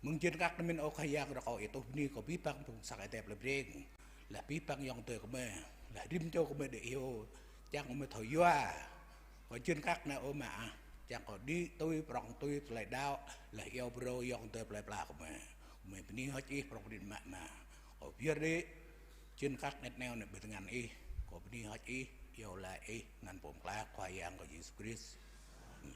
Mơ̆ng čư̆ kăk anai mơ̆n, ơ Khua Yang, rơkâo Ih tuh bơni kơ abih bang phung sang Ơi Adai plei Breng, laih abih bang ayŏng adơi gơmơi, laih rĭm čô gơmơi đĭ hyu, čang gơmơi thâo yua kơ čư̆ kăk anai, ơ Ama ah, čang kơ đĭ tui prŏng tui tơlơi đaŏ, laih iâu brơi ayŏng adơi plơi pla gơmơi. Gơmơi bơni hơơč Ih prŏng prin mă, Ama. Kâo pơyơr đĭ čư̆ kăk anet anai ƀơi tơngan Ih, kâo bơni hơơč Ih, iâu laĭ Ih, anăn Pô Pơklaih Khua Yang kâo Yêsu Krist. Amen.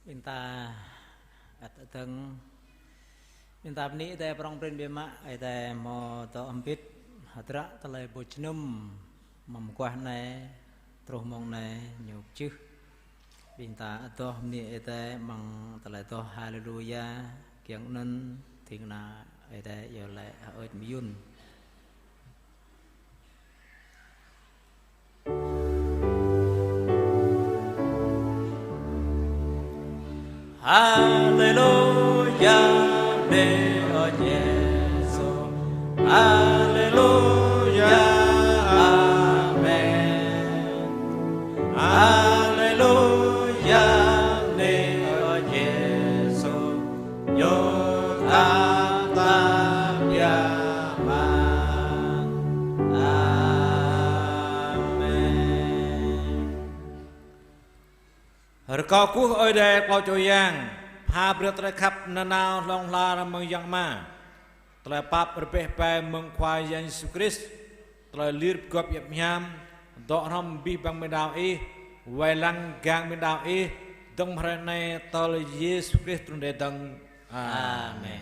Ƀing ta ăt dơ̆ng, ƀing ta bơni Ơi Adai prŏng prin biă mă, Ơi Adai hmâo dŏ hơbĭt hơdră tơlơi ƀu jơnum mơguah anai, truh mông anai ñu pơjưh. Ƀing ta adoh bơni Ơi Adai amăng tơlơi adoh Haleluya, kiăng anŭn ding kơna Ơi Adai iâu laĭ hơơč mơyŭn. Haleluya, bơni ơ Yêsu. Haleluya, amen. Haleluya, bơni ơ Yêsu. Ñu tha ta biă mă. Amen. Rơkâo kơkuh Ơi Adai Pô Čô Yang, pha brơi tơlơi khăp nanao hlŏng lar mơ̆ng Yang Ama, tơlơi pap rơbeh bai mơ̆ng Khua Yang Yêsu Krist, tơlơi lir pơgop yap hiam, dŏ hrŏm abih bang ƀing đaŏ Ih, wai lăng gang ƀing đaŏ Ih, dơ̆ng hrơi anai tơl Yêsu Krist trŭn rai dơ̆ng. Amen. Amen.